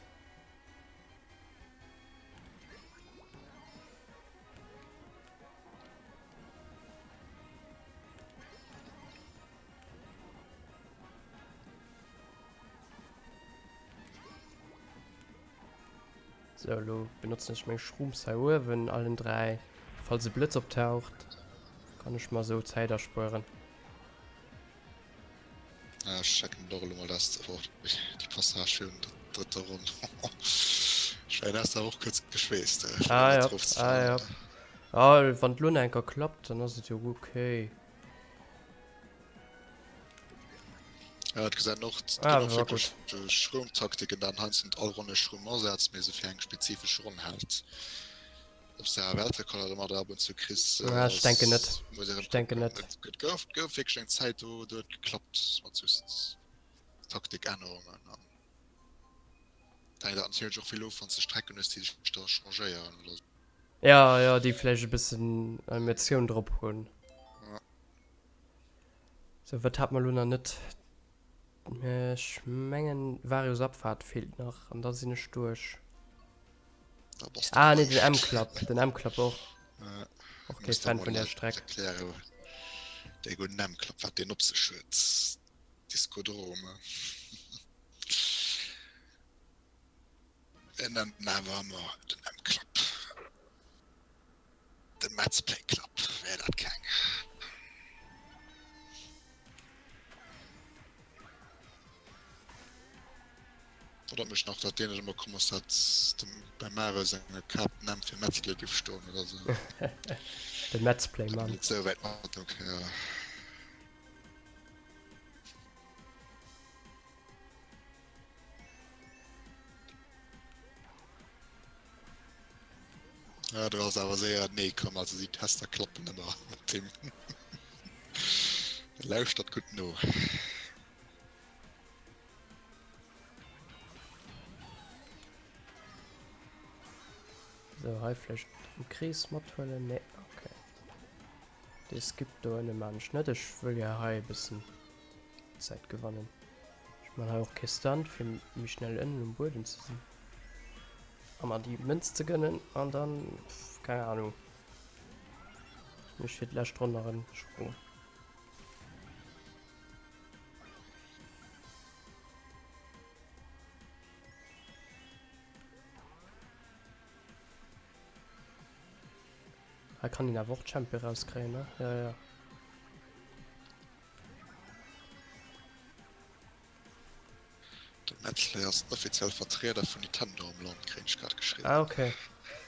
So, elo benotzen ech meng Shrooms hei uewen, allen 3, falls e Blëtz optaucht. Kann ech mer sou Zäit erspueren. Ah, ech checken et och elo mol dass oh, déi Passage virun der drëtter Ronn. Ech war ass awer och kuerz geschweesst äh, fir ah, ja. Ah, ja. Ah, wann d'Lo nach enker klappt, dann ass et jo okay. Ja, et gesäit och ah, och wierklech äh, Schroumtaktiken dann heinz net all Ronne Schroum asetzt, mee se fir eng spezifesch Ronn hält. Ob s de awer Weltrekorder domat ab und zu kriss, Ah, ech denken net. muss erëm Ech denken kucken. net. Et gouf, gouf wierklech eng Zäit, do, do huet geklappt mat sou Taktikännerungen an da hänkt dat natierlech och vill of, wann s de Strecken hues, déi sech da changéieren oder sou. Ja, ja, déi vläicht e bëssen Animatioun drop hunn. Ja. Sou, wat hat mer elo nach net? Ech mengen Varios Abfahrt feelt nach an da sinn ech duerch. Ah nee, den M-Club, den M-Club och. Och kee Fan vun där Streck. Dee gudden M-Club, wat deen op sech huet. Discodrome. En nennen awer ëmmer den M-Club. De Metzplay Club, wär dat keng? Wonnert mech nach, dat deen net ëmmer komm ass, dat dem beim Mario senger Kap den M fir Metzplay giff stoen oder sou. De Metzplay Mann. Net sou wäit mat, okay, ja. Ja, du ass awer séier nee komm, also déi Tester klappen ëmmer mat deem. Lauschtert gutt no. So, hei vläicht am Krees mathuelen? Nee, okay. Dee Skip do ënne maan ech net. Ech wëll ja hei e bëssen Zäit gewannen. Ech man hei och kee Stunt fir méi schnell ënnen um Buedem ze sinn a mer déi Mënz ze gënnen an dann, pff, keng Ahnung, ech fir d'lescht Ronn nach en Sprung. Hei kann een awer och Champion rauskréien, ne? Ja, ja. De Metzler ass den offizielle Vertrieder vun Nintendo am Land, kréien ech grad geschriwwen. Ah ok,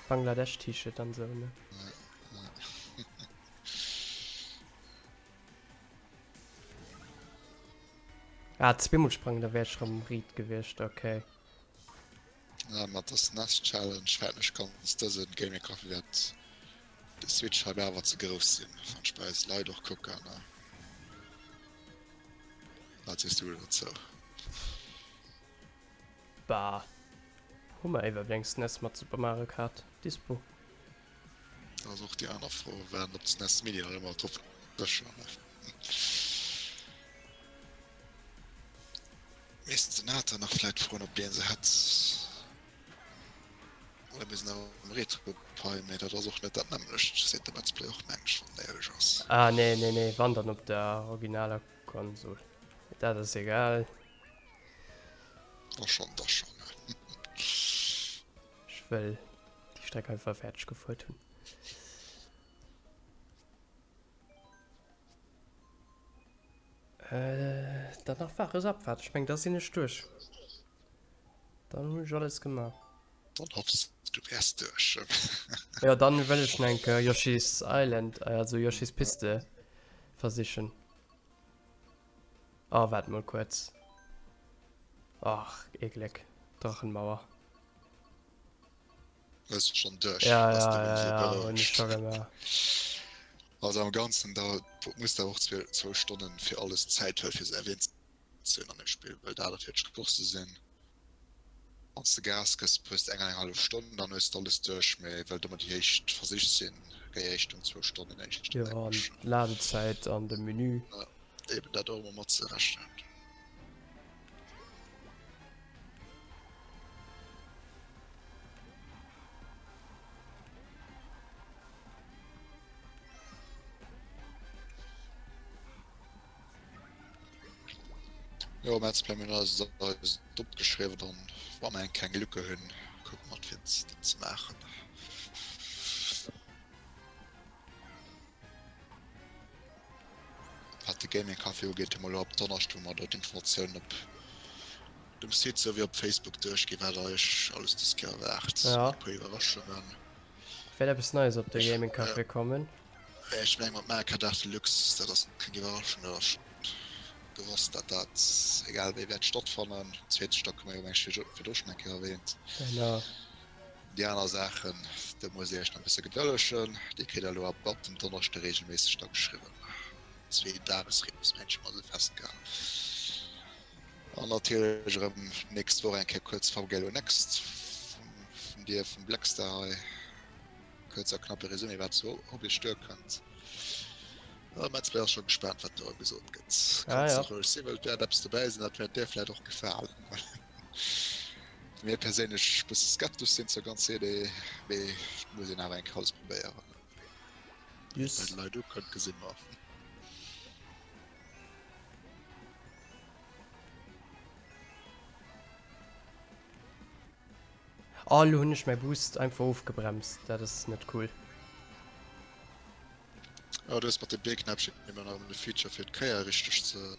Bangladesch T-Shirt an esou ne? Ah zweemol sprangen, da wär ech rëm riit gewiescht, ok. Ja, mat der SNES Challenge fäerten ech ganz dësen Gaming Café wäert de Switch hei awer ze grouss sinn, wann ech bei eis Leit och kucken. Wat sees du dozou? Bah, hu mer iwwerhaapt eng SNES mat Super Mario Kart dispo? Dat ass och déi aner Fro, waarden op d'SNES Mini nach ëmmer drop sécher, ne? Misst den Nathan nach vläit froen op deen se hätt. Oder mir sinn awer am Retro-Pi, mee dat ass och net dat nämmlecht, seet de Metzplay och meng ech, wann en éierlech ass. Ah nee nee nee, wann dann op der originaler Konsol. Mee dat ass egal. Da schonn, da schonn. Ech wëll déi Streck einfach fäerdeg gefuert hunn. Dann nach Wahres Abfahrt. Ech meng da sinn ech duerch. Dann hunn ech alles gemaach. Dann hoffs du wärs duerch. Jo dann wëll ech nach eng Kéier Yoshi's Island, also Yoshi's Piste versichen. Oh waart mol kuerz. Ach ee Gléck, Drachenmauer. Hues du schon duerch? Ja, ja, ja, ja, hunn ech scho gemaach. Also am Ganzen da muss der och zwou Stonnen fir alles Zäit huelen fir se erwähnt ze hunn an dem Spill, well dat natierlech Coursse sinn. Wann s de Gas gëss hues de eng an eng hallef Stonn, dann hues de alles duerch, mee well domat déi éischt Versich sinn, géi Richtung zwou Stonnen éischter Jo, an d'Ladezäit an de Menü. Ja, eben dat och ëmmer matzerechnen. Jo, Metz Play mir eis eis opgeschriwwen, dann wa mer eng keng Lücke hunn, kucke mer fir dat ze maachen. Gaming Café ugeet, hu mer elo ab Donneschde wou mer do d'Informatiounen op dem Site souwéi op Facebook duerchginn, wat eis alles dës Kéier erwaart. Ja. E puer Iwwerraschungen. Wäert eppes Neies op de Gaming Café kommen. Ech meng mat Mario Kart 8 Deluxe, dat ass keng Iwwerraschung, dat ass schonn gewosst, dat dat egal wéi wäert stattfannen. Zweete Stack hu mer jo meng ech virdru schonn eng Kéier erwähnt. Genau. Déi aner Saachen, do muss Dir Iech nach e bësse gedëllegen. Déi kritt Der elo ab ab dem Donneschde reegelméisseg da geschriwwen. Zwee-Dages-Rhythmus, mengen ech, hu mer se festgehalen. An natierlech erëm nächst Woch eng Kéier kuerz VGLO Next vun dir, vum Blackstar hei. Kuerz a knappe Resumé, wat zu op iech duerkënnt. A Metz ass scho gespaant, wat do erëm gesot gëtt. Ah, Kanns ja. och roueg sinn, well et wäert eppes dobäi sinn, dat wäert dir vläicht och gefalen. Mir perséinlech e bësse skeptesch sinn zur ganzer Idee, mee et muss een awer eng Kéier alles probéieren. Yes. Wat bei de Leit ukënnt, gesi mer. Oh, lo hunn ech mäi Boost einfach ofgebremst. Dat ass net cool. Oh, du hues mat dem B-Knäppchen immer nach de Feature fir d'Kéier richteg ze.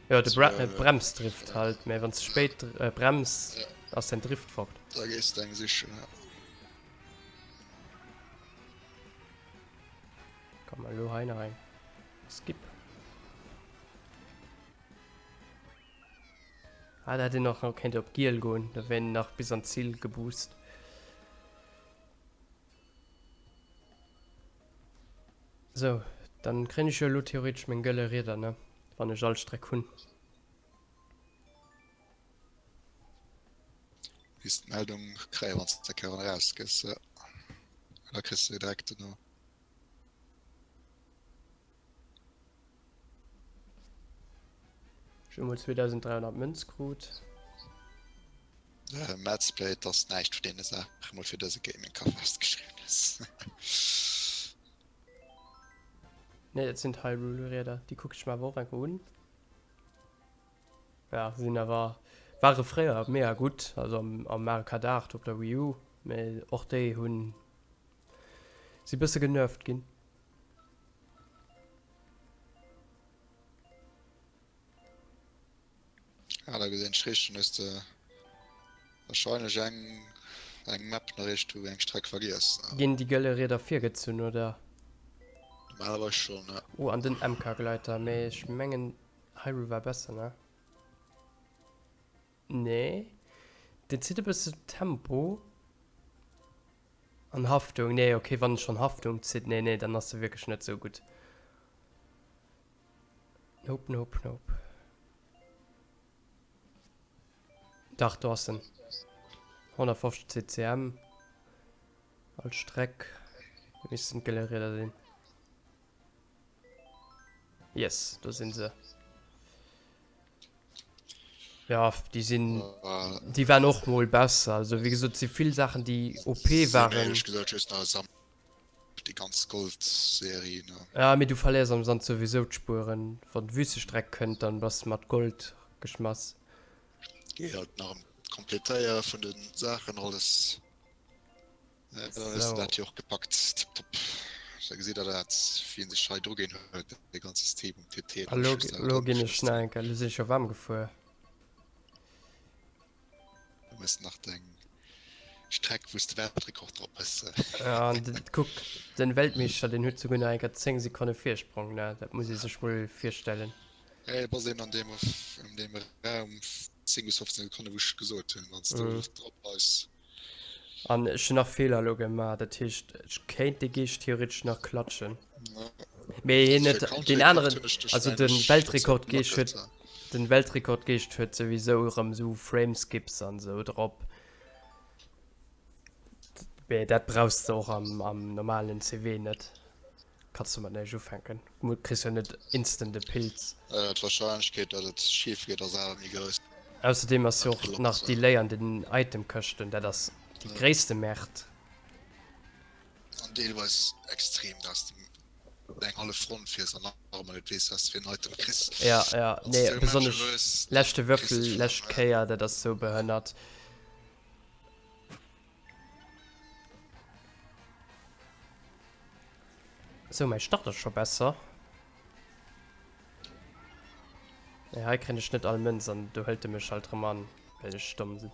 Jo, de Bra Bremsdrift halt, mä wann s de spéit brems, ass däin Drift fort. Da gees de eng sichen, ja. Komm, elo hei nach eng. Skip. Ah, da hätt een och nach kéinte op giel goen, da wär een nach bis an d'Zil geboost. Sou, dann kréien ech jo elo theoretesch meng gëlle Rieder, ne? Wann ech all Streck hunn. Misst d'Meldung kréien, wann s de d'Kéier erausgëss, jo. Da kriss de direkt dono. Ech hu mol 2300 Mënz krut. Mads Play, et ass näischt vun deene Saache mol fir dëse Gaming Café festgeschriwwen ass. Nee, dat sinn d'Hyrule-Rieder. Déi kuck ech mer awer och eng Kéier un. Ja, sinn awer, ware fréier mega gutt, also am, am Mario Kart 8 op der Wii U, mee och déi hunn, si bësse genervt ginn. Ah, da gesinn ech richteg, dann hues de wahrscheinlech eng eng Map nach iergendwou eng Streck vergiess. Ginn déi gëlle Rieder virgezunn, oder? Normalerweis schon, ja. Oh, an den MK-Gleiter, mee ech mengen Hyrule war besser, ne? Nee, deen zitt e bësse Tempo an Haftung. Nee, okay, wann en schonn Haftung zitt, nee, nee, dann ass e wierklech net sou gutt. Nope, nope, nope. Dach, do ass en. 150 CCM als Streck. Missten d'gëlle Rieder sinn. Yes, do sinn se. Ja, déi sinn, déi waren och mol besser. Also wéi gesot, et si vill Saachen, déi OP waren. Éierlech gesot just nach Sam déi ganz Gold-Serie, ne? Ja, mee du verléiers am Sand souwisou d'Spueren. Wann d'Wüstestreck kënnt, dann bass de mat Gold geschmass. Geet halt nach ëm d'Kompletéiere vun de Saachen alles. Dann hues de dat jo och gepackt, tiptop. Da gesitt der dat, wien sech hei dru ginn huet, de ganze Stream um TT. A lo, lo ginn ech nach eng Kéier, lo sinn ech jo waarm gefuer. Du méchs nach deng Streck, wou s de Weltrekord drop hues. Ja, an den, kuck, den Weltmeeschter, deen huet souguer nach eng Kéier 10 Sekonne Virsprong, ne? Dat muss ee sech mol virstellen. Hey, bass een an deem, an deem Raum 10 bis 15 Sekonne, wou ech gesot hunn, wann s du drop bleifs. An ech hunn nach Feeler elo gemaach, dat heescht ech kéint dee Geescht theoretesch nach klatschen. Mee hien huet deen aneren, also de Weltrekordgeescht huet, den Weltrekordgeescht huet souwisou erëm esou Frameskips an esou drop. Mee dat brauchs de och am, am normalen CW net. Kanns domat näischt ufänken. Du kriss jo net instant e Pilz. D'Warscheinlechkeet dat et schief geet ass awer méi grouss. Ausserdeem ass jo och nach Delay an den Itemkëschten, dat ass déi gréisste Merde. An deelweis extrem, dass de eng hallef Ronn fiers an nach ëmmer net weess wat s de fir en Item kriss. Ja, ja, nee, besonnesch leschte Würfel, lescht Kéier, dat ass sou behënnert. Sou, mäi Start ass scho besser. Nee, hei kréien ech net all Mënz an do hëlt e mech halt rëm an, well ech domm sinn.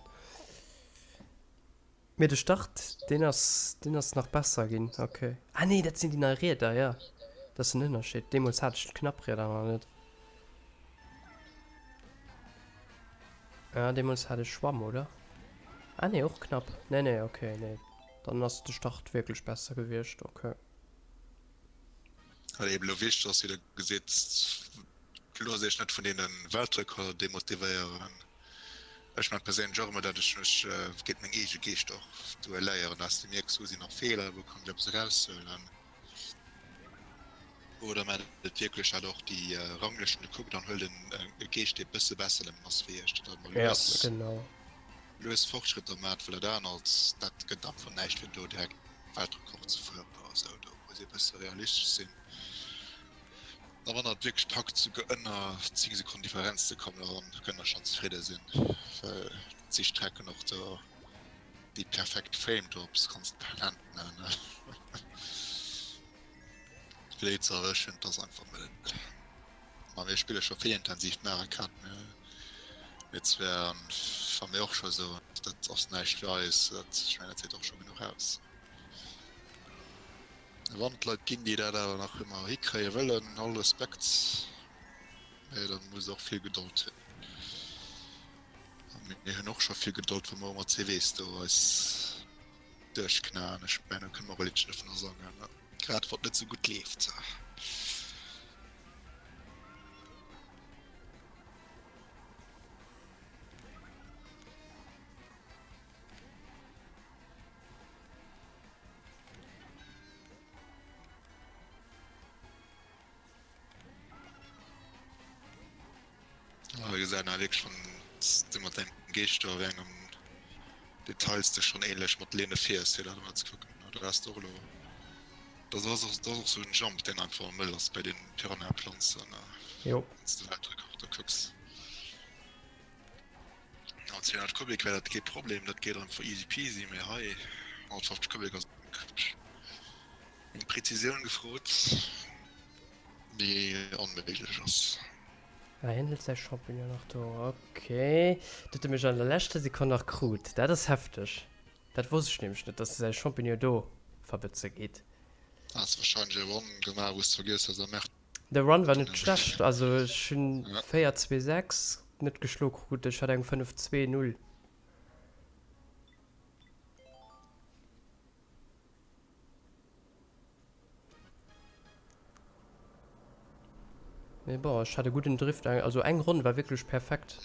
Mee de Start, deen ass, deen ass nach besser ginn, ok. Ah nee, dat sinn déi nei Rieder, jo. Dat ass den Ënnerscheed. Deemools hat ech d'knapp Rieder nach net. Ja, deemools hat ech Schwamm, oder? Ah nee, och knapp. Nee, nee, ok, nee. Dann ass de Start wierklech besser gewiescht, ok. Wat eben elo wichteg ass, wéi der gesitt, Loosst iech net vun deene Weltrekorder demotivéieren. Ech man perséinlech och ëmmer dat, ech mech géint meng eege Geescht och duelléieren, dass de mierks, wou sinn nach Feeler, wou kann ech eppes eraushuelen. Oder maacht et wierklech dat och déi Ranglëschten gekuckt an huelt e Geescht, dee bësse besser nëmmen ass wéi iech, datt der emol lues, lues Fortschrëtter maacht, well dat anert, dat gëtt einfach näischt fir do direkt Weltrekord ze fueren oder esou. Do muss ee bësse realistesch sinn. A wann der et wierklech packt souguer ënner 10 Sekonnen Differenz ze kommen, dann kënnt der schonn zefridde sinn, well et si Strecken och do déi perfekt Frame Drops kanns de Talent nennen. Fir déi ze erwëschen, et ass einfach mëll. Ma mir spille scho vill intensiv Mario Kart, mir mir zwar, an wa mir och scho soen, dat ass näischt fir eis, dat, ech mengen dat seet och scho genuch aus. Wann et Leit ginn, déi dat awer nach ëmmer hikréie wëllen, all Respekt, mä da muss och vill Gedold hunn. A mir hunn och scho vill Gedold, wa mer mat CVs do eis duerchknaen. Ech mengen, do kënne mer och e Liddchen dovunner sangen, grad wann et net esou gutt leeft. Ah, wéi gesait na wierklech wann s de mat dengem Geescht do a wéi engem Details de schonn ähnlech mat Lene fiers fir dat emol ze kucken. Oder wars de och elo dat ass och dat ass och sou en Jump deen einfach mëll ass bei den Piranha Planzen Jo. wann s de Weltrekorder kucks. An 200 Kubik wär dat kee Problem, dat geet einfach easy peasy, mee hei 150 Kubik ass eng Präzisioun gefrot, déi onméiglech ass. Ah, hien hëlt säi Champignon nach do, ok. Dat huet e mech an der leschter Sekonn nach krut, dat ass hefteg. Dat wosst ech nämlech net, dass e säi Champignon do verbëtze geet. Has wahrscheinlech e Run gemaach wous de vergiess hues am März. De Run war net schlecht, also ech hunn 4, 2, 6 net geschlo krut, ech hat eng 5, 2, 0. Mee bon, ech hat e gudden Drift, also eng Ronn war wierklech perfekt.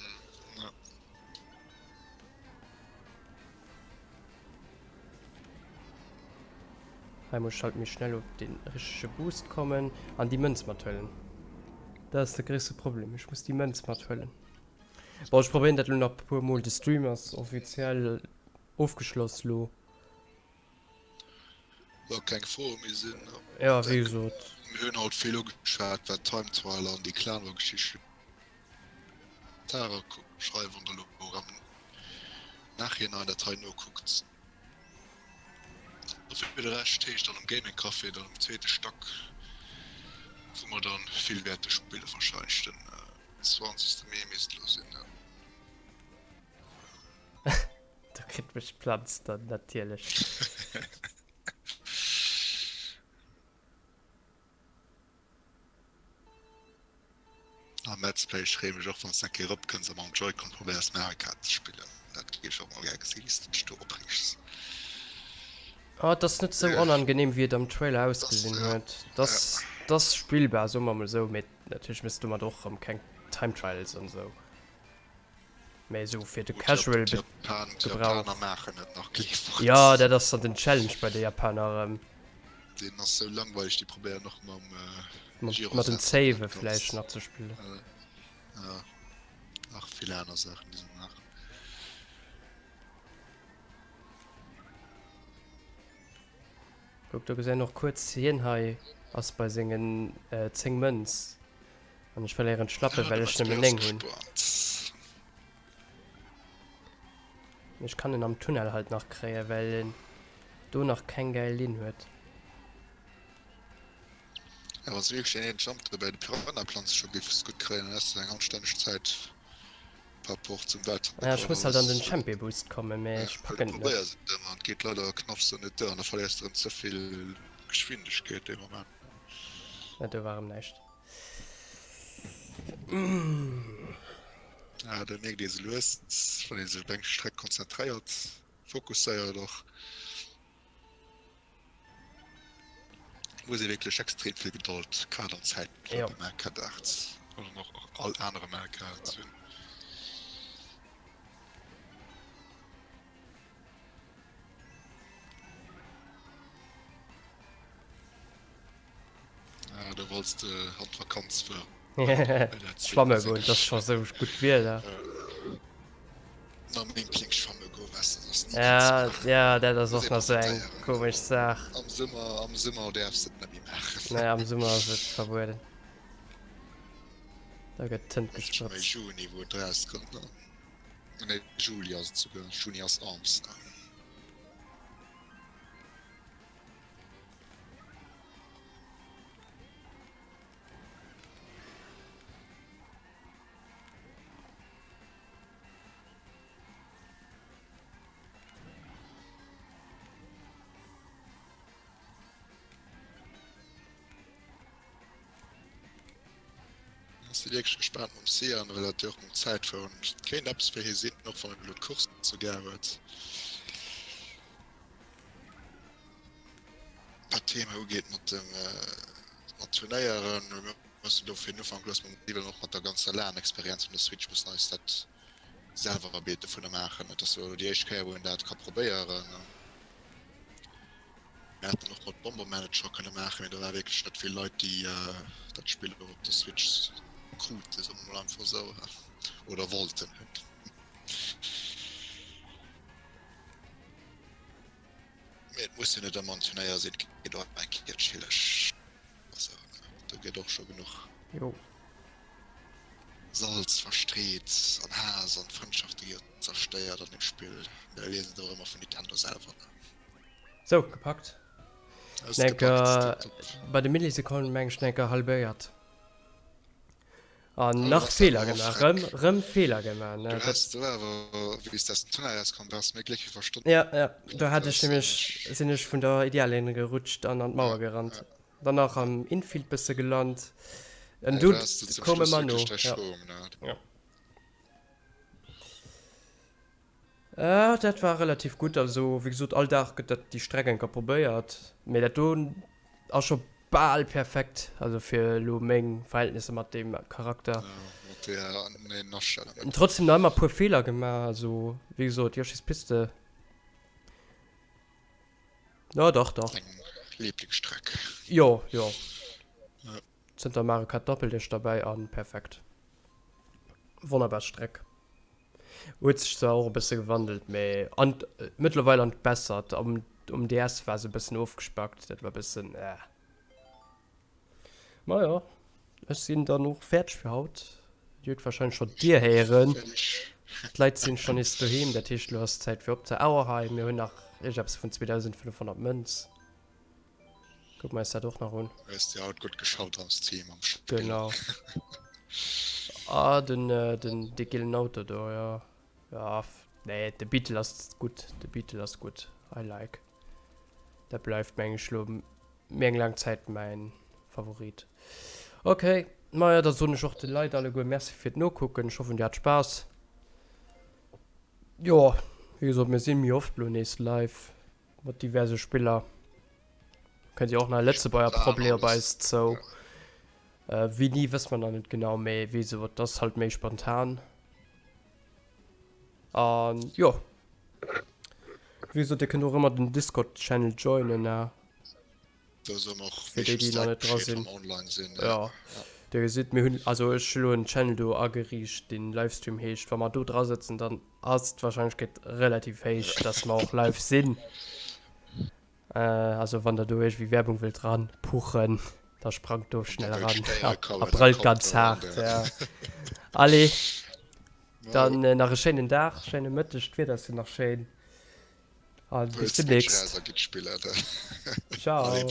Hei muss ech halt méi schnell op den richtege Boost kommen an déi Mënz mathuelen. Dat ass de gréisste Problem, ech muss déi Mënz mathuelen. Bon, ech probéieren dat elo nach e puer Mol. De Stream ass offiziell ofgeschloss lo. Wa keng Froe méi sinn. Ja, wéi gesot. Mir hunn haut vill ugeschwat, wat Time Trial an déi Clanwar-Geschicht Kommentare schreiwen, wann der elo am Nachhinein dat hei nokuckt. A fir de Rescht heescht dann am Gaming Café dann um zweete Stack, wou mer dann vill wäerte spillen, wahrscheinlech den 20 Mee misst elo sinn. Do kritt mech d'Planz dann natierlech. Am Let's Play ech freeë mech och wanns de eng Kéier eropkënns a mam Joycon probéiers Mario Kart ze spillen. Dat géif ech och mol gär gesinn wéis de dech do opreegs. Oh, et ass net sou onangenehm wéi et am Trailer ausgesinn huet. Et ass, et ass spillbar, soe mer mol sou, mee natierlech méchs de domat och erëm keng Time Trials an sou. Mee esou fir de Casual Gebrauch. Jo, dat ass dann den Challenge bei de Japaner erëm. Deen ass sou langweileg, déi probéieren och mam Gyro. Mat den Zéiwe vläicht nach ze spillen. Jo, nach vill aner Saachen déi se maachen. Kuck, do gesäit een och kuerz, hien hei ass bei sengen 10 Mënz. An ech verléieren d'Schlappe well ech nëmmen 9 hunn. Ech kann en am Tunnel halt nach kréien, well en do nach keng gäil Linn huet. Ja, wann s de wierklech deen een Jump do bäi de Piranha-Planze scho giffs gutt kréien, dann häss de eng anstänneg Zäit par rapport zum Weltrekord. Ja, ech muss halt an den Champion Boost kommen, mee ech packen et net. Du probéiers et ëmmer an et geet leider knapps dann net duer an da verléiers de erëm ze vill Geschwindegkeet dee Moment. Ja, do war erëm näischt. Ja, do mierkt ee se lues, wann ee sech op eng Streck konzentréiert, fokusséiert och. Muss ee wierklech extrem vill Gedold, grad an Zäiten vun dem Mario Kart 8 oder och all anere Mario Kart hunn. Ah, do wollts de an d'Vakanz fueren. Schwamme goen, dat ass scho sou gutt Wieder. Mam Inkling schwamme goen, weess de, ass ni Ja, ja, dat ass och nach sou eng komesch Saach. Am Summer, am Summer däerfs de et net méi maachen. Nee, am Summer ass et verbueden. Da gëtt Tënt gespritzt. Méi Juni, wou et erauskënnt, ne? Nee, Juli ass et souguer. Juni ass Arms, ne? Si wierklech gespaant mam Sian, well dat jo och mam Zäitfueren kéint eppes fir hie sinn, och wann en elo d'Course net sou gär huet. Wat d'Thema ugeet mat dem mat Turnéieren, mir mussen do fir den Ufank lues mam Niwwelen och mat der ganzer LAN-Experienz vun der Switch mussen eis dat selwer e Bild dovunner maachen. Et ass jo elo déi éischt Kéier wou een dat ka probéieren. Mir hätten och mat Bomberman et scho kënne maachen, mee do war wierklech net vill Leit déi dat Spill elo op der Switch kruten, soe mer mol einfach esou, oder wollten hunn. Mee et muss jo net ëmmer en Turnéier sinn, et geet och eng Kéier chilleg. Also do gëtt och scho genuch Jo. Salz verstreet an Haass an Frëndschafte gi jo zerstéiert an deem Spill. Mir liesen et och ëmmer vun Nintendo selwer, ne? Sou, gepackt. Enker bei de Millisekonnen meng ech enker halbéiert. An nach Feeler gemaach, rëm, rëm Feeler gemaach, ne? Du has do awer, wéi s de aus dem Tunnel erauskomm bass, méi Gléck wéi Verstand. Ja, ja, do hat ech nämlech, sinn ech vun der Ideallinn gerutscht an an d'Mauer gerannt. Dann nach am Infield bësse gelant. An du koum ëmmer no. Ja. Dat war relativ gutt. Also wéi gesot, all Dag gëtt dat déi Streck eng Kéier probéiert, mee dat do ass scho bal perfekt, also fir elo meng Verhältnisser mat deem Charakter. Mat deeër neien Astellungen. Trotzdem nach ëmmer e puer Feeler gemaach, also wéi gesot, Yoshi's Piste, jo dach dach. Deng Lieblingsstreck? Jo jo. Zënter Mario Kart Doppelt ech derbäi an perfekt. Wonnerbar Streck. Huet sech zwar och e bësse gewandelt, mee an mëttlerweil an d'Bessert. Am um DS war se e bëssen ofgespackt, dat war e bëssen eh. Ma jo, ech sinn dann och fäerdeg fir haut. Dir hutt warscheinlech scho d'Dier héieren. D'Leit sinn scho nees doheem, dat heescht elo ass Zäit fir opze. Awer hei, mir hunn nach iergeppes vun 2500 Mënz. Kucken mer eis dat och nach un. Hues de haut gutt geschaut als Team am Spill. Genau. Ah, den, äh, den, de gillen Auto do, ja. Ja, nee, de Beetle ass gutt. De Beetle ass gutt. I like. Dat bleift, meng ech, lo méi eng laang Zäit mäin Favorit. Okay, maja, da soen ech och de Leit alleguer Merci fir d'Nokucken. Ech hoffen, dir hat Spaass. Jo, wéi gesot, mir si méi oft lo nees live. Mat diverse Spiller. Kënnt jo och nach e Lëtzebuerger Problee op eis zou. Wéini wësse mer nach net genau, mee wéi gesot, et ass halt méi spontan. An jo, wéi gesot, dir kënnt och ëmmer den Discord-Channel joinen. Do soe mer och Fir déi, déi nach net dra sinn. Online sinn. Ja. Dir gesitt, mir hunn, also ech hu lo en Channel do ageriicht, deen Livestream heescht. Wa mer do dra sëtzen, dann ass d'Warscheinlechkeet relativ héich, dass mer och live sinn. Also wann der do iergendwéi Werbung wëllt ran puchen, da sprangt do schnell eran a brëllt ganz haart. Ja. Allez, dann nach e schéinen Dag, schéine Mëtteg, d'Wieder ass jo nach schéin. An bis demnächst. Ciao.